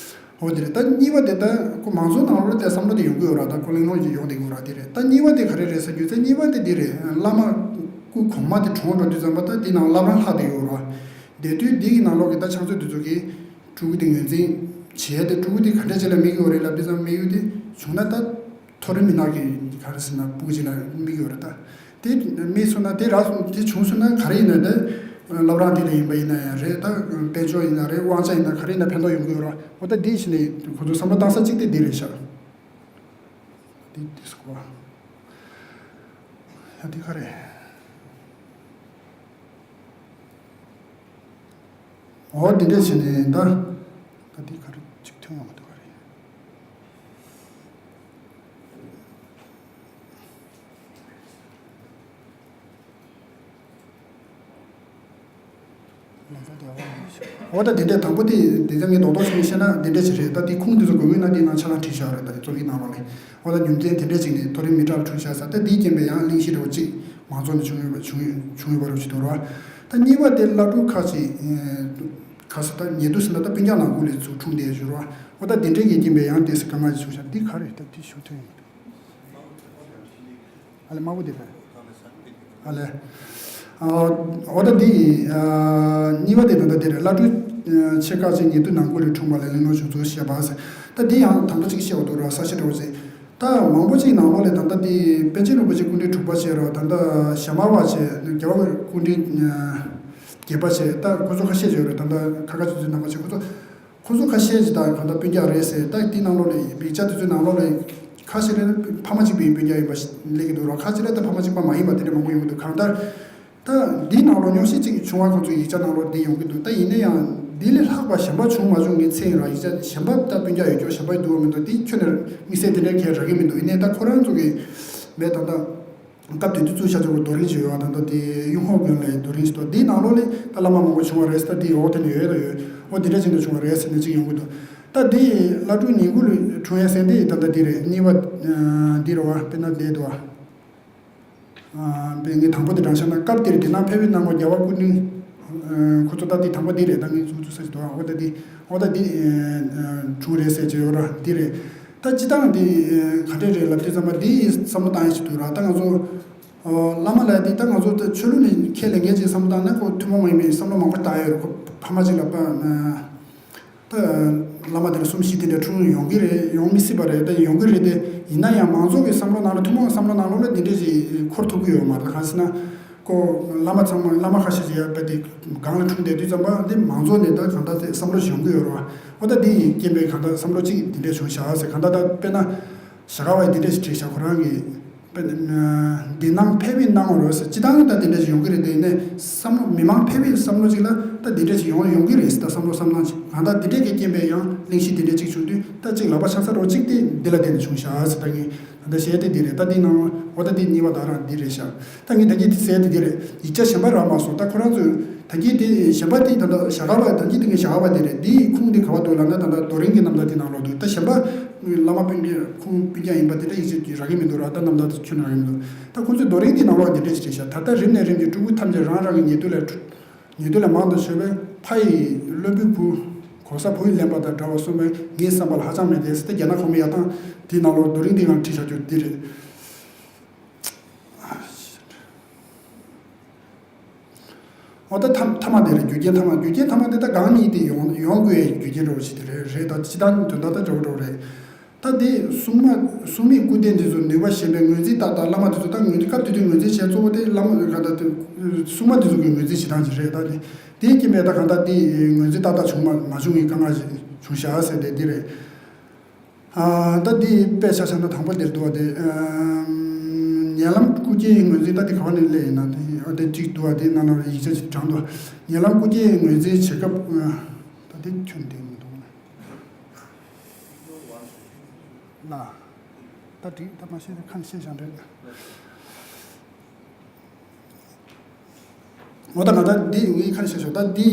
འོ་དེ་རེད། ད་གཉིས་པ་དེ་ད་ཁོ་མང་ཚོགས་ནང་ལོགས་དེ་བསམ་བློ་དེ་ཡོང་གི་ཡོད་ར། ད་ཁོ་གླེང་སློང་ཅིག་ཡོང་བསྡད་ཀྱི་ཡོད་ར་དེ་རེད། ད་གཉིས་པ་དེ་ག་རེ་རེད་ཟེར་རྒྱུ་ཚེ་གཉིས་པ་དེ་འདི་རེད། བླ་མ་སྐུ་གོང་མ་དེ་གྲོངས་འགྲོ་དུས་ཙམ་པ་ད་དེ་ནང་བླ་བྲང་ལྷག་བསྡད་ཡོད་ར། དེ་དུས་འདི་གི་ནང་ལོགས་ཀྱི་ད་ཕྱག་མཛོད་དེ་ཚོ་གིས་སྤྲུལ་སྐུ་དེ་ངོས་འཛིན་བྱས་ཏེ་སྤྲུལ་སྐུ་དེ་ག་འདྲ་ཅིག་ལ་དམིགས་ཡོད་རེད་ལབ་དུས་ཙམ་དམིགས་ཡུལ་དེ་བྱུང་ན་ད། མཐོ་རིམ་མི་སྣ་གི་ག་རེ་ཟེར་ན་སྤུ་གུ་ཅིག་ལ་དམིགས་ཡོད་རེད་ད། དེ་དམིགས་སོང་ན་དེ་རག་སོང་དེ་བྱུང་སོང་ན་ག་རེ་ཡིན་ན་དེ། བླ་བྲང་དེ་ལ་ཡིན་པ་ཡིན་ན་ཡང་རེད། ད་དཔལ་འབྱོར་ཡིན་ན་རེད། དབང་ཆ་ཡིན་ན་ག་རེ་ཡིན་ན་ཕན་ཐོགས་ཡོང་གི་ཡོད་རེད། འོ་ད་འདི་ཞིག་ནས་ཁོ་ཚོ་བསམ་བློ་བཏང་ས་གཅིག་དེ་འདི་རེད་ཤག་འདི་འདི་སྐོར་ཡ་འདི་ག་རེད། འོ་འདི་འདྲས་བྱས་ནས་ད་ད་འདི་ག་རེ་གཅིག་ཐོན་ཡོང་གི་འདུག་ག་རེད། འོ་ད་དེ་འདྲས་དང་པོ་དེ་དེ་ཚོ་ངས་རྡོག་རྡོག་བྱས་ནས་བཤད་ན་དེ་འདྲས་ཞིག་རེད། ད་དེ་ཁུངས་དེ་ཚོ་དགོས་ཀྱི་ན་དེ་ནང་ཆ་ཚང་བྲིས་བཞག་རེད། ད་དེ་ཚོ་གི་ནང་ལོགས་ལ་འོ་ད་རྒྱུ་མཚན་དེ་འདྲས་ཅིག་ནས་མཐོ་རིམ་མི་གྲངས་ལ་འཁྲུངས་བཞག་ས་ད་དེའི་རྐྱེན་པས་ཡང་གླེང་གཞི་འདྲ་བོ་ཅིག་མང་ཚོགས་ནས་བྱུང་ཡོད་པ་བྱུང་ཡོད་བྱུང་ཡོད་པ་རུ་ཅིག་འདུག་ར། ད་གཉིས་པ་དེ་བླ་སྤྲུལ་ཁ་ཅིག་ཁ་ས་ད་ཉེ་དུ་ཟེར་ན་ད་སྤུན་ཀྱག་ནང་ཁུལ་ལས་ཚུར་འཁྲུངས་བསྡད་ཡོད་ར། འོ་ད་དེ་འདྲས་ཀྱི་རྐྱེན་པས་ཡང་དེ་སི་ཀ་མ་ཅིག་བྱུང་ཤག་འདི་ག་རེད། ད་དེ་ཞུ་ཐོན་ཡོད། ཨ་ལེ་དམར་པོ་དེ་རེད། ཨ་ལེ། ཨ། འོ་ད་འདི། ཨ། གཉིས་པ་དེ་ད་ལྟ་དེ་རེད། བླ་སྤྲུལ། ཨ། ཆེ་ཁག་ཅིག་ཉེ་དུ་ནང་ཁུལ་ལས་འཁྲུངས་པ་ལ་གླེང་སློང་བྱུང་ཚུལ་བཤད་པ་ཟེར། ད་འདི་ཡང་དང་པོ་གཅིག་བཤད་པ་འདུག་ར། ས་ཤི་འདྲ་བོ་ཟེར། ད་མང་པོ་ཅིག་ནང་ལོགས་ལས་ད་ལྟ་འདི་པཎ་ཆེན་རིན་པོ་ཆེ་སྐུ་ཕྲེང་དྲུག་པ་བྱས་ར། ད་ལྟ་ཞྭ་དམར་བ་བྱས། རྒྱལ་བ་སྐུ་ཕྲེང་བརྒྱད་པ་བྱས། ད་ཁོ་ཚོ་ཁ་ཤས་ཡོད་རེད། ད་ལྟ་ཁ་ཁ་ཆུ་ཚོད་རྣམ་པ་བྱས་ཁོ་ཚོ། ཁོ་ཚོ་ཁ་ཤས་ཅིག་ད་གང་ལྟར་སྤུན་ཀྱག་རེད་ཟེར། ད་དེ་ནང་ལོགས་ལ་ཡིག་ཆ་དེ་ཚོའི་ནང་ལོགས་ལ་ཁ་ཤས་རེད། ཕ་མ་གཅིག་པའི་སྤུན་ཀྱག་ཡིན་པ་ཞིག་སླེབས་ཀྱི་འདུག་ར། ཁ་ཤས་རེད་ད་ཕ་མ་གཅིག་པ་མ་ཡིན་པ་དེ་འདྲ་མང་པོ་ཡོང་གི་འདུག་གང་ལྟར་ད་འདིའི་ནང་ལོགས་རྙོག་གཞི་གཅིག་བྱུང་བ་ཁོ་ཚོའི་ཡིག་ཆ་ནང་ལོགས་འདི་ཡོང་གི་འདུག་ད་ཡིན་ན་ཡང་འདི་ལས་ལྷག་པ་གཞན་པ་བྱུང་མ་བྱུང་ངས་མཚན་ར། ཡིག་ཆ་གཞན་པ་ད་སྤུན་ཀྱག་ཡོད་རྒྱུ་གཞན་པ་འདུག་བ་མི་འདུག་འདི་ཁྱོན་ནས་དམིགས་བསལ་དེ་འདྲའི་གས་རག་གི་མི་འདུག་ཡིན་ནའི་ད་ཁོ་རང་ཚོ་གི་མེད་ད་ད། སྐབས་དེ་དུས་བཙུགས་བཞག་ཆོག་པའི་རྡོ་རིང་ཞིག་ཡོད་པ། ད་ལྟ་དེ་གཡུ་ཧོ་དགོན་ལ་རྡོ་རིང་ཞིག་འདུག་འདིའི་ནང་ལོགས་ལ་ད་བླ་མ་མང་པོ་བྱུང་བ་རེད་ཟེར། ད་དེའི་འོག་དེ་ནས་ཡོད་ད་ཡོད། འོ་འདི་འདྲ་ཅིག་འདྲ་བྱུང་བ་རེད་ཟེར་ནས་ཅིག་ཡོང་གི་འདུག་ད་དེ་བླ་སྤྲུལ་ཉིད་སྐུ་ལ་འཁྲུངས་ཡས་ཟེར་འདི་ད་ལྟ་འདི་རེད། གཉིས་པ་འདི་རེད་བ། དཔེར་ན་འདི་འདུག་བ། དཔེ་ངས་དང་པོ་དེ་དྲངས་བཞག་ན་སྐབས་དེར་དེ་ནང་ཕེབས་པའི་གནང་བ་རྒྱལ་བ་སྐུ་ཕྲེང་ཁོ་ཚོ་ད་འདི་དང་པོ་འདི་རེད། ད་ངས་ཚུར་ཚུར་ས་ཞིག་འདུག་བ། འོ་ད་འདི་འོ་ད་འདི་འཁྲུངས་རེད་ཟེར་གྱི་ཡོད་ར། འདི་རེད། ད་སྤྱི་བཏང་འདི་ག་འདྲས་རེད་ལབ་དུས་ཙམ་པ་འདི་བསམ་བློ་བཏང་ཡ་ཞིག་འདུག་ར། ད་ང་ཚོ་བླ་མ་ལ་འདི་ད་ང་ཚོ་ད་ཆོས་ལུགས་ནས་ཁས་ལེན་མཁན་ཅིག་བསམ་བློ་བཏང་ན་ཁོ་ཐུན་མོང་མ་ཡིན་པའི་བསམ་བློ་མང་པོ་བཏང་ཡ་ཡོད་རེད། ཁོ་ཕ་མ་ཅིག་ལ་ད་བླ་མ་དེ་ལ་གསུམ་བཞི་དེ་འདྲ་འཁྲུངས་ཡོང་གི་རེད། ཡོང་མི་སྲིད་པ་རེད། ད་ཡོང་གི་རེད་དེ། ཡིན་ན་ཡང་མང་ཚོགས་ཀྱི་བསམ་བློ་ནང་ལ་ཐུན་མོང་བསམ་བློ་ནང་ལོགས་ལ་འདི་འདྲས་ཅིག་འཁོར་ཐུབ་ཀྱི་ཡོད་མ་རེད། གང་ཟེར་ན། ཁོ་བླ་མ་ཚང་མ་བླ་མ་ཁ་ཤས་ཅིག་ཡ་དཔེ་དེ་སྒང་ལ་འཁྲུངས་བསྡད་དུས་ཙམ་པ་འདི་མང་ཚོགས་ནས་ད་གང་ལྟར་དེ་བསམ་བློ་ཞིག་ཡོང་གི་ཡོད་རེད་བ། འོ་ད་འདི་ཡི་རྐྱེན་པས་གང་ལྟར་བསམ་བློ་གཅིག་འདི་འདྲས་བྱུང་བཞག་ཟེར། གང་ལྟར་ད་དཔེར་ན་ཞྭ་དཀར་བས་འདི་འདྲས་ཞིག་བྲིས་བཞག་ཁོ་རང་གིས་དཔེར་ན་འདི་ནང་ཕེབས་པའི་གནང་བ་རེད་ཟེར། སྤྱི་བཏང་ད་འདི་འདྲས་ཞིག་ཡོང་གི་རེད་དེ། ཡིན་ནའི་བསམ་བློ་མི་མང་ཕེབས་པའི་བསམ་བློ་ཅིག་ལ་ད་འདི་འདྲས་ཞིག་ཡོང་ཡོང་གི་རེད་ཟེར། ད་བསམ་བློ་བསམ་སྣང་ཅིག་གང་ལྟར་འདི་འདྲས་ཀྱི་རྐྱེན་པས་ཡང་གླེང་གཞི་འདི་འདྲས་ཅིག་བྱུང་དུས་ད་ཅིག་ལག་པ་འཆང་ས་རོགས་གཅིག་དེ་འདི་ལ་བརྟེན་ནས་བྱུང་བཞག་ཟེར། ད་ངས་ད་ལྟ་བཤད་དེ་འདི་རེད། ད་འདི་ནང་འོ་ད་འདི་གཉིས་པ་ད་རང་འདི་རེད་ཤག་ད་ངས་ད་གིན་དེ་ཟེར་དེ་འདི་རེད། ཡིག་ཆ་གཞན་པ་རག་མ་སོང་། ད་ཁོ་རང་ཚོས་ ད་གིན་དེ་གཞན་པ་དེ་ད་ལྟ་ཞྭ་སྒབ་པ། ད་གིན་དེ་ངས་ཞྭ་སྒབ་པ་དེ་རེད། དེའི་ཁུངས་དེ་ག་པར་འདུག་ལབ་ན། ད་ལྟ་རྡོ་རིང་གི་རྣམ་ཐར་དེ་ནང་ལོགས་འདུག་ད་གཞན་པ་བླ་མ་སྤུན་ཀྱག་ཁུངས་སྤུན་ཀྱག་ཡིན་པ་དེ་འདྲ་ཡིག་ཆ་རག་གི་མི་འདུག་ར། ད་རྣམ་ཐར་དེ་ཁྱོན་ནས་རག་གི་མི་འདུག་ད་ཁོང་ཚོས་རྡོ་རིང་དེ་ནང་ལོགས་དེ་འདྲ་ཞིག་བྲིས་ཤག་ད་ལྟ་རིམ་ནས་རིམ་གྱིས་སྤྲུལ་སྐུ་ཐམས་ཅད་རང་རང་གི་ཉེ་དུ་ལས་ཉེ་དུ་ལས་མང་དུ་བྱོན་པས། ཕ་ཡི་སློབ་བུའི་བུ། གོ་ས་བུ་ཡིས་ལེན་པ་དང་འདྲ་བར་གསུངས་པས། ངའི་བསམ་པ་ལ་ཧ་ཅང་མི་བདེ་ཟེར་ཏེ། རྒྱ་ནག་གོང་མའི་ཡར་ཐང་དེའི་ནང་ལོགས་རྡོ་རིང་དེའི་སྒང་བྲིས་བཞག་རྒྱུ་དེ་རེད། འོ་ད་ཐ་མ་དེ་རེད། རྒྱུ་རྐྱེན་ཐ་མ། རྒྱུ་རྐྱེན་ཐ་མ་དེ་ད་གང་ཉིད་དེ་ཡོང་ཡོང་དགོས་ཡའི་རྒྱུ་རྐྱེན་འདྲ་བོ་ཞིག་དེ་རེད། རེད། ད་སྤྱིར་བཏང་དོན་དག་ད་འདྲ་བོ་འདྲ་བོ་རེད། ད་དེ་སྲུང་མ་སྲུང་མའི་སྐུ་རྟེན་དེ་ཚོ་ནུས་པ་ཞན་པས་ངོས་འཛིན་ཏག་ཏག། བླ་མ་དེ་ཚོ་ད་ངོས་འཛིན་སྐབས་དེ་དུས་ངོས་འཛིན་བྱས་གཙོ་བོ་དེ་བླ་མ་ག་ད་དེ་སྲུང་མ་དེ་ཚོ་གི་ངོས་འཛིན་བྱེད་སྟངས་ཅིག་རེད། ད་དེ་དེའི་རྐྱེན་པས་ད་གང་ལྟར་དེ་ངོས་འཛིན་ཏག་ཏག་བྱུང་མ་མ་བྱུང་བའི་དཀའ་ངལ་ཞིག་བྱུང་བཞག་ཟེར་དེ་འདི་རེད། ཨ། ད་འདི་དཔེ་ཆ་བཞག་ན་དང་པོ་འདིར་འདུག་བ་དེ། ཨམ། ཉེ་ལམ་སྐུ་སྐྱེའི་ངོས་འཛིན། ད་འདི་ག་བ་ནས་སླེབས་ཡིན་ན། དེ་འོ་དེ་གཅིག་འདུག་བ། དེ་ནང་ལ་ཡིག་ཆ་ཅིག་དྲངས་འདུག་ཉེ་ལམ་སྐུ་སྐྱེའི་ངོས་འཛིན་བྱེད་སྐབས། ཨ། ད་འདི་ཁྱོན་འདི་མི་འདུག་ན། ལ། ད་འགྲིག་ད་མ་ཤེས་ན་ཁ་ཤས་ཤིག་འདྲ། འོ་ད་ང་ད་འདི་ངའི་ཁ་ཤས་ཤོག་ད་འདི།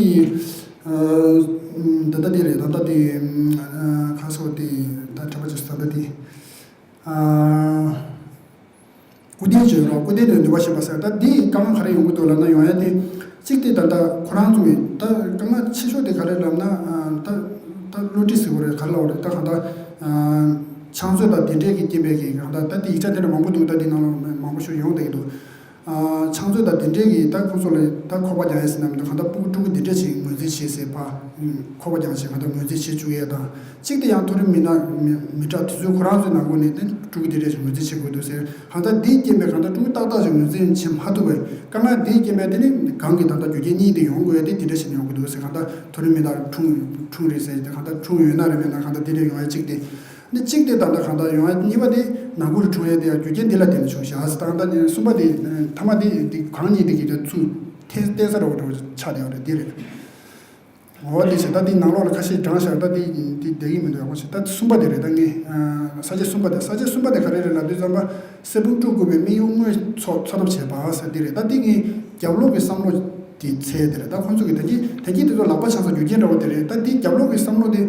ཨ། ད་ལྟ་འདི་རེད། ད་ལྟ་འདི། ཨ། ཁ་སོགས་འདི་ད་དྲི་བ་ཅིག་ད་ལྟ་འདི། ཨ། སྐུ་རྟེན་བརྗོད་རོགས། སྐུ་རྟེན་དེ་ནུས་པ་ཞན་པ་ཟེར། ད་འདི་དཀའ་ངལ་ག་རེ་ཡོང་གི་འདུག་ལབ་ན། ཡོང་ཡ་དེ་གཅིག་དེ་ད་ལྟ་ཁོ་རང་ཚོ་གི་ད་དཀའ་ངལ་ཆེ་ཤོས་དེ་ག་རེ་ལབ་ན། ཨ། ད་ད་བསླུ་བྲིད་ཟེར་བ་རེད། ག་རེ་ལབ་དགོས་རེད། ད་གང་ལྟར། ཨ། ཕྱག་མཛོད་དང་དེ་འདྲས་ཀྱི་རྐྱེན་པས་ཀྱི་གང་ལྟར་ད་དེ་ཡིག་ཆ་དེ་འདྲ་མང་པོ་འདུག་ད་དེ་ནང་ལ་མང་པོ་ཞིག་ཡོང་བསྡད་ཀྱི་འདུག་ཨ། ཕྱག་མཛོད་དང་དེ་འདྲས་ཀྱི་ད་ཁོ་ཚོ་ལ་ད་ཁོག་པ་རྒྱག་ཡས་ཟེར་ན་མི་འདུག་གང་ལྟར་སྤུ་གུ་ཕྲུ་གུ་དེ་འདྲས་ཞིག་ངོས་འཛིན་བྱེད་ཟེར་བ། ཁོག་པ་རྒྱག་བྱེད་གང་ལྟར་ངོས་འཛིན་བྱེད་བཅུག་ཡས་དང་། གཅིག་དེ་ཡང་མཐོ་རིམ་མི་སྣ་མི་མི་དྲག་དེ་ཚོའི་ཁོ་རང་ཚོའི་ནང་ཁུལ་ནས་དེ་ཕྲུ་གུ་དེ་འདྲས་ཞིག་ངོས་འཛིན་བྱེད་དགོས་འདུག་ཟེར། གང་ལྟར་དེའི་རྐྱེན་པས་གང་ལྟར་ཕྲུ་གུ་ཏག་ཏག་ཞིག་ངོས་འཛིན་བྱེད་མ་ཐུབ་པས། དཀའ་ངལ་དེའི་རྐྱེན་པས་དེ་ནི་གང་གི་ད་ལྟ་རྒྱུ་རྐྱེན་གཉིས་དེ་ཡོང་དགོས་ཡས་དེ་དེ་འདྲས་ཞིག་ནས་ཡོང་གི་འདུག་ཟེར། གང་ལྟར་མཐོ་རིམ་མི་སྣ་འཁྲུངས་འཁྲུངས་རེད་ཟེར་ཏེ། གང་ལྟར་འཁྲུངས་ཡོད་ན་རེད་མེད་ན་གང་ལྟར་དེ་འདྲས་ཡོང་ཡས་གཅིག་དེ། ནི་གཅིག་དེ་ད་ལྟ་གང་ལྟར་ཡོང་ཡ་གཉིས་པ་དེ་ནག་ཁུང་ལ་འཁྲུངས་ཡ་དེ་ཡང་རྒྱུ་རྐྱེན་འདི་ལ་བརྟེན་ནས་བྱུང་བཞག་ཟེར། ད་ལྟ་ནི་གསུམ་པ་དེ་ཐ་མ་དེ་དེ་གང་ཉིད་དེ་གི་དེ་ཚུར་ཐེ་བསྟན་ས་འདྲ་བོ་འདྲ་བོ་ཆགས་བསྡད་ཡོད་རེད། འདི་རེད། འོ་དེ་བྱས་ད་དེ་ནང་ལོགས་ལ་ཁ་ཤས་དྲངས་བཞག་ད་དེ་དེ་བསྡད་ཀྱི་མི་འདུག་ཡག་པོ་བྱས། ད་གསུམ་པ་དེ་རེད། ད་ངས་ས་བཅད་གསུམ་པ་དེ། ས་བཅད་གསུམ་པ་དེ་ག་རེ་རེད་ལབ་དུས་ཙམ་པ། གསེར་བུམ་སྤྲུལ་སྐུ་པའི་དམིགས་ཡུལ་དངོས་འཚོལ་འཚོལ་ཐབས་བྱེད་པ་ཟེར་འདི་རེད། ད་དེ་ངས་རྒྱབ་ལོགས་ཀྱི་བསམ་བློ་དེ་འཚོལ་དེ་རེད། ད་ཁོང་ཚོ་གི་ད་གིན་ད་གིན་དེ་ཚོ་ལག་པ་འཆང་ས་རྒྱུ་རྐྱེན་འདྲ་བོ་དེ་རེད། ད་དེ་རྒྱབ་ལོགས་ཀྱི་བསམ་བློ་དེ།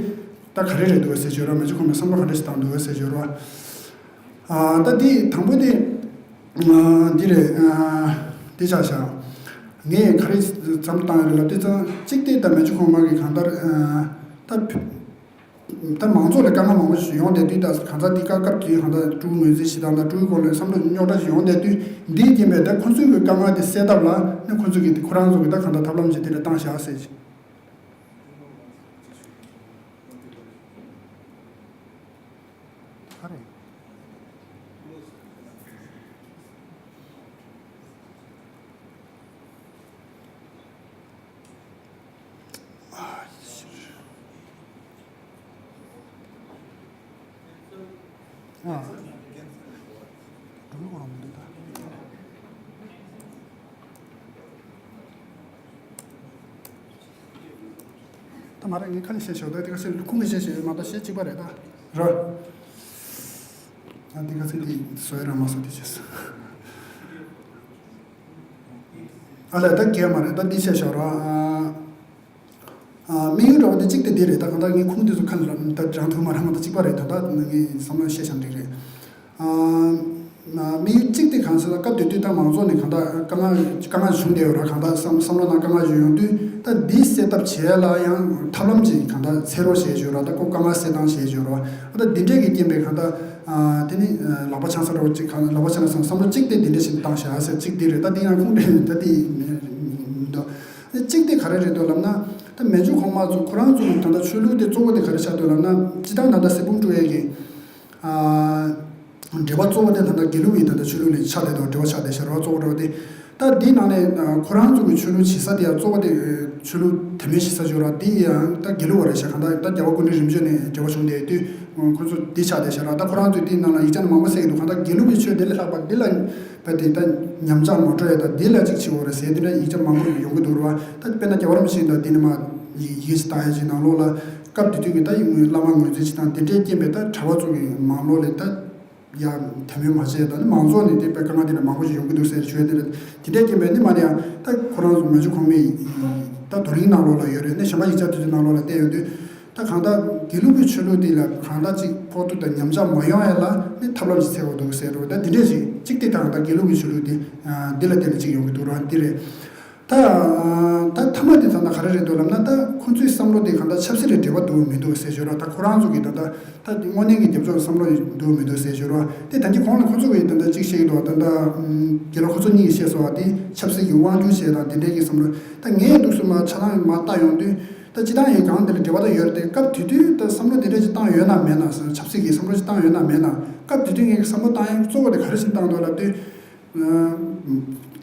ད་ག་རེ་རེད་འདུག་ཟེར་བརྗོད་རོགས། མེ་ཆུང་ཁོང་མོས་བསམ་བློ་ག་འདྲ་ཞིག་བཏང་འདུག་ཟེར་བརྗོད་རོགས། ཨ། ད་འདི་དང་པོ་དེ། ཨ། འདི་རེད། ཨ། འདི་ཆགས་བཞག་ངས་ག་རེ་བསམ་བློ་བཏང་ཡོད་རེད་ལབ་དུས་ཙང་། གཅིག་དེ་ད་མེ་ཆུང་ཁོང་མ་གིས་གང་ལྟར། ཨ། ད་ད་མང་ཚོགས་ལ་དཀའ་ངལ་མང་པོ་ཞིག་ཡོང་བསྡད་དུས། ད་གང་ལྟར་འདི་སྐབས་སྐབས་དེའི་གང་ལྟར་ཕྲུ་གུ་ངོས་འཛིན་བྱེད་སྟངས་དང་ཕྲུ་གུའི་སྐོར་ལ་བསམ་བློ་རྙོག་དྲ་ཞིག་ཡོང་བསྡད་དུས། འདིའི་རྐྱེན་པས་ད་ཁོང་ཚོའི་གི་དཀའ་ངལ་དེ་སེལ་ཐབས་ལ་ནི་ཁོང་ཚོ་གི་ཁོ་རང་ཚོ་གི་ད་གང་ལྟར་ཐབས་ལམ་ཅིག་དེ་འདྲ་བཏང་བཞག་ཟེར། ག་རེ། ཨ། འགྲོ་གི་གོ་རང་མི་འདུག་ད། ད་མ་རེད། ངས་ཁ་ནས་བཤད་ཆོག་ད་དེ་ག་ཚོད་ཁུངས་ནས་བཤད་ཆོག་མ་གཏོགས་བཤད་གཅིག་པ་རེད་ད། ར། ད་དེ་ག་ཚོད་དེ་བཟོ་ཡ་རང་མ་བཟོ་དེ་བྱས་སོང་། ཨ་ལས་ད་གས་མ་རེད། ད་འདི་བཤད་ཆོག་ར། ཨ། ཨ། དམིགས་ཡུལ་འདྲ་བོ་དེ་གཅིག་དེ་འདི་རེད། ད་གང་ལྟར་ངས་ཁུངས་དེ་ཚོ་ཁ་ནས་ད་དྲང་ཐུབ་མ་རེད། མ་གཏོགས་གཅིག་པ་རེད། ད་ད་ངས་བསམ་བློ་བཤད་བྱ་འགྲིག་རེད། ཨ། དམིགས་ཡུལ་གཅིག་དེ་གང་ཟེར་ན། སྐབས་དེ་དུས་ད་མང་ཚོགས་ནས་གང་ལྟར་དཀའ་ངལ་དཀའ་ངལ་བྱུང་བསྡད་ཡོད་ར། གང་ལྟར་བསམ་བསམ་བློ་ནང་དཀའ་ངལ་ཞིག་ཡོང་དུས། ད་འདི་སེལ་ཐབས་བྱེད་ཡ་ལ་ཡང་ཐབས་ལམ་ཅིག་གང་ལྟར་འཚོལ་རོགས་བྱེད་བརྗོད་ར། ད་ཁོ་དཀའ་ངལ་སེལ་སྟངས་བྱེད་བརྗོད་ར། ད་འདི་འདྲས་ཀྱི་རྐྱེན་པས་གང་ལྟར། ཨ། དེ་ནི་ལག་པ་འཆང་ས་འདྲ་བོ་ཅིག་གང་ལག་པ་འཆང་ས་བསམ་བློ་གཅིག་དེ་འདི་འདྲས་ཞིག་བཏང་བཞག་ཟེར་གཅིག་དེ་རེད། ད་འདི་ཡང་ཁུངས་འདྲ་ད་འདི་མི་འདུག་གཅིག་དེ་ག་རེ་རེད་འདུག་ལབ་ན། ད་མན་ཇུ་གོང་མ་ཚོ་ཁོ་རང་ཚོ་གི་ད་ལྟ་ཆོས་ལུགས་དེ་གཙོ་བོ་དེ་ག་རེ་ཆགས་འདུག་ལབ་ན། སྤྱིར་བཏང་ད་ལྟ་གསེར་བུམ་སྤྲུལ་ཡས་ཀྱི། ཨ། འབྲེལ་བ་གཙོ་བོ་དེ་ད་ལྟ་དགེ་ལུགས་ཀྱི་ད་ལྟ་ཆོས་ལུགས་ལ་ཆགས་བསྡད་འདུག་འབྲེལ་བ་ཆགས་བསྡད་ཤག་རེད་བ། གཙོ་བོ་འབྲེལ་བ་དེ། ད་འདིའི་ནང་ནས་ཁོ་རང་ཚོ་གི་ཆོས་ལུགས་བྱེད་ས་དེ་ཡང་གཙོ་བོ་དེ་ཆོས་ལུགས་དད་མོས་བྱེད་ས་ཡོད་ར། དེ་ཡང་ད་དགེ་ལུགས་པ་རེད་ཤག་གང་ལྟར་ད་རྒྱལ་བ་སྐུ་ཕྲེང་རིམ་བྱོན་ནས་འབྲེལ་བ་བྱུང་བསྡད་དུས་ཁོ་ཚོ་འདི་ཆགས་བསྡད་ཤག་ར། ད་ཁོ་རང་ཚོས་དེའི་ནང་ལ་ཡིག་ཆ་ནི་མང་པོ་གསལ་གྱི་འདུག་གང་ལྟར་དགེ་ལུགས་ཀྱི་ཆོས་དེ་ལས་ལྷག་པ་འདི་ལ་བས་དེ་ད་ཉམས་ཆག་མ་འགྲོ་ཡ་ད་འདི་ལ་ཅིག་བྱེད་དགོས་རེད་ཟེར་དེ་འདྲ་ཡིག་ཆ་མང་པོ་ཡོང་གི་འདུག་ར་བ། ད་དཔེར་ན་རྒྱལ་བ་རིན་པོ་ཆེ་ད་འདི་ནས་མ་ཡི་ཡིག་ཆ་བཏང་ཡ་ཅིག་ནང་ལོགས་ལ་སྐབས་དེ་དུས་ཀྱི་ད་ཡིག་བླ་མ་ངོས་འཛིན་བྱེད་སྟངས་དེ་འདྲའི་རྐྱེན་པས་ད་གྲྭ་པ་ཚོ་གི་མང་ལོགས་ལས་ད། ཡ་དད་མོས་མ་བྱས་དང་ནི་མང་ཚོགས་ནས་དེ་དཔེ་དཀའ་ངལ་དེ་འདྲ་མང་པོ་ཞིག་ཡོང་གི་འདུག་ཟེར་ཞུ་ཡ་དེ་རེད། དེ་འདྲས་རྐྱེན་པས་ནི་མ་ནས་ཡང་ད་ཁོ་རང་ཚོ་མ་ཇུ་གོང་མའི་ད་དོ་རིང་ནང་ལོགས་ལ་ཡོད་རེད། ནི་གཞན་པ་ཡིག་ཆ་དེ་ཚོའི་ནང་ལོགས་ལ་བལྟས་ཡོང་དུས། ད་གང་ལྟར་དགེ་ལུགས་ཀྱི་ཆོས་ལུགས་འདི་ལ་གང་ལྟར་ཅིག་ཕོག་ཐུག་དང་ཉམས་ཆག་མ་ཡོང་ཡ་ལ་ནི་ཐབས་ལམ་ཞིག་འཚོལ་དགོས་འདུག་ཟེར་རོ། ད་འདི་འདྲས་ཞིག་ཅིག་དེ་ད་གང་ལྟར་དགེ་ལུགས་ཀྱི་ཆོས་ལུགས་འདི་འདི་ལ་བརྟེན་ནས་ཅིག་ཡོང་གི་འདུག་ར་འདི་རེད། ད་ད་ཐ་མ་དེ་ད་ལྟ་ག་རེ་རེད་འདུག་ལབ་ན། ད་ཁོ་ཚོའི་བསམ་བློ་དེ་གང་ལྟར་ཆབ་སྲིད་ལ་འབྲེལ་བ་འདུག་མི་འདུག་ཟེར་ཞོར་ར། ད་ཁོ་རང་ཚོ་གི་ད་ལྟ་ད་དངོས་གནས་ཀྱི་རྒྱབ་ཕྱོགས་བསམ་བློ་འདུག་མི་འདུག་ཟེར་ཞོར་ར། དེ་ད་གིན་གོང་ལ་ཁོ་ཚོ་གི་ད་ལྟ་གཅིག་བཤད་ཀྱི་འདུག་ད་ལྟ་རྒན་ལགས་ཁོ་ཚོ་གཉིས་ཀྱིས་བཤད་སོང་བ་དེ་ཆབ་སྲིད་ཀྱི་དབང་སྒྱུར་བྱེད་དང་དེ་འདྲའི་གི་བསམ་བློ། ད་ངས་འདུག་སེ་མར་ཆ་ཚང་མར་བལྟ་ཡོང་དུས། ད་སྤྱི་བཏང་ཡིན་གང་དེ་ལ་འབྲེལ་བ་ད་ཡོད་རེད་དེ། སྐབས་དེ་དུས་ད་བསམ་བློ་དེ་འདྲ་ཅིག་བཏང་ཡོད་ན་མེད་ན། ཆབ་སྲིད་ཀྱི་བསམ་བློ་ཅིག་བཏང་ཡོད་ན་མེད་ན། སྐབས་དེ་དུས་ངས་བསམ་བློ་བཏང་ཡག་གཙོ་བོ་དེ་ག་རེ་ཞིག་བཏང་འདུག་ལབ་དུས།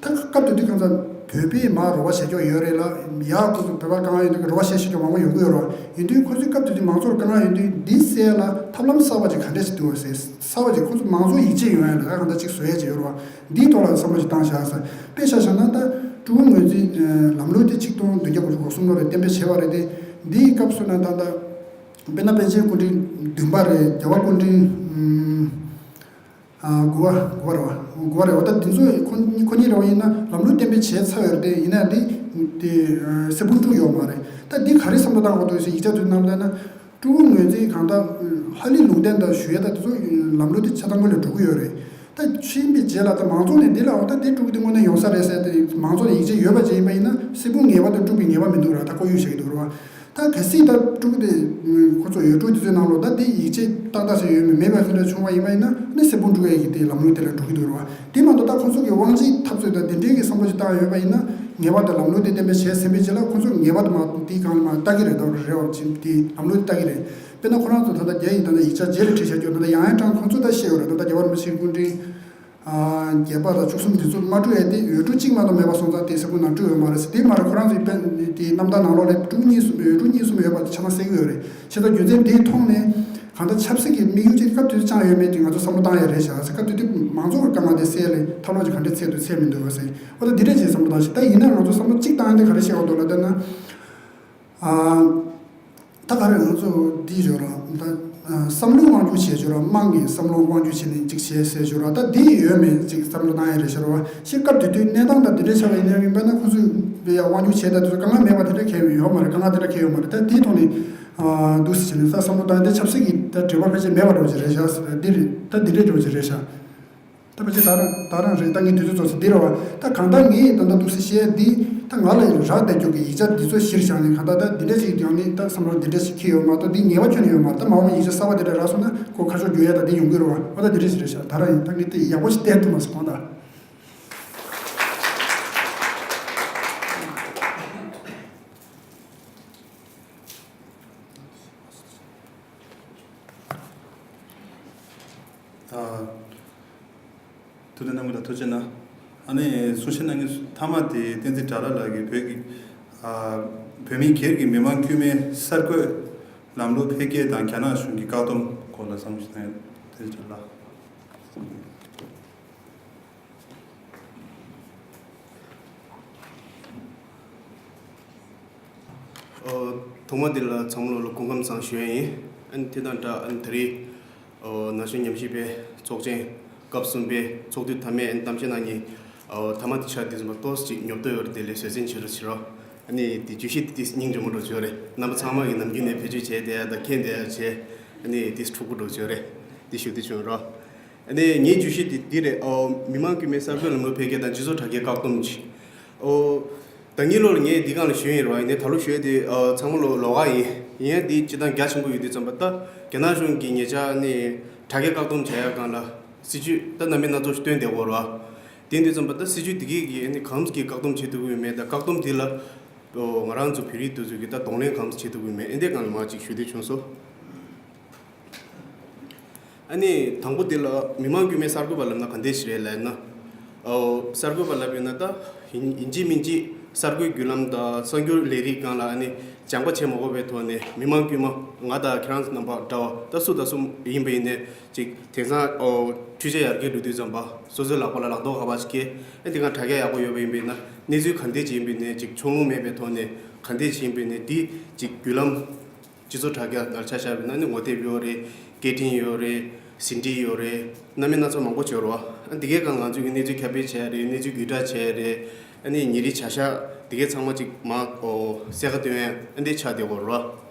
ད་སྐབས་དེ་དུས་གང་ཟག་བོད་པས་མར་རོགས་པ་བྱེད་ཀྱོག་ཡོད་རེད་ལ། ཡག་ཏུ་བོད་པ་དཀའ་ངལ་ཡོད་དུས་རོགས་པ་བྱེད་ཤེས་ཀྱོག་མང་པོ་ཡོང་གི་ཡོད་རེད། ཡིན་དུས་ཁོ་ཚོས་སྐབས་དེ་དུས་མང་ཚོགས་ལ་དཀའ་ངལ་ཡོད་དུས་འདི་སེལ་ལ་ཐབས་ལམ་གསར་པ་ཅིག་ག་འདྲ་ཞིག་འདུག་ཟེར། གསར་པ་ཅིག་ཁོ་ཚོ་མང་ཚོགས་ཡིད་ཆེས་ཡོང་ཡ་ལ་གང་ལྟར་ཅིག་བཟོ་ཡ་ཅིག་ཡོད་རེད། འདིའི་ཐོག་ལ་བསམ་བློ་ཞིག་བཏང་བཞག་ཟེར། དཔེ་ཆ་བཞག་ན་ད་སྤྲུལ་སྐུ་ངོས་འཛིན་ལམ་ལུགས་དེ་ཆིག་སྟོང་བདུན་བརྒྱ་དགུ་བཅུ་གོ་གསུམ་ལོ་ལ་གཏན་འབེབས་བྱས་པ་རེད་དེ། འདིའི་སྐབས་སུ་ན་ད་ལྟ་དཔེར་ན་པཎ་ཆེན་སྐུ་ཕྲེང་བདུན་པ་རེད། རྒྱལ་བ་སྐུ་ཕྲེང་ཨ་དགུ་པ་དགུ་པ་རེད་བ། དགུ་པ་རེད་བ། ད་འདི་ཚོ་ཁོ་ཁོ་གཉིས་རེད་བ། ཡིན་ན་ལམ་ལུགས་གཏན་འབེབས་བྱས་ཚར་ཡོད་རེད་དེ། ཡིན་ན་འདི་དེ་སྲིད་དབང་དཀྲུགས་ཡོད་མ་རེད། ད་འདི་ག་རེ་བསམ་བློ་བཏང་དགོས་འདུག་ཟེར་ཡིག་ཆ་དེ་ནང་ལྟར་ན། སྤྲུལ་སྐུ་ངོས་འཛིན་གང་ལྟར་ལྷ་ལས་ལུང་བསྟན་དང་ཞུ་ཡས་དང་དེ་ཚོ་ལམ་ལུགས་དེ་ཆ་ཚང་པོ་ལ་འགྲོ་གི་ཡོད་རེད། ད་ཕྱིན་པའི་རྗེས་ལ་ད་མང་ཚོགས་ནས་འདི་ལ་འོ་ད་དེ་སྤྲུལ་སྐུ་དེ་དངོས་གནས་ཡོང་ས་རེད་ཟེར་ཏེ་མང་ཚོགས་ནས་ཡིད་ཆེས་ཡོད་པ་ཅིག་ཡིན་པ་ཡིན་ན་སྲིད་དབང་ངེས་པར་དུ་དཀྲུག་པའི་ངེས་པ་མི་འདུག་ར། ད་ཁོ་ཡུལ་བཤད་ཀྱི་འདུག་ར་བ། ད་གལ་སྲིད་ད་སྤྲུལ་སྐུ་དེ་ཁོ་ཚོ་ཡོད་སྤྲུལ་དེ་ཚོའི་ནང་ལོགས་ད་དེ་ཡིད་ཆེས་ཏག་ཏག་ཞིག་ཡོད་མེད་མེད་པ་དེ་འདྲ་བྱུང་བ་ཡིན་པ་ཡིན་ན་ནི་སྲིད་དབང་དཀྲུག་ཡས་ཀྱི་དེ་ལམ་ལུགས་དེ་ལ་འགྲོ་གི་འདུག་ར་བ། དེ་མ་གཏོགས་ད་ཁོ་ཚོ་གི་དབང་ཆའི་འཐབ་རྩོད་དང་དེ་འདྲའི་གི་བསམ་བློ་ཞིག་བཏང་ཡོད་པ་ཡིན་ན། ངེས་པར་དུ་ལམ་ལུགས་དེ་གཏན་འབེབས་བྱས་ཟིན་པའི་རྗེས་ལ་ཁོ་ཚོ་ངེས་པར་དུ་མ་དེའི་སྒང་ལ་མ་ལྟ་གི་རེད། ད་རེད་བ། ཅིག་དེ་ལམ་ལུགས་དེ་ལྟ་གི་རེད། དཔེར་ན་ཁོ་རང་ཚོ་ད་ལྟ་རྒྱ་ཡིག་ད་ལྟ་ཡིག་ཆ་རྗེས་ལ་བྲིས་བཞག་རྒྱུ་ད་ལྟ་ཡང་ཡང་དྲངས་ཁོ་ཚོ་ད་ཤེས་ཡོད་རེད། ད་ལྟ་རྒྱལ་བ་རིན་པོ་ཆེའི་སྐུ་ཕྲེང་བརྒྱད་པ་དང་བཅུ་གསུམ་དེ་ཚོ་མ་སྤྲུལ་ཡས་དེ་ཡོད་སྤྲུལ་གཅིག་མ་གཏོགས་མེད་པ་སོང་ཙང་དེ་སྲིད་དབང་ནང་སྤྲུལ་ཡོད་མ་རེད་ཟེར། དེ་མ་རེད། ཁོ་རང་ཚོའི་དཔེ་དེ་རྣམ་ཐར་ནང་ལོགས་ལ་སྤྲུལ་སྐུ་གཉིས་གསུམ་ཡོད་སྤྲུལ་གཉིས་གསུམ་ཡོད་པ་དེ་ཆ་ཚང་གསལ་གི་ཡོད་རེད། བྱས་ཙང་རྒྱུ་མཚན་དེའི་ཐོག་ནས་གང་ལྟར་ཆབ་སྲིད་ཀྱི་དམིགས་ཡུལ་ཅིག་སྐབས་དེ་དུས་བཅངས་ཡོད་མེད་དེ་ང་ཚོ་བསམ་བློ་བཏང་ཡ་རེད་བཞག་ཟེར། སྐབས་དེ་དུས་མང་ཚོགས་ཀྱི་དཀའ་ངལ་དེ་སེལ་ལས་ཐབས་ལམ་ཅིག་ག་འདྲས་འཚོལ་འདུག་འཚོལ་མི་འདུག་ཟེར། འོ་ད་འདི་འདྲས་ཅིག་བསམ་བློ་བཏང་ཞིག་ད་ཡིན་ན་ང་ཚོ་བསམ་བློ་གཅིག་བཏང་ཡ་དེ་ག་རེ་བཤད་འོ་འདུག་ལབ་བསྡད་ན། ཨ། ད་ག་རེ་ང་ཚོ་འདི་ཞོར་ར་ད་བསམ་བློ་དབང་སྒྱུར་བྱས་ཞོར་ར་དམངས་ཀྱི་བསམ་བློ་དབང་སྒྱུར་བྱས་ནས་ཅིག་བྱས་ཟེར་ཞོར་ར་ད་འདི་ཡོད་མེད་ཅིག་བསམ་བློ་བཏང་ཡ་རེད་ཤག་ར་བ། ཤི་སྐབས་དེ་དུས་གནས་སྟངས་དང་དེ་འདྲས་ཆགས་པ་ཡིན་ན་ཡིན་པ་ན་ཁོ་ཚོས་དབང་སྒྱུར་བྱས་ད་དེ་ཚོ་དཀའ་ངལ་མེད་པ་དེ་འདྲ་གང་ཡང་ཡོད་མ་རེད། དཀའ་ངལ་དེ་འདྲ་གང་ཡང་ཡོད་མ་རེད། ད་དེའི་ཐོག་ནས་ཨ་འདུག་སེ་བྱས་ནས་ད་བསམ་བློ་བཏང་ཡ་དེ་ཆབ་སྲིད་ཀྱི་ད་འབྲེལ་བ་ཕལ་ཆེར་མེད་པ་འདྲ་བོ་ཅིག་རེད་ཤག་ཟེར། འདི་རེད། ད་འདི་འདྲས་འདྲ་བོ་ཅིག་རེད་ཤག་ད་ཕལ་ཆེར་ད་རང་ད་རང་རེད། ད་ངས་དུས་ཚོད་ཚོགས་ས་འདི་རེད་བ། ད་གང་ལྟར་ངས་ད་ལྟ་འདུག་སེ་བཤད་འདི་ད་ང་ལ་རག་བསྡད་རྒྱུ་གི་ཡིག་ཆ་འདི་ཚོ་གཞིར་བཞག་ནས་གང་ལྟར་ད་འདི་འདྲ་ཞིག་ཡང་ནི་ད་བསམ་བློ་འདི་འདྲ་ཞིག་འཁྱེར་ཡོད་མ་གཏོགས་འདི་ངེས་པ་ཁྱོན་ནས་ཡོད་མ་རེད། ད་མ་འོངས་པ་ཡིག་ཆ་གསར་པ་འདི་འདྲ་རག་སོང་ན་ཁོ་ཁ་ཕྱོགས་བསྒྱུར་ཡ་ད་འདི་ཡོང་གི་རེད་བ། འོ་ད་འདི་འདྲ་ཞིག་རེད་ཤག་ད་རང་ཡིན་ད་ངས་དེ་ཡག་པོ་ཞིག་བལྟས་ཐུབ་མ་སོང་གང་ལྟར། ཐུགས་སྣང་གནང་བ་ལ་ཐུགས་རྗེ་གནང་། ཨ་ནི་གསུང་བཤད་གནང་མཁན་ཐ་མ་དེ་བསྟན་འཛིན་དགྲ་ལྷ་ལགས་ཀྱིས་བོད་ཀྱི་ཨ་བོད་མི་སྒེར་གྱི་མི་མང་དཀྱུས་མའི་གསར་འགོད་ལམ་ལུགས་འཕེལ་རྒྱས་དང་རྒྱ་ནག་གཞུང་གི་བཀག་སྡོམ་སྐོར་ལ་བསམ་བློ་ཞིག་གནང་ཡོད། བསྟན་འཛིན་དགྲ་ལྷ། ཨོ། ཐོག་མ་དེ་ལ་ཚང་མ་ལོ་ལ་སྐུ་ཁམས་བཟང་ཞུ་ཡ་ཡིན། ཨ་ནི་དེ་དང་སྦྲགས་ཨ་ནི་ད་རེས་ཨོ་ན་གཞོན་ཉམས་ཞིབ་པའི་ཚོགས་ཆེན་སྐབས་གསུམ་པའི་ཚོགས་དུས་མཐའ་མའི་ཨ་ནི་གཏམ་བཤད་གནང་མཁན་ཨོ་ཐ་མ་དེ་ཆགས་དུས་ཙམ་པ་ཏོག་ཙམ་ཅིག་ཉོབ་ཏོ་ཡོད་རེད། དེ་ལས་བཟོད་བསྲན་བྱེད་རོགས་བྱེད་རོགས། ཨ་ནི་དེ་བརྗོད་གཞི་དེ་ཏིས་སྙིང་རྗེ་མོ་འདྲ་བྱོས་རེད། རྣམ་པ་ཚང་མ་གིས་ནམ་རྒྱུན་ནས་བེད་སྤྱོད་བྱས་བསྡད་ཡ་དང་མཁྱེན་བསྡད་ཡ་བྱས། ཨ་ནི་ཏིས་འཁྲུག་པོ་འདྲ་བྱོས་རེད། དེ་ཞུ་དེ་བྱུང་རོགས། ཨ་ནི་ངའི་བརྗོད་གཞི་དེ་འདི་རེད། ཨོ། མི་མང་དཀྱུས་མའི་གསར་འགོད་ལམ་ལུགས་འཕེལ་རྒྱས་དང་སྤྱི་ཚོགས་དྲ་རྒྱའི་བཀག་སྡོམ་གྱི། ཨོ། ད་ངའི་བློ་ལ་ངས་འདི་སྒང་ལ་ཞུས་ཡིན་རོགས། ཡིན་ནའི་ད་ལོ་ཞུས་དེ་ཨོ་ཚང་མ་ལོ་ལོགས་ཀ་ཡིན། ཡིན་ཡང་འདི་སྤྱི་བཏང་རྒྱ་ཆེན་པོ་ཡོད་དུས་ཙམ་པ་ད་རྒྱ་ནག་གཞུང་གིས་ཉེ་ཆར་ནི་དྲ་རྒྱ་བཀག་སྡོམ་བྱ་ཡ་སྒང་ལ་སྲིད་ཇུས་ད་རྣམ་པ་སྣ་ཚོགས་ཤིག་བཏོན་བསྡད་ཡོད་རེད་བ། དེ་ཡིན་དུས་ཙམ་པ་ད་སྲིད་ཇུས་འདི་གས་ཀྱིས་ནི་གང་གི་བཀག་སྡོམ་བྱེད་ཐུབ་ཀྱི་ཡོད་མེད་དང་བཀག་སྡོམ་འདི་ལ་ཨོ་ང་རང་ཚོ་བོད་རིགས་དེ་ཚོ་གིས་ད་གདོང་ལེན་གང་བྱེད་ཐུབ་ཀྱི་ཡོད་མེད་ཨེ་འདི་སྒང་ལ་མར་ཅིག་ཞུ་འདོད་བྱུང་སོང་། ཨ་ནི་དང་པོ་དེ་ལ་མི་མང་དཀྱུས་མའི་གསར་འགོད་པ་ལབ་ན་ག་འདྲས་ཞིག་རེད་ལབ་ན། ཨོ་གསར་འགོད་པ་ལབ་ཡོད་ན་ད་ཡིན་ཡིན་གཅིག་མིན་གཅིག་གསར་འགོད་བརྒྱུད་ལམ་དང་གསར་འགྱུར་ལས་རིགས་སྒང་ལ་ཨ་ནི་སྦྱངས་པ་བྱེད་མ་དགོས་པའི་ཐོག་ནས་མི་མང་དཀྱུས་མ་ང་དང་ཁྱེད་རང་ཚོ་རྣམ་པ་འདྲ་བ་ད་སུ་དང་སུ་ཡིན་པ་ཡིན་ནའི་ཅིག་དེང་སང་ཨོ་འཕྲུལ་ཆས་ཡར་རྒྱས་འགྲོ་དུས་ཙམ་པ་སོ་སོའི་ལག་པ་ལ་ལག་ཐོགས་ག་པར་ཞིག་སྐྱེས། ཨ་འདི་ག་དྲ་རྒྱ་ཡག་པོ་ཡོད་པ་ཡིན་པ་ཡིན་ན་གནས་ཚུལ་ག་འདྲས་ཅིག་ཡིན་པ་ཡིན་ནའི་ཅིག་ཕྱོགས་ལྷུང་མེད་པའི་ཐོག་ནས་ག་འདྲས་ཅིག་ཡིན་པ་ཡིན་ནའི་འདི་ཅིག་བརྒྱུད་ལམ། སྤྱི་ཚོགས་དྲ་རྒྱ་ནང་ཆ་བཞག་པ་ཡིན་ན་ནི་ངོ་དེབ་ཡོད་རེད། སྐད་འཕྲིན་ཡོད་རེད། ཟིན་བྲིས་ཡོད་རེད། རྣམ་པ་སྣ་ཚོགས་མང་པོ་བྱོས་རོགས། ཨ་འདི་གའི་སྒང་ང་ཚོས་ཀྱི་གནས་ཚུལ་ཁྱབ་སྤེལ་བྱས་རེད། གནས་ཚུལ་བརྒྱུད་བསྒྲགས་བྱས་རེད། ཨ་ནི་ཉིན་རེའི་བྱ་གཞག་འདི་གའི་ཚང་མ་ཅིག་མ་ཨོ་གསལ་ཁ་སྟོན་ཡ་ཨ་འདི་ཆགས་བསྡད་ཡོད་རོགས།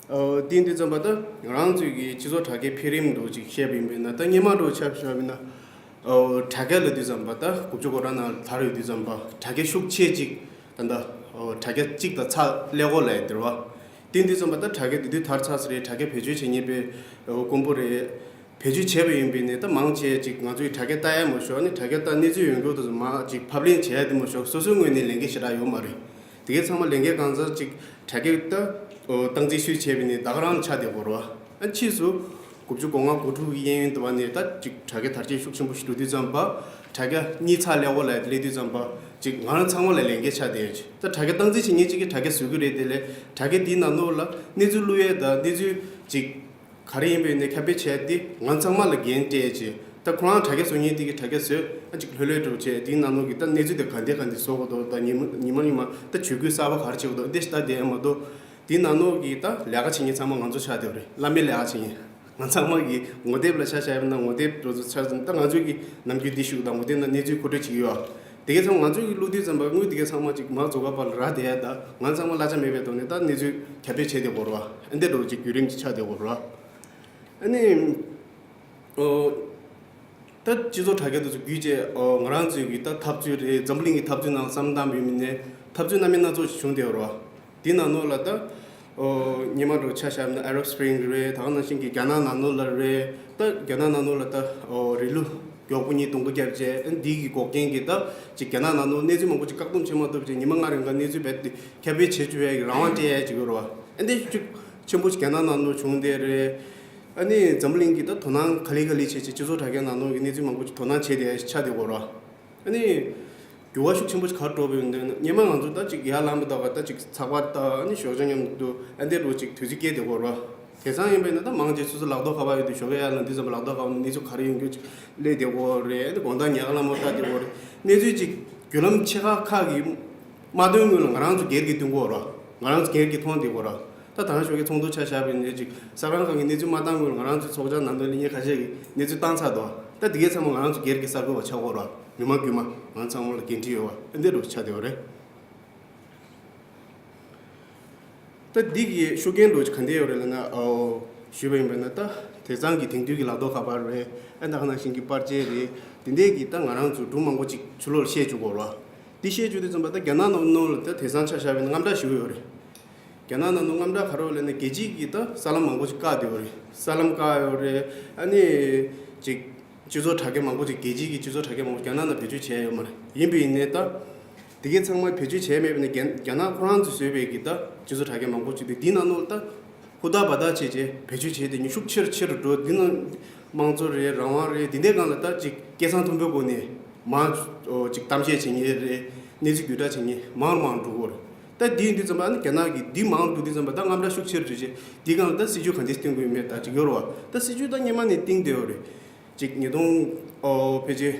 ཨོ་དེ་ཡིན་དུས་ཙམ་པ་ད་ང་རང་ཚོའི་གི་སྤྱི་ཚོགས་དྲ་རྒྱའི་འཕེལ་རིམ་འདྲ་ཅིག་བཤད་པ་ཡིན་པས་ན། ད་སྔོན་མ་འདྲ་ཆ་བཞག་པ་ཡིན་ན་ཨོ་དྲ་རྒྱ་ལབ་དུས་ཙམ་པ་ད་དགུ་བཅུ་གོ་གྲངས་ནང་དར་ཡོད་དུས་ཙམ་པ་དྲ་རྒྱ་ཤུགས་ཆེ་ཅིག་ད་ལྟ་ཨོ་དྲ་རྒྱ་གཅིག་དང་ཚ་ཀླད་ཀོར་ལབ་ཡ་དེ་རེད་བ། དེ་ཡིན་དུས་ཙམ་པ་ད་དྲ་རྒྱ་དེ་དུས་དར་ཚར་ས་རེད། དྲ་རྒྱ་བེད་སྤྱོད་བྱེད་མཁན་དཔེ་དཀོན་པོ་རེད། བེད་སྤྱོད་བྱས་པ་ཡིན་པས་ནས་ད་མང་ཆེ་ཅིག་ང་ཚོས་དྲ་རྒྱ་ལྟ་ཡ་མ་ཞོག་ནི་དྲ་རྒྱ་ལྟ་གནས་ཚུལ་ཡོང་རྒྱུ་དེ་ཚོ་མ་ཅིག་ཕབ་ལེན་བྱས་ཏེ་མ་ཞོག་སོ་སོའི་ངོས་ནས་ལས་འགན་ཞེ་དྲག་ཡོད་མ་རེད། དེ་གའི་ཚང་མ་ལས་འགན་གང་ཚར་ཅིག་དྲ་རྒྱ་ད་སྟངས་འཛིན་སུས་བྱས་པ་ཡིན་ནས་ད་ག་རང་ཆགས་བསྡད་ཡོད་རེད་བ། ཨ་ཕྱིས་སུ་དགུ་བཅུ་གོ་ལྔ་གོ་དྲུག་གི་གཡས་གཡོན་དུ་བ་ནས་ད་ཅིག་དྲ་རྒྱ་དར་རྒྱས་ཤུགས་ཆེན་པོ་ཞིག་འགྲོ་དུས་ཙམ་པ་དྲ་རྒྱ་གཉིས་ཚ་ཀླད་ཀོར་ལབ་སླེབས་དུས་ཙམ་པ་ཅིག་ང་རང་ཚང་མ་ལ་ལས་འགན་ཆགས་བསྡད་ཡོད་ཅིག་ད་དྲ་རྒྱ་སྟངས་འཛིན་བྱེད་མཁན་ཅིག་གིས་དྲ་རྒྱ་བཟོ་གི་རེད། དེ་ལས་དྲ་རྒྱ་དེའི་ནང་ལོགས་ལ་གནས་ཚུལ་བླུག་ཡས་དང་གནས་ཚུལ་ཅིག་ག་རེ་ཡིན་པའི་ནས་ཁྱབ་སྤེལ་བྱས་ཏེ་ང་ཚང་མ་ལ་འགན་སྤྲད་ཅིག་ད་ཁོ་རང་དྲ་རྒྱ་བཟོ་མཁན་དེ་གིས་དྲ་རྒྱ་བཟོས་ཨ་ཅིག་ལྷོད་ལྷོད་འགྲོ་བྱས་དེའི་ནང་ལོགས་ཀྱི་ད་གནས་ཚུལ་དེ་ག་འདྲ་ག་འདྲ་བཟོ་དགོས་འདུག་ད་ཉི་མ་ཉི་མ་ཉི་མ་ད་ཇུས་འགོད་གསར་པ་ག་རེ་བྱེད་དགོས་འདུག་འདི་ཞིག་ད་དེ་མ་གཏོགས་དེའི་ནང་ལོགས་ཀྱི་ད་ལས་ཀ་བྱེད་མཁན་ཚང་མ་ང་ཚོ་ཆགས་བསྡད་པ་རེད། བླ་མའི་ལས་ཀ་བྱེད་མཁན་ང་ཚང་མ་གི་ངོ་དེབ་ལ་ཆ་བཞག་ཡོད་ན་ངོ་དེབ་འགྲོ་ཚོ་ཆགས་ཟིན། ད་ང་ཚོས་ཀྱི་ནམ་རྒྱུན་འདི་ཞུགས་དང་ངོ་དེབ་ནང་གནས་ཚུལ་མཁོ་སྤྲོད་བྱེད་ཀྱི་ཡོད། དེ་གའི་ཚང་མ་ང་ཚོས་ཀྱི་བླུགས་དུས་ཙམ་པ་དངུལ་དེ་གའི་ཚང་མ་ཅིག་མ་རྫོགས་ཀ་པར་ར་དེ་ཡ་ད་ང་ཚང་མ་གླ་ཆ་མེད་པའི་ཐོག་ནས་ད་གནས་ཚུལ་ཁྱབ་སྤེལ་བྱས་བསྡད་ཡོད་རེད་བ། ཨ་འདི་འདྲ་ཅིག་བརྒྱུད་རིམ་ཅིག་ཆགས་བསྡད་ཡོད་རེད་བ། ཨ་ནི། ཨོ། ད་སྤྱི་ཚོགས་དྲ་རྒྱ་དེ་ཚོ་བརྒྱུད་བྱས་ཨོ་ང་རང་ཚོའི་གི་ད་འཐབ་རྩོད་རེད། འཛམ་བུ་གླིང་གི་འཐབ་རྩོད་ནང་བསམ་བློ་བཏང་བའི་མི་ནས་འཐབ་རྩོད་རྣམ་པ་སྣ་ཚོགས་ཤིག་བྱུང་བསྡད་ཡོད་རེད་བ། དེ་ནང་ལོགས་ལ་ད་ཨོ་སྔོན་མ་འདྲ་ཆ་བཞག་ན་Arab Spring རེད། ད་ག་ནང་བཞིན་གི་རྒྱ་ནག་ནང་ལོགས་ལ་རེད། ད་རྒྱ་ནག་ནང་ལོགས་ལ་ད་ཨོ་རི་ལུ་མགྱོགས་པོ་གཉིས་རྡུང་རྡེག་བརྒྱབ་བྱས་འདི་གི་འགོག་རྐྱེན་གྱིས་ད་ཅིག་རྒྱ་ནག་ནང་ལོགས་གནས་ཚུལ་མང་པོ་ཅིག་བཀག་སྡོམ་བྱེད་མ་ཐུབ་བྱས་ཉི་མ་ལྔ་རིང་ག་གནས་ཚུལ་རྦད་དེ་ཁྱབ་སྤེལ་བྱེད་བཅུག་ཡ་གི་རང་དབང་སྤྲད་ཡ་ཅིག་ཡོད་རེད་བ། ཨ་འདི་ཤུགས་ཆེན་པོ་ཞིག་རྒྱ་ནག་ནང་ལོགས་བྱུང་བསྡད་རེད། ཨ་ནི་འཛམ་བུ་གླིང་གི་ད་དོ་སྣང་ག་ལེ་ག་ལེ་བྱས་བྱས་སྤྱི་ཚོགས་དྲ་རྒྱ་ནང་ལོགས་ཀྱི་གནས་ཚུལ་མང་པོ་ཅིག་དོ་སྣང་བྱས་བསྡད་ཆགས་བསྡད་ཡོད་རེད། ཨ་ནི་འགྱུར་བ་ཤུགས་ཆེན་པོ་ཞིག་ག་རེ་འགྲོ་བའི་འདུག་སྔོན་མ་ང་ཚོ་ད་ཅིག་ཡར་ལངས་པ་དང་ད་ཅིག་ཚགས་པར་ད་ཨ་ནི་ཞོགས་ཇ་མཉམ་དུ་ཨ་འདི་འདྲ་ཅིག་དུས་ཚོད་སྐྱེལ་བསྡད་ཡོད་རེད། དེང་སང་ཡིན་པས་ན་ད་མང་ཆེ་སོ་སོ་ལག་ཐོག་ཁ་པར་ཡོད་དུས་ཞོགས་ཀས་ཡར་ལངས་དུས་ཙམ་པ་ལག་ཐོག་ཁ་པར་ནས་གནས་ཚུལ་ག་རེ་ཡོང་རྒྱུ་ཅིག་སླེབས་བསྡད་ཡོད་རེད། ཨ་ནི་དགོང་དག་ཉལ་ཁ་ལ་མོ་ལྟ་བསྡད་ཡོད་རེད། གནས་ཚུལ་ཅིག་བརྒྱུད་ལམ་ཆེ་ཁག་ཁག་གིས་མ་སྟོན་སྔོན་ལ་ང་རང་ཚོ་སྒེར་གྱིས་སྟོན་གྱི་ཡོད་རེད། ང་རང་ཚོ་སྒེར་གྱིས་མཐོང་བསྡད་ཡོད་རེད། ད་ད་ལྟ་ཞོགས་ཀས་ཚོགས་འདུ་ཆ་བཞག་པ་ཡིན་ན་ཅིག་གསར་ཁང་ཁག་གིས་གནས་ཚུལ་མ་བཏང་སྔོན་ལ་ང་རང་ཚོའི་ཚོགས་བཅར་ནང་དོན་གླེང་མཁན་ཁ་ཤས་ཀྱིས་གནས་ཚུལ་བཏང་ཚར་འདུག་ད་འདི་གའི་ཚང་མ་ང་རང་ཚོ་སྒེར་གྱི་གསར་འགོད་པ་ཆགས་ཀྱི་ཡོད་རེད། མི་མང་དཀྱུས་མ་ང་ཚང་མ་ལ་འགན་འཁྲི་ཡོད་པ་ཨ་འདི་འདྲ་ཆགས་བསྡད་ཡོད་རེད། ད་འདི་གི་ཤུགས་རྐྱེན་འདྲ་ཅིག་ག་འདྲ་ཡོད་རེད་ལབ་ན། ཨོ་ཞུས་པ་ཡིན་པ་ན་ད་དེང་སང་གི་དེང་དུས་ཀྱི་ལག་ཐོག་ཁ་པར་རེད། ཨ་ད་ག་ནང་བཞིན་གྱི་པར་ཆས་རེད། དེ་འདྲས་ཀྱིས་ད་ང་རང་ཚོ་སྒྲུང་མང་པོ་ཅིག་ཕྱི་ལོགས་ལ་བཤད་བཅུག་གི་ཡོད་རེད། འདི་བཤད་བཅུག་དུས་ཙམ་པ་ད་རྒྱ་ནག་ནང་ལོགས་ལ་ད་དེང་སང་ཆ་བཞག་པ་ཡིན་ན་དངངས་སྐྲག་ཞེ་པོ་ཡོད་རེད། རྒྱ་ནག་ནང་ལོགས་དངངས་སྐྲག་ག་རེ་ཡོད་ལབ་ན་རྒྱལ་སྤྱིའི་གི་ད་གསར་ལམ་མང་པོ་ཅིག་བཀག་བསྡད་ཡོད་རེད། གསར་ལམ་བཀག་ཡོད་རེད། ཨ་ནི་ཅིག་སྤྱི་ཚོགས་དྲ་རྒྱ་མང་པོ་ཅིག་རྒྱལ་སྤྱིའི་གི་སྤྱི་ཚོགས་དྲ་རྒྱ་མང་པོ་རྒྱ་ནག་ནང་བེད་སྤྱོད་བྱས་ཡོད་མ་རེད། ཡིན་པ་ཡིན་ནའི་ད་དེ་གའི་ཚང་མ་བེད་སྤྱོད་བྱས་མེད་པ་ནས་རྒྱ་རྒྱ་ནག་ཁོ་རང་ཚོས་བཟོས་པའི་གི་ད་སྤྱི་ཚོགས་དྲ་རྒྱ་མང་པོ་ཅིག་འདུག་འདི་ནང་ལོགས་ལ་ད་ཧུར་ཐག་འབད་ཐག་བྱས་བྱས་བེད་སྤྱོད་བྱས་ཏེ་ནི་ཤུགས་ཆེ་རུ་ཆེ་རུ་འགྲོ། འདི་ནང་དམངས་གཙོ་རེད། རང་དབང་རེད། འདི་འདྲའི་སྒང་ལ་ད་ཅིག་སྐད་གསང་མཐོན་པོའི་སྒོ་ནས་མར་ཅིག་གཏམ་བཤད་བྱེད་མཁན་རེད། གནས་ཚུལ་བརྒྱུད་བསྒྲགས་བྱེད་མཁན་མང་རུ་མང་རུ་འགྲོ་གི་ཡོད་རེད། ད་འདི་ཡིན་དུས་ཙམ་པ་ཨ་ནི་རྒྱ་ནག་གིས་འདི་མང་རུ་འགྲོ་དུས་ཙམ་པ་ད་དངངས་སྐྲག་ཤུགས་ཆེ་རུ་འགྲོ་བྱས་འདི་སྒང་ལ་ད་སྲིད་ཇུས་ག་འདྲས་བཏིང་དགོས་ཡོད་མེད་ད་ཅིག་ཡོད་རེད་བ། ད་སྲིད་ཇུས་ད་སྔོན་མ་ནས་བཏིང་བསྡད་ཡོད་རེད། ཅིག་ཉིས་སྟོང་ཨོ་ཕལ་ཆེར་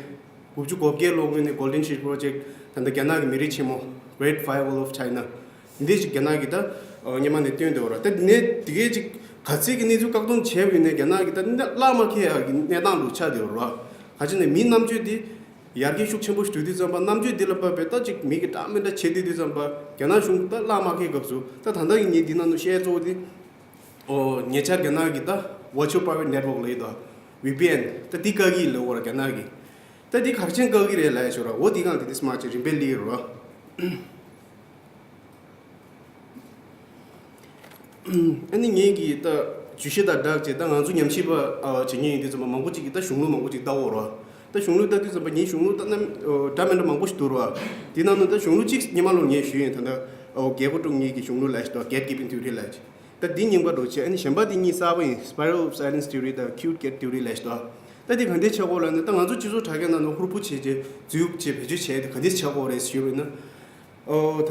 དགུ་བཅུ་གོ་བརྒྱད་ལོ་སྔོན་ནས་Golden Shield Project ད་ལྟ་རྒྱ་ནག་གི་མེ་རི་ཆེན་མོ་Great Firewall of China འདི་ཅིག་རྒྱ་ནག་གིས་ད་ཨོ་སྔོན་མ་ནས་བཏོན་བསྡད་ཡོད་རེད། ད་འདི་ནས་དེ་གའི་ཅིག་ག་ཚད་ཀྱི་གནས་ཚུལ་བཀག་སྡོམ་བྱས་པ་ཡིན་ནའི་རྒྱ་ནག་གིས་ད་གླགས་མ་ཁེལ་ཡག་གི་གནས་སྟངས་རུ་ཆགས་བསྡད་ཡོད་རེད་བ། ག་ཅི་ནས་མིའི་རྣམ་དཔྱོད་འདི་ཡར་རྒྱས་ཤུགས་ཆེན་པོ་ཞིག་འགྲོ་དུས་ཙམ་པ་རྣམ་དཔྱོད་འདི་ལ་དཔག་པའི་ད་ཅིག་མི་གི་འདྲ་མི་འདྲ་བྱེད་བསྡད་དུས་ཙམ་པ་རྒྱ་ནག་གཞུང་གིས་ད་གླགས་མ་ཁེལ་སྐབས་སུ་ད་ད་ལྟ་གི་ངས་འདི་ནང་དུ་བཤད་གཙོ་བོ་འདི། ཨོ་ཉེ་ཆར་རྒྱ་ནག་གི་ད་Virtual Private Network ལབ་ཡོད་དོ། V P N ད་འདི་བཀག་གི་ལབ་ཡོད་ར་རྒྱ་ནག་གིས། ད་འདི་ག་རེ་བྱས་ནས་བཀག་གི་རེད་ལབ་ཡ་ཞོར་ར་འོ་འདི་སྒང་དེ་དེ་སྨྲ་ཅིག་རིམ་པས་སླེབས་ཡོད་ར། ཨ་ནི་ངེད་ཀྱིས་ད་བརྗོད་གཞི་དང་སྦྲགས་བྱས་ད་ང་ཚོ་ཉམས་ཞིབ་པ་ཨ་བྱེད་མཁན་ཡིན་དུས་ཙམ་པ་མང་པོ་ཅིག་གིས་ད་གཞུང་ལུགས་མང་པོ་ཅིག་ལྟ་འོ་ར། ད་གཞུང་ལུགས་ལྟ་དུས་ཙམ་པ་ངའི་གཞུང་ལུགས་ལྟ་ན་འདྲ་མི་འདྲ་མང་པོ་ཞིག་འདུག་ར། དེ་ནང་ནས་ད་གཞུང་ལུགས་གཅིག་སྔོན་མ་ལོ་ངས་ཞུས་ཡིན། ད་ལྟ་ཨོ་རྒྱལ་སྒོ་དཀྲུག་མཁན་གྱི་གཞུང་ལུགས་ལབ་ཞིག་འདུག Gatekeeping Theory ལབ་ཞིག་ད་འདི་རྙིང་པ་འདྲ་བྱས། ཨ་ནི་གཞན་པ་འདི་གཉིས་གསར་པ་ཡིན། Spiral of Silence Theory དང་Cute Cat Theory ལབ་ཞིག་འདུག་ད་འདི་ག་འདྲས་ཆགས་ཀྱི་ཡོད་ལབ་ན་ད་ང་ཚོ་སྤྱི་ཚོགས་དྲ་རྒྱ་ནང་ནས་ཧུར་པོ་བྱས་བྱས་འཛུལ་བྱས་བེད་སྤྱོད་བྱས་ཏེ་ག་འདྲས་ཆགས་ཀྱི་ཡོད་རེད་ཞུས་པ་ཡིན་ན། ཨོ་ད་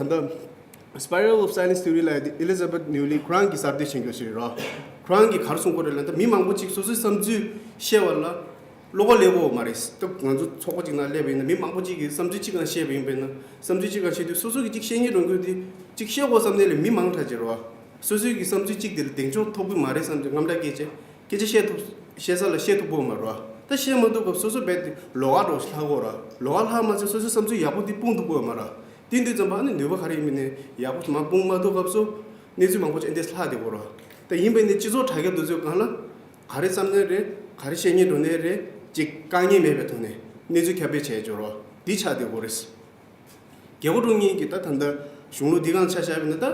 ལྟ་Spiral of Silence Theory ལབ་ཡ་དེ་Elizabeth Newley ཁོ་རང་གིས་གསར་གཏོད་བྱེད་མཁན་ཞིག་རེད་རོ། ཁོ་རང་གིས་ག་རེ་གསུང་གི་ཡོད་རེད་ལབ་ན་ད་མི་མང་པོ་ཅིག་སོ་སོའི་བསམ་ཚུལ་བཤད་པ་ལ་བློ་ཁ་སླེབས་ཀྱི་ཡོད་མ་རེད། ད་ང་ཚོ་ཚོགས་པ་ཅིག་ནང་སླེབས་པ་ཡིན་ན་མི་མང་པོ་ཅིག་གིས་བསམ་ཚུལ་གཅིག་སྒང་བཤད་པ་ཡིན་པས་ན་བསམ་ཚུལ་གཅིག་སྒང་བཤད་དུས་སོ་སོ་གིས་གཅིག་བཤད་སྙིང་འདོད་ཀྱི་ཡོད་དེ་གཅིག་བཤད་དགོས་བསམ་ནས་ལས་མི་མང་དྲགས་ཀྱི་རེད་བ། སོ་སོའི་གི་བསམ་ཚུལ་གཅིག་དེ་ལ་གདེང་འཇོག་ཐོབ་ཀྱི་མ་རེད་བསམ་ཚུལ་དངངས་སྐྲག་སྐྱེས་བྱས། སྐད་ཆ་བཤད་ཐུབ། བཤད་ས་ལ་བཤད་ཐུབ་ཀྱི་ཡོད་མ་རེད་བ། ད་བཤད་མ་ཐུབ་སྐབས་སོ་སོ་རྦད་དེ་ལོགས་ཀ་འདྲ་བོ་ཞིག་ལྷག་གི་ཡོད་རེད་བ། ལོགས་ཀ་ལྷག་མ་ཚད་སོ་སོའི་བསམ་ཚུལ་ཡག་པོ་འདི་སྤུངས་ཐུབ་ཀྱི་ཡོད་མ་རེད་བ། དེ་དུས་ཙམ་པ་ཨ་ནི་ནུས་པ་ག་རེ་ཡིན་མིན་ནས་ཡག་པོ་མར་སྤུངས་མ་ཐུབ་སྐབས་སུ་གནས་ཚུལ་མང་པོ་ཅིག་ཨེ་འདྲས་ལྷག་བསྡད་ཀྱི་ཡོད་རེད་བ། ད་ཡིན་པས་ནི་སྤྱི་ཚོགས་དྲ་རྒྱ་འདི་ཚོའི་སྒང་ལ་ག་རེ་བསམ་ནའི་རེད། ག་རེ་བཤད་སྙིང་འདོད་ནའི་རེད། ཅིག་དཀའ་ངལ་མེད་པའི་ཐོག་ནས་གནས་ཚུལ་ཁྱབ་སྤེལ་བྱས་ཡོད་རེད་བ། འདི་ཆགས་བསྡད་ཀྱི་ཡོད་རེད། རྒྱལ་བ་འབྲུག་གཉིས་ཀྱིས་ད་ད་ལྟ་གཞུང་ལུགས་འདི་སྒང་ཆ་བཞག་པ་ཡིན་ན། ད་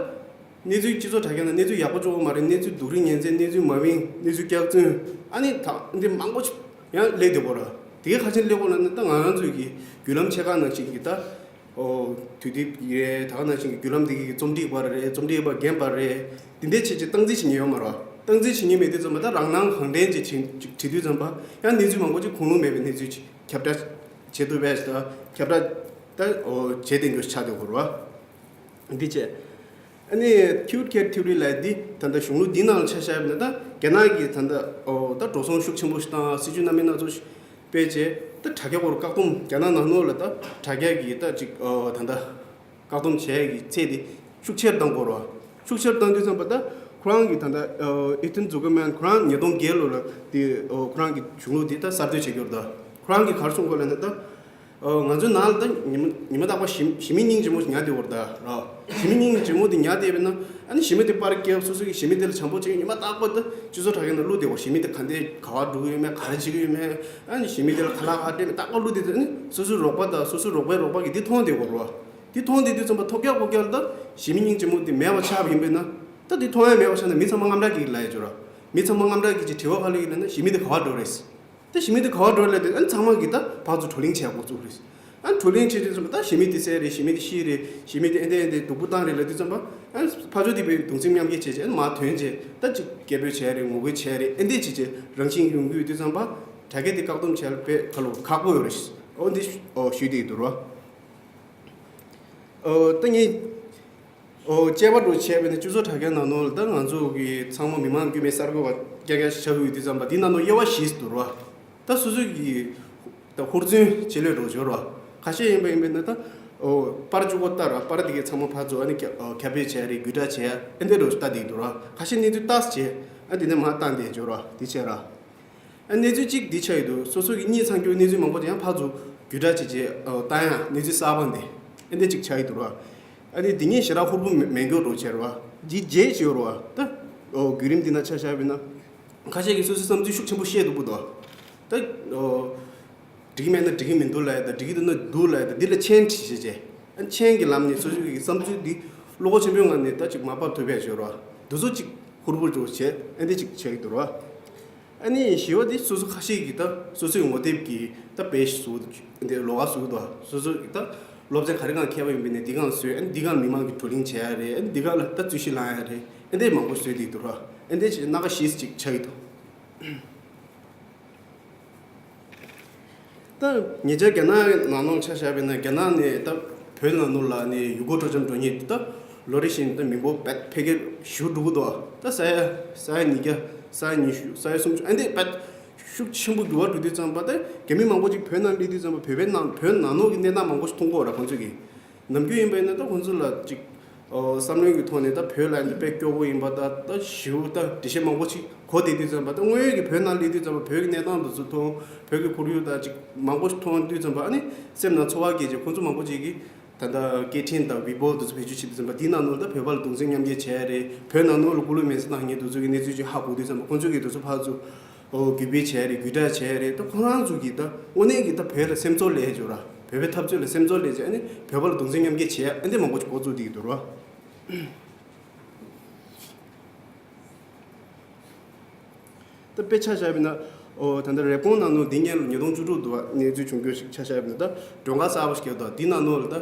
གནས་ཚུལ་སྤྱི་ཚོགས་དྲ་རྒྱ་ནང་གནས་ཚུལ་ཡག་པོ་ཅིག་ཡོད་མ་རེད། གནས་ཚུལ་སྡུག་རུས་ཉེན་ཚད། གནས་ཚུལ་མ་དབྱིངས། གནས་ཚུལ་སྐྱག་རྫུན། ཨ་ནི་ད་འདི་མང་པོ་ཅིག་ཡང་སླེབས་བསྡད་ཡོད་རེད། དེ་ག་ཁ་ཆེན་སླེབས་ཡོད་ལབ་ན། ད་ང་རང་ཚོའི་གི་བརྒྱུད་ལམ་ཆེ་ཁག་ནང་བཞིན་གྱི་ད་ཨོ་དུས་དེབ་རེད། ད་ག་ནང་བཞིན་གྱི་བརྒྱུད་ལམ་འདི་གི་རྩོམ་སྒྲིག་པ་རེད། རྩོམ་སྒྲིག་པ་རྒན་པ་རེད། དེ་འདྲས་བྱས་བྱས་སྟངས་འཛིན་བྱེད་མཁན་ཡོད་མ་རེད་བ། སྟངས་འཛིན་བྱེད་མཁན་མེད་དུས་ཙམ་པ་ད་རང་སྣང་གང་དྲན་བྱས་བྱེད་བྱེད་དུས་ཙམ་པ་ཡང་གནས་ཚུལ་མང་པོ་ཅིག་ཁུངས་ལུང་མེད་པའི་གནས་ཚུལ་ཅིག་ཁྱབ་བསྒྲགས་བྱེད་ཐུབ་པས། ད་ཁྱབ་བསྒྲགས་ད་ཨོ་བྱེད་བསྡད་རྒྱུ་ཆགས་བསྡད་ཡོད་རེད་བ། འདི་བྱས། ཨ་ནི་ཁིའུ་ཁེ་ཐི་ཡོ་རི་ལབ་ཡ་འདི་ད་ལྟ་གཞུང་ལུགས་འདི་ནང་ལ་ཆ་བཞག་པ་ཡིན་ན། ད་རྒྱ་ནག་གིས་ད་ལྟ་ཨོ་ད་འགྲོ་སོང་ཤུགས་ཆེན་པོ་ཞིག་བཏང་། སྲིད་ཇུས་སྣ་མིན་སྣ་ཚོགས་ཤིག་སྤེལ་བྱས། ད་དྲ་རྒྱ་སྐོར་བཀག་སྡོམ། རྒྱ་ནག་ནང་ལོགས་ལ་ད་དྲ་རྒྱ་གི་ད་ཅིག་ཨོ་ད་ལྟ་བཀག་སྡོམ་བྱས་ཀྱི་ཚད་དེ་ཤུགས་ཆེར་བཏང་དགོས་རེད་བ། ཤུགས་ཆེར་བཏང་དུས་ཙམ་པ་ད་ཁོ་རང་གིས་ད་ལྟ་ཨོ་ཨི་ཐན་ཛུ་ཀར་མན། ཁོ་རང་ཉིས་སྟོང་བརྒྱད་ལོ་ལ་དེ་ཨོ་ཁོ་རང་གི་གཞུང་ལུགས་དེ་ད་གསར་གཏོད་བྱེད་རྒྱུ་རེད། ད་ཁོ་རང་གིས་ག་རེ་གསུངས་ཀྱི་ཡོད་ལབ་ན། ད་ཨོ་ང་ཚོའི་ནང་ལ་ད་ཉི་མ་ཉི་མ་རྟག་པར་ཞི་ཞི་མི་སྙིང་རྗེ་མོ་ཞིག་ཉར་བསྡད་ཡོད་རེད་ད་ར། ཞི་མི་སྙིང་རྗེ་མོ་དེ་ཉར་བསྡད་པ་ཡིན་ན། ཨ་ནི་ཞི་མི་དེ་པར་བརྒྱབ། སོ་སོ་གིས་ཞི་མི་དེ་ལ་བྱམས་པོ་བྱེད། ཉི་མ་རྟག་པར་ད་སྤྱི་ཚོགས་དྲ་རྒྱ་ནང་བླུགས་བསྡད་ཡོད་རེད། ཞི་མི་དེ་ག་འདྲས་ག་པར་འགྲོ་གི་ཡོད་མེད། ག་རེ་བྱེད་ཀྱི་ཡོད་མེད། ཨ་ནི་ཞི་མི་དེ་ལ་ཁ་ལག་ག་སྤྲད་མེད། རྟག་པར་བླུགས་བསྡད་དུས། ཨ་ནི་སོ་སོའི་རོགས་པ་དང་སོ་སོའི་རོགས་པའི་རོགས་པ་གིས་དེ་མཐོང་བསྡད་ཡོད་རེད་བ། དེ་མཐོང་བསྡད་དུས་ཙམ་པ་ཐོལ་རྒྱག་ཕོ་རྒྱག་ལ་ད་ཞི་མི་སྙིང་རྗེ་མོ་དེ་མེད་པ་ཆགས་པ་ཡིན་པས་ན། ད་དེ་མཐོང་ཡ་མེད་པ་ཆགས་ན་མི་ཚང་མ་དངངས་སྐྲག་སྐྱེ་གི་ལབ་ཡ་ཅིག་ཡོད་རེད། མི་ཚང་མ་དངངས་སྐྲག་སྐྱེ་བྱས་དྲི་བ་ག་རེ་སླེབས་ཀྱི་ལབ་ན། ཞི་མི་དེ་ག་པར་འགྲོ་རེད། ད་ཞི་མི་དེ་ག་པར་འགྲོ་ལབ་དུས། ཨ་ནི་ཚང་མ་གིས་ད་ཕར་ཚུར་བགྲོ་གླེང་བྱེད་དགོས་བཙུགས་རེད། ཨ་ནི་བགྲོ་གླེང་བྱེད་དུས་ཙམ་པ་ད་ཞི་མི་དེ་བསད་རེད། ཞི་མི་དེ་ཤི་རེད། ཞི་མི་དེ་ཨེ་འདྲས་ཨེ་འདྲས་སྡུག་པོ་བཏང་རེད་ལབ་དུས་ཙམ་པ། ཨ་ནི་ཕར་ཕྱོགས་དེ་བས་གདུང་སེམས་མཉམ་སྐྱེད་བྱས་བྱས། ཨ་ནི་མར་ཐོན་བྱས་ད་ཅིག་སྐད་འབོད་བྱས་རེད། ངོ་རྒོལ་བྱས་རེད། ཨེ་འདྲས་བྱས་བྱས་རང་བཞིན་ཡོང་གི་ཡོད་དུས་ཙམ་པ། དྲ་རྒྱ་དེ་བཀག་སྡོམ་བྱས་ལ་དཔེ་ཁ་ལོ་ཁག་པོ་ཡོད་རེད། ཨོ་འདི་ཨོ་ཞུས་བསྡད་ཀྱི་འདུག་ར། ཨོ་ད་ངས་ཨོ་དཔྱད་པ་འདྲ་བྱས་པ་ཡིན་ན། སྤྱི་ཚོགས་དྲ་རྒྱ་ནང་ལོགས་ལ་ད་ང་ཚོ་གི་ཚང་མ་མི་མང་དཀྱུས་མའི་གསར་འགོད་པ་རྐྱང་རྐྱང་ཆགས་ཀྱི་ཡོད་དུས་ཙམ་པ། འདི་ནང་ལོགས་དབྱེ་བ་བཞི་འདུག་ར། ད་སོ་སོ་གི་ད་ཧུར་བརྩོན་བྱེད་ལས་འདྲ་བོ་ཅིག་ཡོད་ར། ཁ་ཤས་ཡིན་པ་ཡིན་པས་ན་ད་ཨོ་པར་བཅུ་པོ་ལྟ་ར། པར་དེ་གའི་ཚང་མ་ཕར་ཚུར་ཨ་ནི་ཁྱབ་ཨོ་ཁྱབ་སྤེལ་བྱས་རེད། བརྒྱུད་བསྒྲགས་བྱས་ཨ་འདྲས་འདྲ་བོ་ལྟ་བསྡད་ཀྱི་འདུག་ར། ཁ་ཤས་གནས་ཚུལ་ལྟས་བྱས་ཨ་དེ་ནས་མར་བཏང་བསྡད་ཀྱི་ཡོད་ར། དེ་བྱས་ར། ཨ་གནས་ཚུལ་གཅིག་འདི་ཆགས་ཀྱི་འདུག་སོ་སོ་གི་གཉིད་ཚང་རྒྱུ་གནས་ཚུལ་མང་པོ་དེ་ཡང་ཕར་ཚུར་བརྒྱུད་བསྒྲགས་བྱས་བྱས་ཨོ་བཏང་ཡ། གནས་ཚུལ་གསར་པ་འདི་ཨ་འདྲས་ཅིག་ཆགས་ཀྱི་འདུག་ར། ཨ་ནི་འདི་གཉིས་ཞེ་དྲག་ཧུར་པོ་མེད་མེད་མགྱོགས་འདྲ་བོ་བྱས་ར་བ། འདི་རྗེས་ཅིག་ཡོད་ར་བ། ད་ཨོ་བརྒྱུད་རིམ་འདི་ན་ཆ་བཞག་པ་ཡིན་ན། ཁ་ཤས་ཀྱིས་སོ་སོའི་བསམ་ཚུལ་ཤུགས་ཆེན་པོ་བཤད་འདུག་པོ་དོ། ད་ཨོ་འགྲིག་གི་མེད་ན་འགྲིག་གི་མི་འདུག་ལབ་ཡ་དང་། འགྲིག་གི་འདུག་ན་འདུག་ལབ་ཡ་དང་། འདི་ལ་མཆན་བྲིས་བྱས་བྱས། ཨ་མཆན་གྱི་ལམ་ནས་སོ་སོའི་གི་བསམ་ཚུལ་འདི་བློ་ཁོག་ཆེན་པོའི་ངང་ནས་ད་ཅིག་མར་ཕབ་ཐུབ་པ་བྱས་ར་བ། འདི་ཚོ་ཅིག་ཧུར་པོ་འགྲོ་བྱས་ཨ་འདྲས་ཅིག་བྱས་ཀྱི་འདུག་ར། ཨ་ནི་བཞི་པ་དེ་སོ་སོ་ཁ་ཤས་ཀྱིས་ད་སོ་སོའི་ངོ་དེབ་ཀྱི་ད་པེ་ཇི་བཟོ་འདི་ལོགས་ཀ་བཟོ་འདུག་སོ་སོ་གི་ད་སློབ་ཚན་ག་རེ་སྒང་མཁས་པ་ཡིན་པ་ཡིན་ན་འདི་སྒང་བཟོས། ཨ་ནི་འདི་སྒང་མི་མང་གིས་བགྲོ་གླེང་བྱས་ཡ་རེད། ཨ་ནི་འདི་སྒང་ལ་ད་རྩོད་གཞི་ལངས་ཡ་རེད། ཨ་འདྲས་མང་པོ་བཟོས་བསྡད་འདུག་ར། ཨ་འདྲས་བྱས་སྣ་ཁ་བཞི་ཅིག་ཆགས་ཀྱི་འདུག་ད་ཉེ་ཆར་རྒྱ་ནག་ནང་ལོགས་ཆ་བཞག་པ་ཡིན་ན། རྒྱ་ནག་ནས་ད་བོད་ནང་ལོགས་ལ་ནི་ཡུལ་སྐོར་སྤྲོ་འཆམ་འགྲོ་མཁན་དེ་ད་ལོ་རེ་བཞིན་ད་མི་འབོར་བད་འཕེལ་རྒྱས་ཞེ་པོ་འགྲོ་གི་འདུག་ད་ས་ཡ་ས་ཡ་ཉིས་བརྒྱ། ས་ཡ་ཉི་ཤུ། ས་ཡ་སུམ་ཅུ། ཨ་འདྲས་བད་ཤུགས་ཆེན་པོ་འགྱུར་བ་འགྲོ་དུས་ཙམ་པ། ད་རྒྱ་མི་མང་པོ་ཅིག་བོད་ནང་སླེབས་དུས་ཙམ་པ་བོད་པའི་ནང་བོད་ནང་ལོགས་ཀྱི་གནས་སྟངས་མང་པོ་ཞིག་མཐོང་གི་ཡོད་ར། ཁོང་ཚོ་གིས། ནམ་རྒྱུན་ཡིན་པ་ཡིན་ན་ད་ཁོང་ཚོ་ལ་ཅིག་ཨོ་བསམ་བློའི་གི་ཐོག་ནས་ད་བོད་ལ་ཡིན་ན་དཔེ་སྐྱོ་པོ་ཡིན་པ། ད་ད་ཞེ་པོ་ད་འགྲེལ་བཤད་མང་པོ་ཅིག་གོ་བསྡད་དུས་ཙམ་པ། ད་དངོས་ཡོད་ཀྱི་བོད་ནང་སླེབས་དུས་ཙམ་པ་བོད་ཀྱི་གནས་སྟངས་དེ་ཚོ་མཐོང་། བོད་ཀྱི་ཁོར་ཡུག་ད་ཅིག་མང་པོ་ཞིག་མཐོང་དུས་ཙམ་པ། ཨ་ནི་སེམས་ནང་ཚོར་བ་སྐྱེས་བྱས་ཁོང་ཚོ་མང་པོ་ཅིག་གིས་ད་ལྟ་སྐད་འཕྲིན་དང་ཝི་བོ་དེ་ཚོ་བེད་སྤྱོད་བྱེད་དུས་ཙམ་པ། དེའི་ནང་ལོགས་ད་བོད་པ་ལ་གདུང་སེམས་མཉམ་སྐྱེད་བྱས་རེད། བོད་ནང་ལོགས་ལ་སྐུ་ལུས་མེར་སྲེག་བཏང་མཁན་དེ་ཚོ་གི་གནས་ཚུལ་ཅིག་ཧ་གོ་དུས་ཙམ་པ། ཁོང་ཚོ་གིས་དེ་ཚོ་ཕར་ཚུར་ཨོ་བརྒྱུད་སྤེལ་བྱས་རེད། བརྒྱུད་བསྒྲགས་བྱས་རེད། ད་ཁོ་རང་ཚོ་གིས་ད་དངོས་གནས་ཀྱི་ད་བོད་ལ་སེམས་ཚོར་སླེབས་ཡ་ཅིག་ཡོད་ར། བོད་པའི་འཐབ་རྩོད་ལ་སེམས་ཚོར་སླེབས་བྱས། ཨ་ནི་བོད་པ་ལ་གདུང་སེམས་མཉམ་སྐྱེད་བྱས་ཡ་ཨ་འདྲས་མང་པོ་ཅིག་འགོ་བཙུགས་བསྡད་ཀྱི་འདུག་ར། ད་དཔེ་ཆ་བཞག་པ་ཡིན་ན། ཨོ་ད་ལྟ་རེབ་གོང་ནང་ལོགས་འདི་སྔོན་ལ་ཉིས་སྟོང་བཅུ་དྲུག་དུ་གནས་ཚུལ་བྱུང་རྒྱུ་ཞིག་ཆ་བཞག་པ་ཡིན་ན། ད་མགྲོན་ཁང་གསར་པ་ཞིག་བརྒྱབ་འདུག་འདི་ནང་ལོགས་ལ་ད་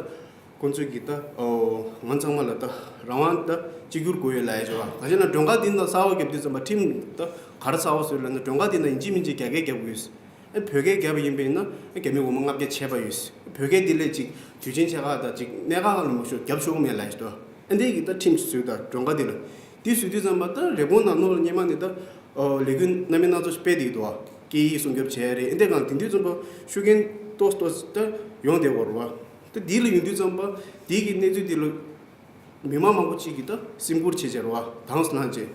ཁོང་ཚོས་ཀྱིས་ད་ཨོ་ང་ཚང་མ་ལ་ད་རང་དབང་ད་གཅིག་གྱུར་དགོས་ཡོད་ལབ་ཡ་ཅིག་ཡོད་ར། ག་ཅི་ན་མགྲོན་ཁང་འདི་ནང་གསར་པ་བརྒྱབ་དུས་ཙམ་པ་ཁྲིམས་ད་ག་རེ་གསར་པ་བཟོས་ལབ་ན། མགྲོན་ཁང་འདི་ནང་ཡིན་གཅིག་མིན་གཅིག་རྒྱ་སྐད་བརྒྱབ་དགོས། ཨ་བོད་སྐད་བརྒྱབ་པ་ཡིན་པ་ཡིན་ན་ཨ་རྒྱ་མི་འོ་མ་ལྔ་བརྒྱ་ཆད་པ་ཡོད། བོད་སྐད་འདི་ལས་ཅིག་དུས་ཆེན་ཆེ་ཁག་དང་ཅིག་གནད་འགག་ཁག་ལ་མ་ཞུགས། རྒྱབ་ཆོག་གི་མེད་ལབ་ཡ་ཅིག་འདུག་ཨ་འདྲས་ཀྱི་ད་ཁྲིམས་ཤིག་བཟོས། ད་མགྲོན་ཁང་འདི་ལ་འདི་བཟོས་དུས་ཙམ་པ་ད་རེབ་གོང་ནང་ལོགས་ལ་སྔོན་མ་ནས་ད་ཨོ་ལས་འགུལ་སྣ་མིན་སྣ་ཚོགས་ཤིག་སྤེལ་བསྡད་ཀྱི་འདུག་སྐད་ཡིག་སྲུང་སྐྱོབ་བྱས་རེད། ཨ་འདྲས་སྒང་དེང་དུས་ཙམ་པ་ཤུགས་རྐྱེན་ཏོག་ཙམ་ཏོག་ཙམ་ད་ཡོང་བསྡད་ཀྱི་ཡོད་རེད་བ། ད་འདི་ལ་ཡོང་དུས་ཙམ་པ་འདི་གི་གནས་ཚུལ་འདི་ལ་མི་མང་མང་པོ་ཅིག་གིས་ད་སེམས་ཁུར་བྱས་བྱས་རེད་བ། དྭངས་སུ་བླངས་བྱས།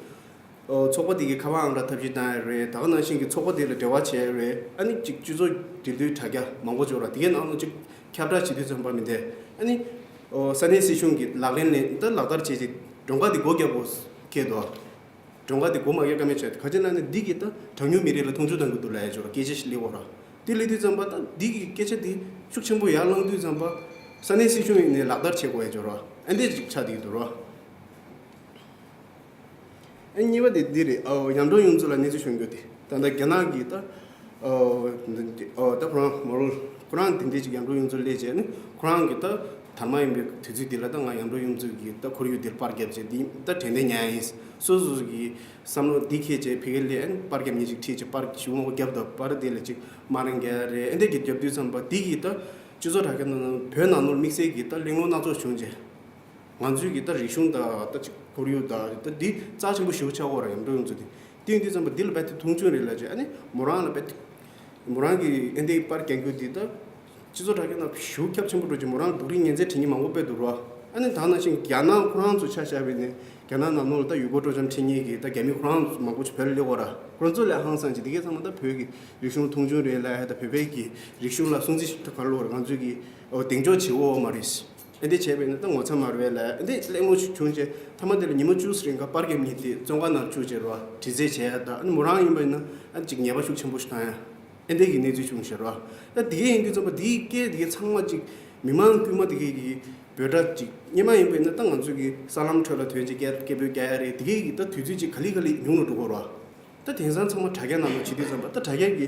ཨོ། ཚོགས་པ་དེ་གི་ཁ་པར་ཨང་གྲངས་ཐབས་ཇུས་བཏང་ཡ་རེད། ད་ག་ནང་བཞིན་གྱི་ཚོགས་པ་དེ་ལ་འབྲེལ་བ་བྱས་རེད། ཨ་ནི་ཅིག་སྤྱི་ཚོགས་འབྲེལ་མཐུད་དྲ་རྒྱ་མང་པོ་འབྱོར་བ་དེ་གའི་ནང་ལ་ཅིག་ཁྱབ་བསྒྲགས་བྱེད་དུས་ཙམ་པ་མི་འདས། ཨ་ནི་ཨོ། ས་གནས་སྲིད་གཞུང་གི་ལག་ལེན་ལས་ད་ལག་བསྟར་བྱས་རྗེས་མགྲོན་ཁང་དེ་སྒོ་བརྒྱབ་དགོས་ཁེལ་འདུག་མགྲོན་ཁང་དེ་སྒོ་མ་བརྒྱབ་ཀ་མེད་བྱས། ག་ཅི་ལབ་ན་འདི་གིས་ད་གྲངས་ཉུང་མི་རིགས་ལ་མཐོང་ཆུང་གཏང་གི་འདུག་ལབ་ཡ་འབྱོར་བ། སྐད་ཆ་ཞིག་སླེབས་ཡོད་ར། དེ་སླེབས་དུས་ཙམ་པ་ད་འདི་གི་སྐད་ཆ་དེ་ཤུགས་ཆེན་པོ་ཡར་བསླངས་དུས་ཙམ་པ་ས་གནས་སྲིད་གཞུང་ནས་ལག་བསྟར་བྱེད་དགོས་ཡ་འབྱོར་བ། ཨ་འདྲས་ཅིག་ཆགས་བསྡད་ཀྱི་འདུག་ར། ཨ་གཉིས་པ་དེ་འདི་རེད། ཨོ། མཉམ་འབྲེལ་ཡོངས་རྫོགས་ལ་གནས་ཚུལ་བྱུང་རྒྱུ་དེ། ད་ལྟ་རྒྱ་ནག་གིས་ད་ཨོ་ད་ཁོ་རང་མོ་རོལ་ཁོ་རང་དེ་འདྲས་ཅིག་མཉམ་འབྲེལ་ཡོངས་རྫོགས་སླེབས་བྱས་ནས་ཁོ་རང་གིས་ད་དར་མ་ཡིན་པའི་དུས་ཚོད་འདི་ལ་ད་ང་མཉམ་འབྲེལ་ཡོངས་རྫོགས་ཀྱི་ད་ཁོར་ཡུག་འདིར་པར་བརྒྱབ་བྱས་འདི་ད་དྲན་རྟེན་ཉར་ཡིན། སོ་སོ་གི་བསམ་བློ་འདི་འཁྱེར་བྱས་ཕ་གིར་སླེབས་ཨ་ནི་པར་བརྒྱབ་མཁན་ཅིག་ཁྲིད་བྱས་པར་ཞེ་པོ་མང་པོ་བརྒྱབ་འདུག་པར་དེ་ལ་ཅིག་དམའ་རིང་རྒྱག་རེད། ཨ་འདྲས་ཀྱི་བརྒྱབ་དུས་ཙམ་པ་འདི་གིས་ད་སྤྱི་ཚོགས་དྲ་རྒྱ་ནང་བོད་ནང་ལོགས་དམིགས་བསལ་གྱི་ད་གླེང་སློང་སྣ་ཚོགས་བྱུང་རྗེས། ང་ཚོའི་གི་ད་རིག་གཞུང་དང་ད་ཅིག་ཁོར་ཡུག་དང་ད་འདི་རྩ་ཆེན་པོ་ཞེ་པོ་ཆགས་ཀྱི་ཡོད་རེད། མཉམ་འབྲེལ་ཡོངས་རྫོགས་དེ་དེ་ཡིན་དུས་ཙམ་པ་འདི་ལ་རྦད་དེ་མཐོང་ཆུང་རེད་ལབ་བྱས། ཨ་ནི་མོ་རང་ལ་རྦད་དེ་མོ་རང་གི་ཨ་འདྲས་པར་རྒྱག་རྒྱུ་འདི་ད་སྤྱི་ཚོགས་དྲ་རྒྱ་ནང་ཞེ་པོ་ཁྱབ་ཆེན་པོ་འགྲོ་རྗེས་མོ་རང་ལ་སྡུག་རུས་ངན་ཚད་དྲན་མཁན་མང་པོ་དཔེ་འདུག་ར། ཨ་ནི་ད་ནང་བཞིན་རྒྱ་ནག་ཁོ་རང་ཚོ་ཆ་བཞག་པ་ཡིན་ན་རྒྱ་ནག་ནང་ལོགས་ལ་ད་ཡུལ་སྐོར་སྤྲོ་འཆམ་འཁྲིད་མཁན་གྱི་ད་རྒྱ་མི་ཁོ་རང་ཚོ་མང་པོ་ཞིག་བོད་ལ་སླེབས་ཡོད་ར། ཁོ་རང་ཚོ་ལས་ཧང་སངས་བྱས་དེ་གའི་ཚང་མ་ད་བོད་ཀྱི་རིག་གཞུང་མཐོང་ཆུང་རེད་ལབ་ཡ་ད་བོད་པའི་གི་རིག་གཞུང་ལ་སྲུང་བརྩི་ཞིག་ག་ལོར་ང་ཚོས་ཀྱི་ཨོ་གདེང་འཇོག་བྱེད་འོ་མ་རེད། ཨེ་འདྲས་བྱས་པས་ན་ད་ངོ་ཚ་མ་རེད་ལ་ཨེ་འདྲས་གླེང་མོ་ཞིག་བྱུང་རྗེས་མཐའ་མ་དེ་ལ་ཉི་མ་བཅུ་ཙམ་རིང་ག་པར་རྒྱབ་མཁན་དེ་བཙོན་ཁང་ནང་བཅུག་བྱས་རོ་དྲི་རྩད་བྱས་ཡ་ད་ཨ་ནི་མོ་རང་ཡིན་པ་ཡིན་ན་ཨ་ཅིག་ཉེས་པ་ཤུགས་ཆེན་པོ་ཞིག་བཏང་ཡ་ཨེ་འདྲས་ཀྱི་གནས་ཚུལ་བྱུང་ཞེས་རོ། ད་དེ་གས་ཡིན་དུས་ཙམ་པ་དེའི་སྐད་དེ་གས་ཚང་མ་ཅིག་མི་མང་དཀྱུས་མ་དེ་གས་ཀྱི་འབོད་སྒྲ་ཅིག་སྔོན་མ་ཡིན་པ་ཡིན་ན་ད་ང་ཚོ་གི་གསར་ལམ་ཁྲོད་ལ་ཐོན་རྗེས་སྐད་སྐད་འབོད་རྒྱག་ཡ་རེད། དེ་གས་ཀྱི་ད་དུས་ཚོད་ཅིག་ག་ལེ་ག་ལེ་ཉུང་རུ་འགྲོ་གི་རོ། ད་དེང་སང་ཚང་མ་དྲ་རྒྱ་ནང་ལ་བྱེད་དུས་ཙམ་པ་ད་དྲ་རྒྱ་གི་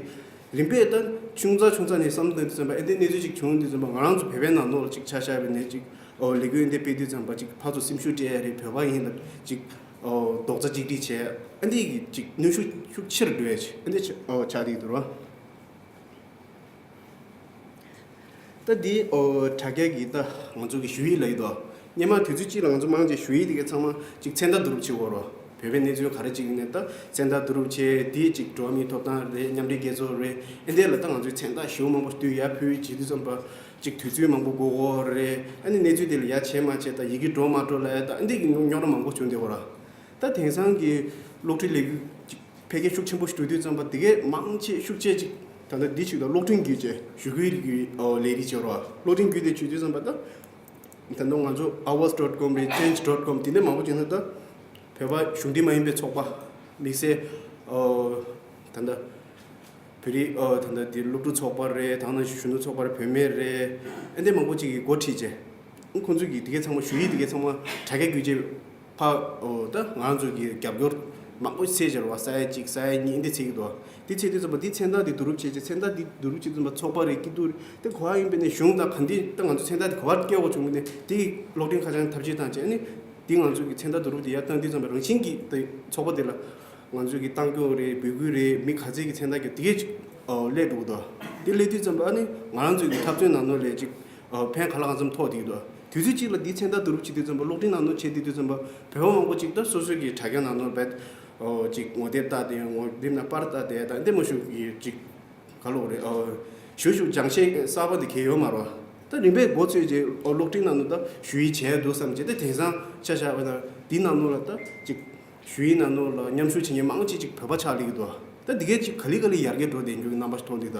རིམ་པས་ད་ཆུང་ཙག་ཆུང་ཙག་ནས་བསམ་བློ་བཏང་དུས་ཙམ་པ་ཨེ་འདྲས་གནས་ཚུལ་ཅིག་བྱུང་དུས་ཙམ་པ་ང་རང་ཚོ་བོད་པའི་ནང་ལོགས་ལ་ཅིག་ཆ་བཞག་པ་ཡིན་ན་ཅིག་ཨོ་ལས་འགུལ་ཨེ་འདྲས་སྤེལ་དུས་ཙམ་པ་ཅིག་ཕར་ཚུར་སེམས་ཤུགས་སྤྲད་ཡ་རེད། བོད་པ་ཡིན་ལབ་ཅིག་ཨོ་རྡོག་རྩ་གཅིག་སྒྲིལ་བྱས་ཨེ་འདྲས་ཀྱི་ཅིག་གནོན་ཤུགས་ཤུགས་ཆེ་རུ་འགྲོ་ཡ་ཅིག་ཨེ་འདྲས་ཆ་ཨོ་ཆགས་བསྡད་ཀྱི་འདུག་རོ། ད་འདི་ཨོ་དྲ་རྒྱ་གི་ད་ང་ཚོ་གི་ཞུ་ཡིག་ལ་ཡིན་དོ། སྔོན་མ་དུས་ཚོད་གཅིག་ལ་ང་ཚོ་མང་ཆེ་ཞུ་ཡིག་དེ་གའི་ཚང་མ་ཅིག་མཚན་རྟགས་བསྡུ་རུབ་བྱེད་དགོས་རོ། བོད་པའི་གནས་ཚུལ་ག་རེ་ཅིག་ཡིན་ནའི་ད་མཚན་རྟགས་བསྡུ་རུབ་བྱས་འདི་ཅིག་འགྲོ་བ་མིའི་ཐོབ་ཐང་རེད། མཉམ་འབྲེལ་རྒྱལ་ཚོགས་རེད། ཨེ་འདྲས་ལ་ད་ང་ཚོས་མཚན་རྟགས་ཞེ་པོ་མང་པོ་བསྡུས་ཡར་ཕུལ་བྱེད་དུས་ཙམ་པ་ཅིག་དུས་ཚོད་མང་པོ་འགོར་གི་རེད། ཨ་ནི་གནས་ཚུལ་དེ་ལ་ཡ་བྱས་མ་བྱས་ད་ཡི་གེ་འགྲོ་མ་འགྲོ་ལ་ཡ་ད་ཨེ་འདྲས་ཀྱི་རྙོག་དྲ་མང་པོ་བྱུང་བསྡད་ཡོད་ར། ད་དེང་སང་གི་གློག་འཕྲིན་ལས་འགུལ་ཅིག་འཕེལ་རྒྱས་ཤུགས་ཆེན་པོ་ཞིག་འགྲོ་དུས་ཙམ་པ་དེ་གས་མང་ཆེ་ཤུགས་ཆེ་ཅིག་ད་ལྟ་འདི་ཞིག་ད་གློག་འཕྲིན་བརྒྱུད་བྱས་ཞུ་སྐུལ་གྱི་ལས་རིགས་བྱས་རོགས། གློག་འཕྲིན་བརྒྱུད་དེ་བྱེད་དུས་ཙམ་པ་ད་ད་ལྟ་ང་ཚོ་avas dot com རེད། change dot com དེ་འདྲ་མང་པོ་བྱས་ན་ད་བོད་པ་གཞུང་འབྲེལ་མ་ཡིན་པའི་ཚོགས་པ་དམིགས་བསལ་ད་ལྟ་བོད་རིགས་ད་ལྟ་དེ་སློབ་ཕྲུག་ཚོགས་པ་རེད། དེ་ནང་བཞིན་གཞོན་ནུ་ཚོགས་པ་རེད། བུད་མེད་རེད། ཨེ་འདྲས་མང་པོ་ཅིག་གིས་འགོ་ཁྲིད་བྱས། ཁོང་ཚོས་ཀྱིས་དེ་གས་ཚང་མ་ཞུ་ཡིག་དེ་གས་ཚང་མ་དྲ་རྒྱ་བརྒྱུད་བྱས་ཕ་ཨོ་ད་ང་ཚོ་གི་རྒྱབ་སྐྱོར་མང་པོ་ཞིག་བྱས་རེད་བ། ས་ཡ་གཅིག་ས་ཡ་གཉིས་འདི་བྱེད་ཀྱི་འདུག་དེ་བྱེད་དུས་ཙམ་པ་འདི་མཚན་རྟགས་འདི་བསྡུ་རུབ་བྱས་རྗེས་མཚན་རྟགས་འདི་བསྡུ་རུབ་བྱེད་དུས་ཙམ་པ་ཚོགས་པ་རེད། སྐྱིད་སྡུག་རེད། དེ་ག་པར་ཡིན་པ་ནས་གཞུང་དང་ག་འདི་ད་ང་ཚོ་མཚན་རྟགས་འདི་ག་པར་སྐྱེལ་དགོས་བྱུང་མིན་ནས་དེ་གི་གློག་འཕྲིན་ཁ་བྱང་ཐབས་ཇུས་བཏང་བྱས་ཨ་ནི་འདི་ང་ཚོ་གི་མཚན་རྟགས་བསྡུ་རུབ་འདི་ཡར་བཏང་དུས་ཙམ་པ་རང་བཞིན་གྱིས་ད་ཚོགས་པ་འདི་ལ་ང་ཚོ་གི་གཏམ་རྒྱུད་རེད། འབོད་སྐུལ་རེད། མི་ག་ཚད་ཀྱི་མཚན་རྟགས་ཀྱི་དེ་གས་ཅིག་ཨོ་སླེབས་འགྲོ་གི་འདུག་དེ་སླེབས་དུས་ཙམ་པ་ཨ་ནི་ང་རང་ཚོ་གི་འཐབ་རྩོད་ནང་ལོགས་ལས་ཅིག་ཨོ་ཕན་ག་ལ་གང་འཚམ་ཐོགས་བསྡད་ཀྱི་འདུག་དུས་ཚོད་གཅིག་ལ་འདི་མཚན་རྟགས་བསྡུ་རུབ་བྱེད་དུས་ཙམ་པ་གློག་འཕྲིན་ནང་ལོགས་བྱེད་དུས་དུས་ཙམ་པ་བོད་པ་མང་པོ་ཅིག་ད་སོ་སོ་གི་དྲ་རྒྱ་ནང་ལོགས་རྦད་ཨོ་ཅིག་ངོ་དེབ་ལྟ་དེ་ངོ་དེབ་ནང་པར་ལྟ་དེ་ད་འདི་མོ་ཞུ་གི་ཅིག་ག་ལོག་རེད། ཨོ་ཞུ་ཞུ་སྦྱང་བཤད་གསར་པ་འདི་གས་ཡོད་མ་རེད། ད་རིམ་པས་འགོ་ཚུགས་རྗེས་ཨོ་གློག་འཕྲིན་ནང་ལོགས་ད་ཞུ་ཡིག་བྱས་འདུག་བསམ་རྗེས་ད་དེང་སང་ཆ་བཞག་པ་ན་འདི་ནང་ལོགས་ལ་ད་ཅིག་ཞུ་ཡིག་ནང་ལོགས་ལ་མཉམ་ཞུགས་བྱེད་མཁན་མང་ཆེ་ཅིག་བོད་པ་ཆགས་སླེབས་ཀྱི་འདུག་ད་འདི་གས་ཅིག་ག་ལེ་ག་ལེ་ཡར་རྒྱས་འགྲོ་བསྡད་རྒྱུ་གི་རྣམ་པ་ཞིག་མཐོང་འདུག་ད་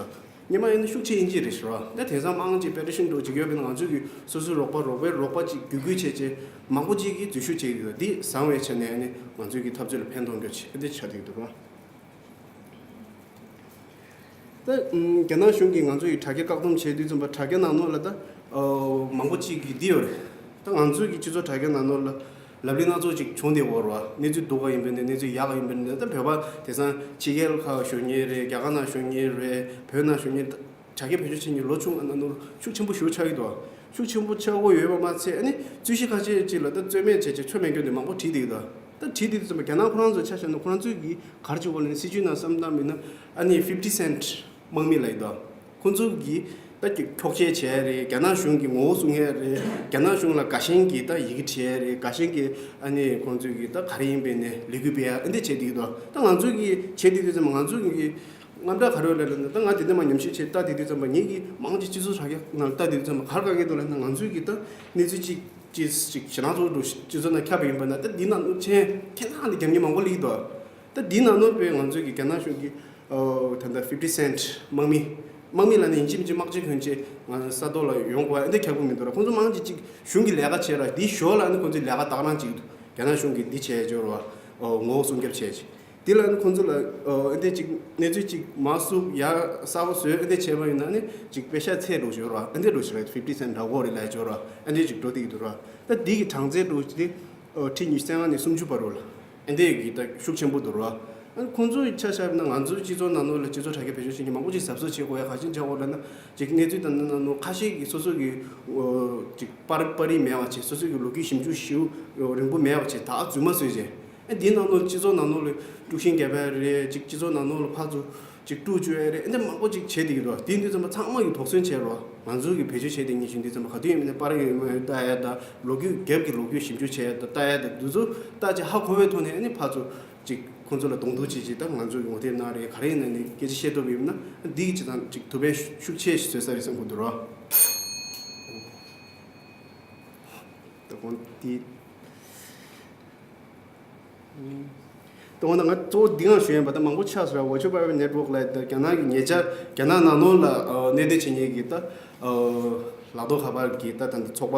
སྔོན་མ་ཡིན་ན་ཤུགས་ཆེ་ཨིན་ཇི་རེད་ཤག་ར། ད་དེང་སང་མང་ཆེ་པེ་ཊི་ཤན་འགྲོ་བྱེད་ཀྱི་ཡོད་པས་ན་ང་ཚོས་ཀྱི་སོ་སོའི་རོགས་པ་རོགས་པའི་རོགས་པ་ཅིག་བརྒྱུད་སྐུལ་བྱས་རྗེས་མང་པོ་ཅིག་གིས་འཛུལ་ཞུགས་བྱེད་ཀྱི་འདུག་འདི་བཟང་བའི་ཆ་ནས་ནི་ང་ཚོས་ཀྱི་འཐབ་རྩོད་ལ་ཕན་ཐོགས་རྒྱུ་ཆེ་འདི་ཆགས་བསྡད་ཀྱི་འདུག་ར། ད་ཨམ་རྒྱ་ནག་གཞུང་གིས་ང་ཚོ་ཡི་དྲ་རྒྱ་བཀག་སྡོམ་བྱས་དུས་ཙམ་པ་དྲ་རྒྱ་ནང་ལོགས་ལ་ད་ཨོ་མང་པོ་ཅིག་གིས་འདི་ཡོད་རེད། ད་ང་ཚོ་གི་སྤྱི་ཚོགས་དྲ་རྒྱ་ནང་ལོགས་ལ་ལབ་གླེང་སྣ་ཚོགས་ཅིག་བྱུང་བསྡད་ཡོད་རེད་བ། གནས་ཚུལ་སྡུག་ག་ཡིན་པ་ཡིན་ནའི་གནས་ཚུལ་ཡག་ག་ཡིན་པ་ཡིན་ནའི་ད་བོད་པ་དེང་སང་ཕྱི་རྒྱལ་ཁག་བཞུགས་མཁན་རེད། རྒྱ་གར་ནང་བཞུགས་མཁན་རེད། བོད་ནང་བཞུགས་མཁན་ད་དྲ་རྒྱ་བེད་སྤྱོད་བྱེད་མཁན་ལོ་ཆུང་ང་ནང་ལོགས་ཤུགས་ཆེན་པོ་ཞེ་པོ་ཆགས་ཀྱི་འདུག་ཤུགས་ཆེན་པོ་ཆགས་ཀྱི་ཡོད་པ་མ་ཚད་ཨ་ནི་རྩོད་གཞི་ཁ་ཤས་ཅིག་ལ་ད་རྩོད་མེད་བྱས་བྱས་ཆོ་མེད་སྐྱོན་དེ་མང་པོ་བྲིས་བསྡད་ཀྱི་འདུག་ད་བྲིས་བསྡད་དུས་ཙམ་པ་རྒྱ་ནག་ཁོ་རང་ཚོ་ཆ་བཞག་ན་ཁོ་རང་ཚོས་ཀྱིས་ག་རེ་བྱེད་དགོས་ལབ་ན་སྲིད་བྱུས་ནང་བསམ་བཏང་མིན་ན་ཨ་ནི་ཕིབ་ཊི་སེན་ཊི་དམག་མི་ལབ་ཀྱི་འདུག་ཁོ་ཚོ་གིས་ད་ཀྱི་འཁྱོག་བཤད་བྱས་རེད། རྒྱ་ནག་གཞུང་གི་ངོ་བོ་སྲུང་མཁན་རེད། རྒྱ་ནག་གཞུང་ལ་དགའ་ཞེན་གྱི་ད་ཡི་གེ་བྲིས་རེད། དགའ་ཞེན་གྱི་ཨ་ནི་ཁོང་ཚོས་ཀྱིས་ད་ག་རེ་ཡིན་པའི་ནས་ལས་འགུལ་སྤེལ་ཡ་ཨ་འདི་བྱས་བསྡད་ཀྱི་འདུག་ད་ང་ཚོས་ཀྱིས་བྱས་བསྡད་དུས་ཙམ་པ་ང་ཚོས་ཀྱིས་དངངས་སྐྲག་ག་རེ་ཡོད་ལབ་ན་ད་ང་དེ་འདྲ་མ་ཉམས་ཞིབ་བྱས་ལྟ་བསྡད་དུས་ཙམ་པ་ངེད་ཀྱིས་མང་ཆེ་སྤྱི་ཚོགས་དྲ་རྒྱ་ནང་ལྟ་བསྡད་དུས་ཙམ་པ་ག་རེ་དཀའ་ངལ་འདུག་ལབ་ན་ང་ཚོས་ཀྱིས་ད་གནས་ཚུལ་གཅིག་ཅིག་ཅིག་ཞེ་དྲག་ཚོགས་འདུ་སྤྱི་ཚོགས་ནང་ཁྱབ་པ་ཡིན་པ་ན་ད་འདི་ནང་ལོགས་མཆན་ཁྱེད་རང་ནས་རྒྱབ་མཁན་མང་པོ་སླེབས་ཀྱི་འདུག་ད་འདི་ནང་ནོར་པའི་ང་ཚོའི་གི་རྒྱ་ནག་གཞུང་གི་ད་ལྟ་ཕིབ་ཏི་སེན་ཊི་དམག་མི། དམག་མི་ལ་ནི་ཡིན་གཅིག་མིན་གཅིག་དམག་སྤྱི་གོན་ཆས་ང་ས་ཐོག་ལ་ཡོང་དགོས་ཨ་འདི་ཁྱབ་གི་མི་འདུག་ར། ཁོང་ཚོ་མང་ཆེ་གཅིག་གཞུང་གི་ལས་ཀ་བྱས་ར། འདི་ཞོར་ལ་ནི་ཁོང་ཚོའི་ལས་ཀ་དག་རང་གཅིག་འདུག་རྒྱ་ནག་གཞུང་གི་འདི་བྱས་ཡོད་ར། ངོ་བོ་སྲུང་སྐྱོབ་བྱས་ཅིག་འདི་ལ་ནི་ཁོང་ཚོ་ལ་ཨ་འདི་གཅིག་གནས་ཚུལ་གཅིག་མ་བསུབ་ཡ་གསར་པ་བཟོས་ཨ་འདི་བྱས་པ་ཡིན་ན་ནི་གཅིག་པེ་ཤ་ཚད་འགྲོ་ཞོར་ར། ཨ་འདི་འགྲོ་ཞིག་ར་ཕིབ་ཏི་སེན་ཊི་འདྲ་གོ་རེ་ལས་ཞོར་ར། ཨ་འདི་གཅིག་འགྲོ་དེ་གི་འདུག་ར། ད་འདི་གི་གྲངས་ཚད་འགྲོ་ཞིག་དེ་ཁྲི་ཉི་ཤུ་རྩ་ལྔ་ནས་སུམ་ཅུ་བར་རོ་ལ། ཨ་འདི་གི་ད་ཤུགས་ཆེན་པོ་འདུག་ར། ཨ་ཁོང་ཚོའི་ཆ་བཞག་ན་ང་ཚོའི་སྤྱི་ཚོགས་ནང་ལོགས་ལ་སྤྱི་ཚོགས་དྲ་རྒྱ་བེད་སྤྱོད་བྱེད་མཁན་མང་པོ་ཅིག་གཟབ་གཟབ་བྱེད་དགོས་ཡ་ག་ཅིག་བྱ་དགོས་ལབ་ན། ཅིག་གནས་ཚུལ་དང་ནང་ནང་ཁ་ཤས་ཀྱིས་སོ་སོ་གི་ཨོ་ཅིག་པར་པར་རིས་མེད་པ་བྱས། སོ་སོ་གི་ལོ་རྒྱུས་ཞིབ་འཇུག་ཞིབ་རིང་པོ་མེད་པ་བྱས། ད་རྫུན་མ་བཟོས་བྱས། ཨ་འདིའི་ནང་ནང་སྤྱི་ཚོགས་ནང་ནང་ལ་དཀྲུག་ཤིང་རྒྱབ་ཡ་རེད། ཅིག་སྤྱི་ཚོགས་ནང་ནང་ལ་ཕར་ཚུར་ཅིག་དཀྲུག་བཅུག་ཡ་རེད། ཨ་འདི་མང་པོ་ཅིག་བྱས་བསྡད་ཀྱི་འདུག་དེ་འདི་ཚང་མ་ཚང་མ་གི་དོགས་ཟོན་བྱས་རོགས། ང་ཚོ་གི་བེད་སྤྱོད་བྱས་བསྡད་མཁན་ཞིག་འདི་ཚང་མ་ག་དུས་ཡིན་མིན་ནས་པར་ཡོད་མེད་ལྟ་ཡ་དང་། ལོ་རྒྱུས་རྒྱབ་ཀྱི་ལོ་རྒྱུས་ཞིབ་འཇུག་བྱས་ཡ་དང་ལྟ་ཡ་དང་། འདི་ཚོ་ལྟ་ཅིག་ཧ་གོ་བའི་ཐོག་ནས་ཨ་ནི་ཕར་ཚུར་ཅིག་ཁོང་ཚོ་ལ་གདོང་ཐུག་བྱེད་ཅིག་དང་། ང་ཚོ་གི་ངོ་དེབ་ནང་རེད། ག་རེ་ཡིན་ན་ནི་སྐད་ཆ་བཤད་ཐུབ་ཡིན་ན་འདི་གི་ཅིག་དང་ཅིག་ཐུགས་ཕན་ཤུགས་ཆེ་ཞིག་བཟོས་ས་རེད་བསམ་གྱི་འདུག་རོགས། ད་དགོངས་འདི། ད་འོ་ན་ང་གཙོ་བོ་འདི་གང་ཞུ་ཡིན་པ། ད་མང་པོ་ཆགས་སོང་ར། Virtual Private Network ལ་ད་རྒྱ་ནག་གི་ཉེ་ཆར་རྒྱ་ནག་ནང་ལོགས་ལ་གནད་དོན་བྱེད་མཁན་གྱི་ད་ལག་ཐོག་ཁ་པར་གྱི་ད་ད་ཚོགས་པ་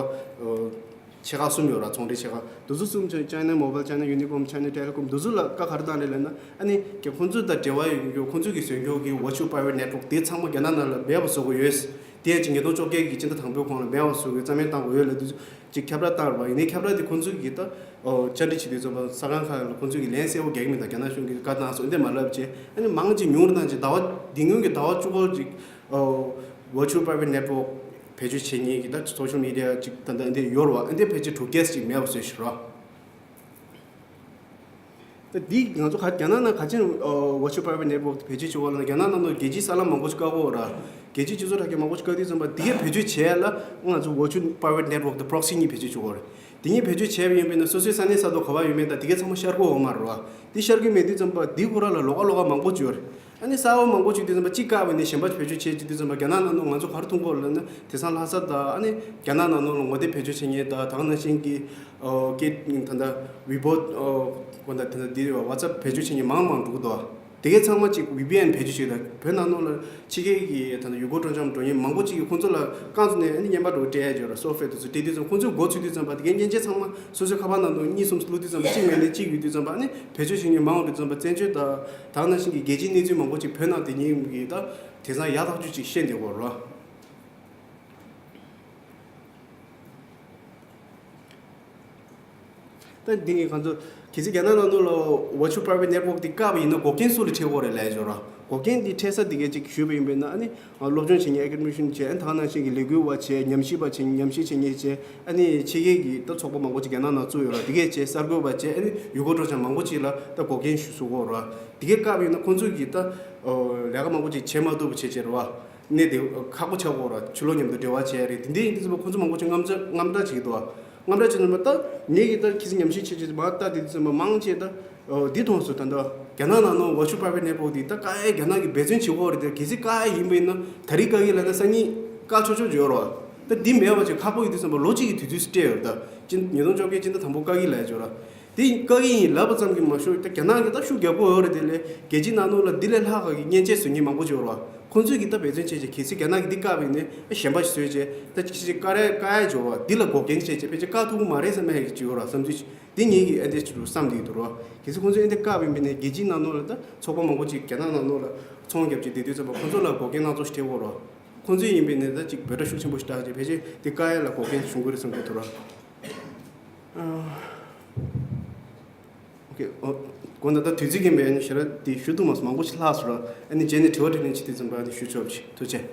ཆེ་ཁག་གསུམ་ཡོད་ར། ཚོང་འབྲེལ་ཆེ་ཁག་འདི་ཚོ་གསུམ་ཆ། China Mobile, China Unicom, China Telecom འདི་ཚོ་ལ་བཀའ་ག་རེ་བཏང་རེད་ལབ་ན། ཨ་ནི་ཁོང་ཚོ་དང་འབྲེལ་བ་ཡོད་མཁན། ཁོང་ཚོ་གི་ཟོན་སྐྱོར་གྱི་Virtual Private Network དེ་ཚང་མ་རྒྱ་ནག་ནང་ལ་མེད་པ་བཟོ་དགོས་ཡོད། དེ་ཡང་ཅིག་ཉིས་སྟོང་བཅོ་བརྒྱད་ཀྱི་སྤྱི་ཟླ་དང་པོའི་གོང་ལ་མེད་པ་བཟོ་དགོས་རྩ་མེད་བཏང་དགོས་ཡོད་ལབ་དུས་ཅིག་ཁྱབ་བསྒྲགས་བཏང་ར་བ་ཡིན་ནའི། ཁྱབ་བསྒྲགས་དེ་ཁོང་ཚོ་གིས་ད་ཨོ་བཅར་འདྲི་བྱེད་དུས་ཙམ་པ་ས་ཁང་ཁག་ལ་ཁོང་ཚོ་གིས་ལན་གསལ་པོ་རྒྱག་གི་མེད། ད་རྒྱ་ནག་གཞུང་གིས་བཀའ་བཏང་སོང་འདི་མ་ལབ་བྱས། ཨ་ནི་མང་ཆེ་ཉུང་རུ་བཏང་བྱས། ཟླ་བ་འདི་སྔོན་གྱི་ཟླ་བ་བཅུ་སྐོར་ཅིག་ཨོ་Virtual Private Network བེད་སྤྱོད་བྱེད་མཁན་གྱི་ད་social media ཅིག་ད་ད་འདི་ཡོད་ར་བ། ཨ་འདི་ཕལ་ཆེར་དྲུག་བརྒྱ་ཅིག་མེད་པ་བཟོས་ཤག་ར། ད་འདི་ང་ཚོ་ག་རྒྱ་ནག་ནང་ག་ཅིག་ཨ་Virtual Private Network དེ་བེད་སྤྱོད་བྱེད་དགོས་ལབ་ན། རྒྱ་ནག་ནང་ལ་རྒྱལ་སྤྱིའི་གསར་ལམ་མང་པོ་ཞིག་བཀག་གི་ཡོད་ར། རྒྱལ་སྤྱིའི་སྤྱི་ཚོགས་དྲ་རྒྱ་མང་པོ་ཞིག་བཀག་དུས་ཙམ་པ་འདི་གའི་བེད་སྤྱོད་བྱེད་ཡ་ལ་ང་ཚོ་Virtual Private Network དེ་proxy གཉིས་བེད་སྤྱོད་བྱེད་དགོས་རེད། དེ་གཉིས་བེད་སྤྱོད་བྱས་པ་ཡིན་པས་ན་སོ་སོའི་ས་གནས་ས་ཐོག་ག་པར་ཡོད་མེད་དང་དེ་གའི་ཚང་མ་ཤར་གྱི་ཡོད་མ་རེད་བ། དེ་ཤར་གྱི་མེད་དུས་ཙམ་པ་འདི་ཁོ་རང་ལ་ལོགས་ཀ་ལོགས་ཀ་མང་པོ་ཅིག་ཡོད་རེད། ཨ་ནི་གསར་པ་མང་པོ་ཅིག་དུས་ཙམ་པ་གཅིག་བཀག་པ་ཡིན་ན་གཞན་པ་བེད་སྤྱོད་བྱེད་ཅིག་དུས་ཙམ་པ་རྒྱ་ནག་ནང་ལ་ང་ཚོ་ག་རེ་མཐོང་གི་ཡོད་རེད་ལབ་ན། དེང་སང་ལྷ་ས་དང་ཨ་ནི་རྒྱ་ནག་ནང་ལོགས་ལ་ངོ་དེབ་བེད་སྤྱོད་བྱེད་མཁན་དང་། ད་ག་ནང་བཞིན་གྱི་ཨོ་སྐད་ད་ལྟ་Weibo ཨོ་དགོངས་དག་ད་ལྟ་འདི་WhatsApp བེད་སྤྱོད་བྱེད་མཁན་མང་མང་འགྲོ་གི་འདུག་དེ་གའི་ཚང་མ་ཅིག་V P N བེད་སྤྱོད་བྱེད་དང་། བོད་ནང་ལོགས་ལ་ཕྱི་རྒྱལ་གྱི་ད་ལྟ་ཡུལ་སྐོར་སྤྲོ་འཆམ་འགྲོ་མཁན་མང་པོ་ཅིག་གིས་ཁོང་ཚོ་ལ་རྐང་བཙུགས་ནས་ཨ་ནི་བརྙན་པར་འདྲ་བོ་སྤྲད་ཡ་ཅིག་ཡོད་ར། software དེ་ཚོ་སྤྲད་དུས་ཙམ་ཁོང་ཚོས་མགོ་ཚོས་དུས་ཙམ་པ་དེ་གའི་མཉེན་ཆས་ཚང་མ་སོ་སོའི་ཁ་པར་ནང་དུ་གཉིས་གསུམ་བླུགས་དུས་ཙམ་པ་གཅིག་མེད་ནས་གཅིག་ཡོད་དུས་ཙམ་པ་ཨ་ནི་བེད་སྤྱོད་བྱེད་མཁན་མང་བ་དུས་ཙམ་པ་བཙན་བྱོལ་དང་ད་ག་ནང་བཞིན་གྱི་རྒྱལ་སྤྱིའི་གནས་ཚུལ་མང་པོ་ཅིག་བོད་ནང་དེ་ཉིད་ཀྱི་ད་དེང་སང་ཡག་ཐག་ཆོད་ཅིག་ཤེས་བསྡད་ཡོད་ར། ད་འདི་ངས་ཁོང་ཚོ་གལ་སྲིད་རྒྱ་ནག་ནང་ལོགས་ལ་Virtual Private Network འདི་བཀག་པ་ཡིན་ན་འགོག་རྐྱེན་སུ་ལ་འཕྲད་ཀྱི་ཡོད་རེད་ལབ་ཡ་ཅིག་ཡོད་ར། འགོག་རྐྱེན་འདི་འཕྲད་ས་འདི་གས་ཅིག་ཞུས་པ་ཡིན་པས་ན། ཨ་ནི་སློབ་སྦྱོང་བྱེད་མཁན་academician བྱས། ཨ་ནི་ད་ག་ནང་བཞིན་གྱི་ལས་འགུལ་བ་བྱས། ཉམས་ཞིབ་པ་བྱས། ཉམས་ཞིབ་བྱེད་མཁན་བྱས། ཨ་ནི་ཕྱི་རྒྱལ་གྱི་ད་ཚོགས་པ་མང་པོ་ཅིག་རྒྱ་ནག་ནང་བཙུགས་ཡོད་ར། འདི་གས་བྱས། གསར་འགོད་པ་བྱས། ཨ་ནི་ཡུལ་སྐོར་སྤྲོ་འཆམ་མང་པོ་ཅིག་ལ་ད་འགོག་རྐྱེན་ཞུ་བཟོ་གི་ཡོད་ར། འདི་གས་བཀག་པ་ཡིན་ན་ཁོང་ཚོས་ཀྱིས་ད་ལས་ཀ་མང་པོ་ཅིག་བྱེད་མ་ཐུབ་པ་བྱས་བྱས་ར་བ། གནས་དེ་ཁག་པོ་ཆགས་ཀྱི་ཡོད་ར། ཕྱི་ལོགས་མཉམ་དུ་འབྲེལ་བ་བྱས་རེད། དེ་འདྲ་ཡིན་དུས་ཙམ་པ་ཁོང་ཚོ་མང་པོ་ཅིག་དངངས་འཚབ་དངངས་སྐྲག་བྱེད་ཀྱི་འདུག་བ། དངངས་སྐྲག་བྱེད་ཙམ་པ་ད་ངེད་ཀྱིས་ད་ཁྱེད་ཚོ་ཉམས་ཞིབ་བྱེད་ཅིག་མར་ལྟ་དེ་དུས་ཙམ་པ་མང་ཆེ་ད་འདི་མཐོང་སོང་། ད་ལྟ་རྒྱ་ནག་ནང་ནང་Virtual Private Network དེ་ད་བཀག་ཡས་རྒྱ་ནག་གིས་འབད་བརྩོན་བྱེད་ཀྱི་ཡོད་རེད། དེ་གལ་སྲིད་བཀག་ཡས་ཡིན་པ་ཡིན་ན་ད་རེས་བཀག་གི་ལབ་ན་སང་ཉིན་བཀག་ཆོག་ཆོག་ཅིག་ཡོད་རེད་བ། ད་འདི་མེད་པ་ཅིག་ཁག་པོ་ཡོད་དུས་ཙམ་པ་ལོ་གཅིག་གི་དུས་ཚོད་སྤྲད་ཡོད་རེད། ད་སྤྱི་ཉིས་སྟོང་བཅོ་བརྒྱད་སྤྱི་ཟླ་དང་པོ་བཀག་གི་ལབ་ཡས་ཅིག་ཡོད་རེད། དེ་བཀག་གི་ཡིན་ལབ་པ་ཙམ་གྱིས་མ་ཞུ། ད་རྒྱ་ནག་གིས་ད་ཤུགས་རྒྱག་གི་ཡོད་རེད། དེ་ལས་རྒྱལ་སྤྱིའི་ནང་ལོགས་ལ་འདི་ལས་ལྷག་ག་གི་མཉེན་ཆས་བཟོ་མཁན་མང་པོ་ཅིག་ཡོད་རེད་བ། ཁོང་ཚོས་ཀྱིས་ད་འབད་བརྩོན་བྱས་བྱས། གལ་སྲིད་རྒྱ་ནག་གིས་འདི་བཀག་པ་ཡིན་ན་གཞན་པ་ཞིག་བཟོས་བྱས་ད་ཅིག་ཅིག་བཀག་རེས་བཀག་ཡས་ཅིག་ཡོད་རེད་བ། འདི་ལ་འགོག་རྐྱེན་བྱས་བྱས་ཕལ་ཆེར་བཀག་ཐུབ་ཀྱི་མ་རེད་བསམ་ཡས་ཅིག་ཡོད་རེད་བ། བསམ་ཚུལ་ཅིག་འདི་ངེད་ཀྱིས་ཨ་འདྲས་ཅིག་རུ་བསམ་བསྡད་ཀྱི་འདུག་ར། གལ་སྲིད་ཁོང་ཚོས་ཨ་འདྲས་བཀག་པ་ཡིན་པ་ཡིན་ན་རྒྱལ་སྤྱིའི་ནང་ལོགས་ལ་ད་ཚོགས་པ་མང་པོ་ཅིག་རྒྱ་ནག་ནང་ལོགས་ལ་ཚོང་རྒྱབ་བྱས་བསྡད་དུས་ཙམ་པ་ཁོང་ཚོ་ལ་འགོག་རྐྱེན་སྣ་ཚོགས་ཤིག་འཕྲད་ཀྱི་ཡོད་རེད་བ། ཁོང་ཚོས་ཡིན་པ་ཡིན་ན་ད་ཅིག་འབོད་སྒྲ་ཤུགས་ཆེན་པོ་ཞིག་བསྒྲགས་བྱས་ཕལ་ཆེར་འདི་བཀག་ཡས་ལ་འགོག་རྐྱེན་ཞིག་བྱུང་གི་རེད་བསམ་གྱི་འདུག་ར། ཨ། ཨོ་ཁེ། ཨོ། དགོངས་དག་ད་དུས་ཚོད་ཀྱིས་མེད་ནི་ཞེ་དྲག་འདི་ཞུ་ཐུབ་མ་སོང་། མང་པོ་ཞིག་ལྷག་སོང་ར། ཨ་ནི་རྗེས་ནས་དྲི་བ་དྲིས་ལན་བྱེད་དུས་ཙམ་པ་ཨ་ནི་ཞུ་ཆོག་ཅིག་ཐུགས་རྗེ་ཆེ།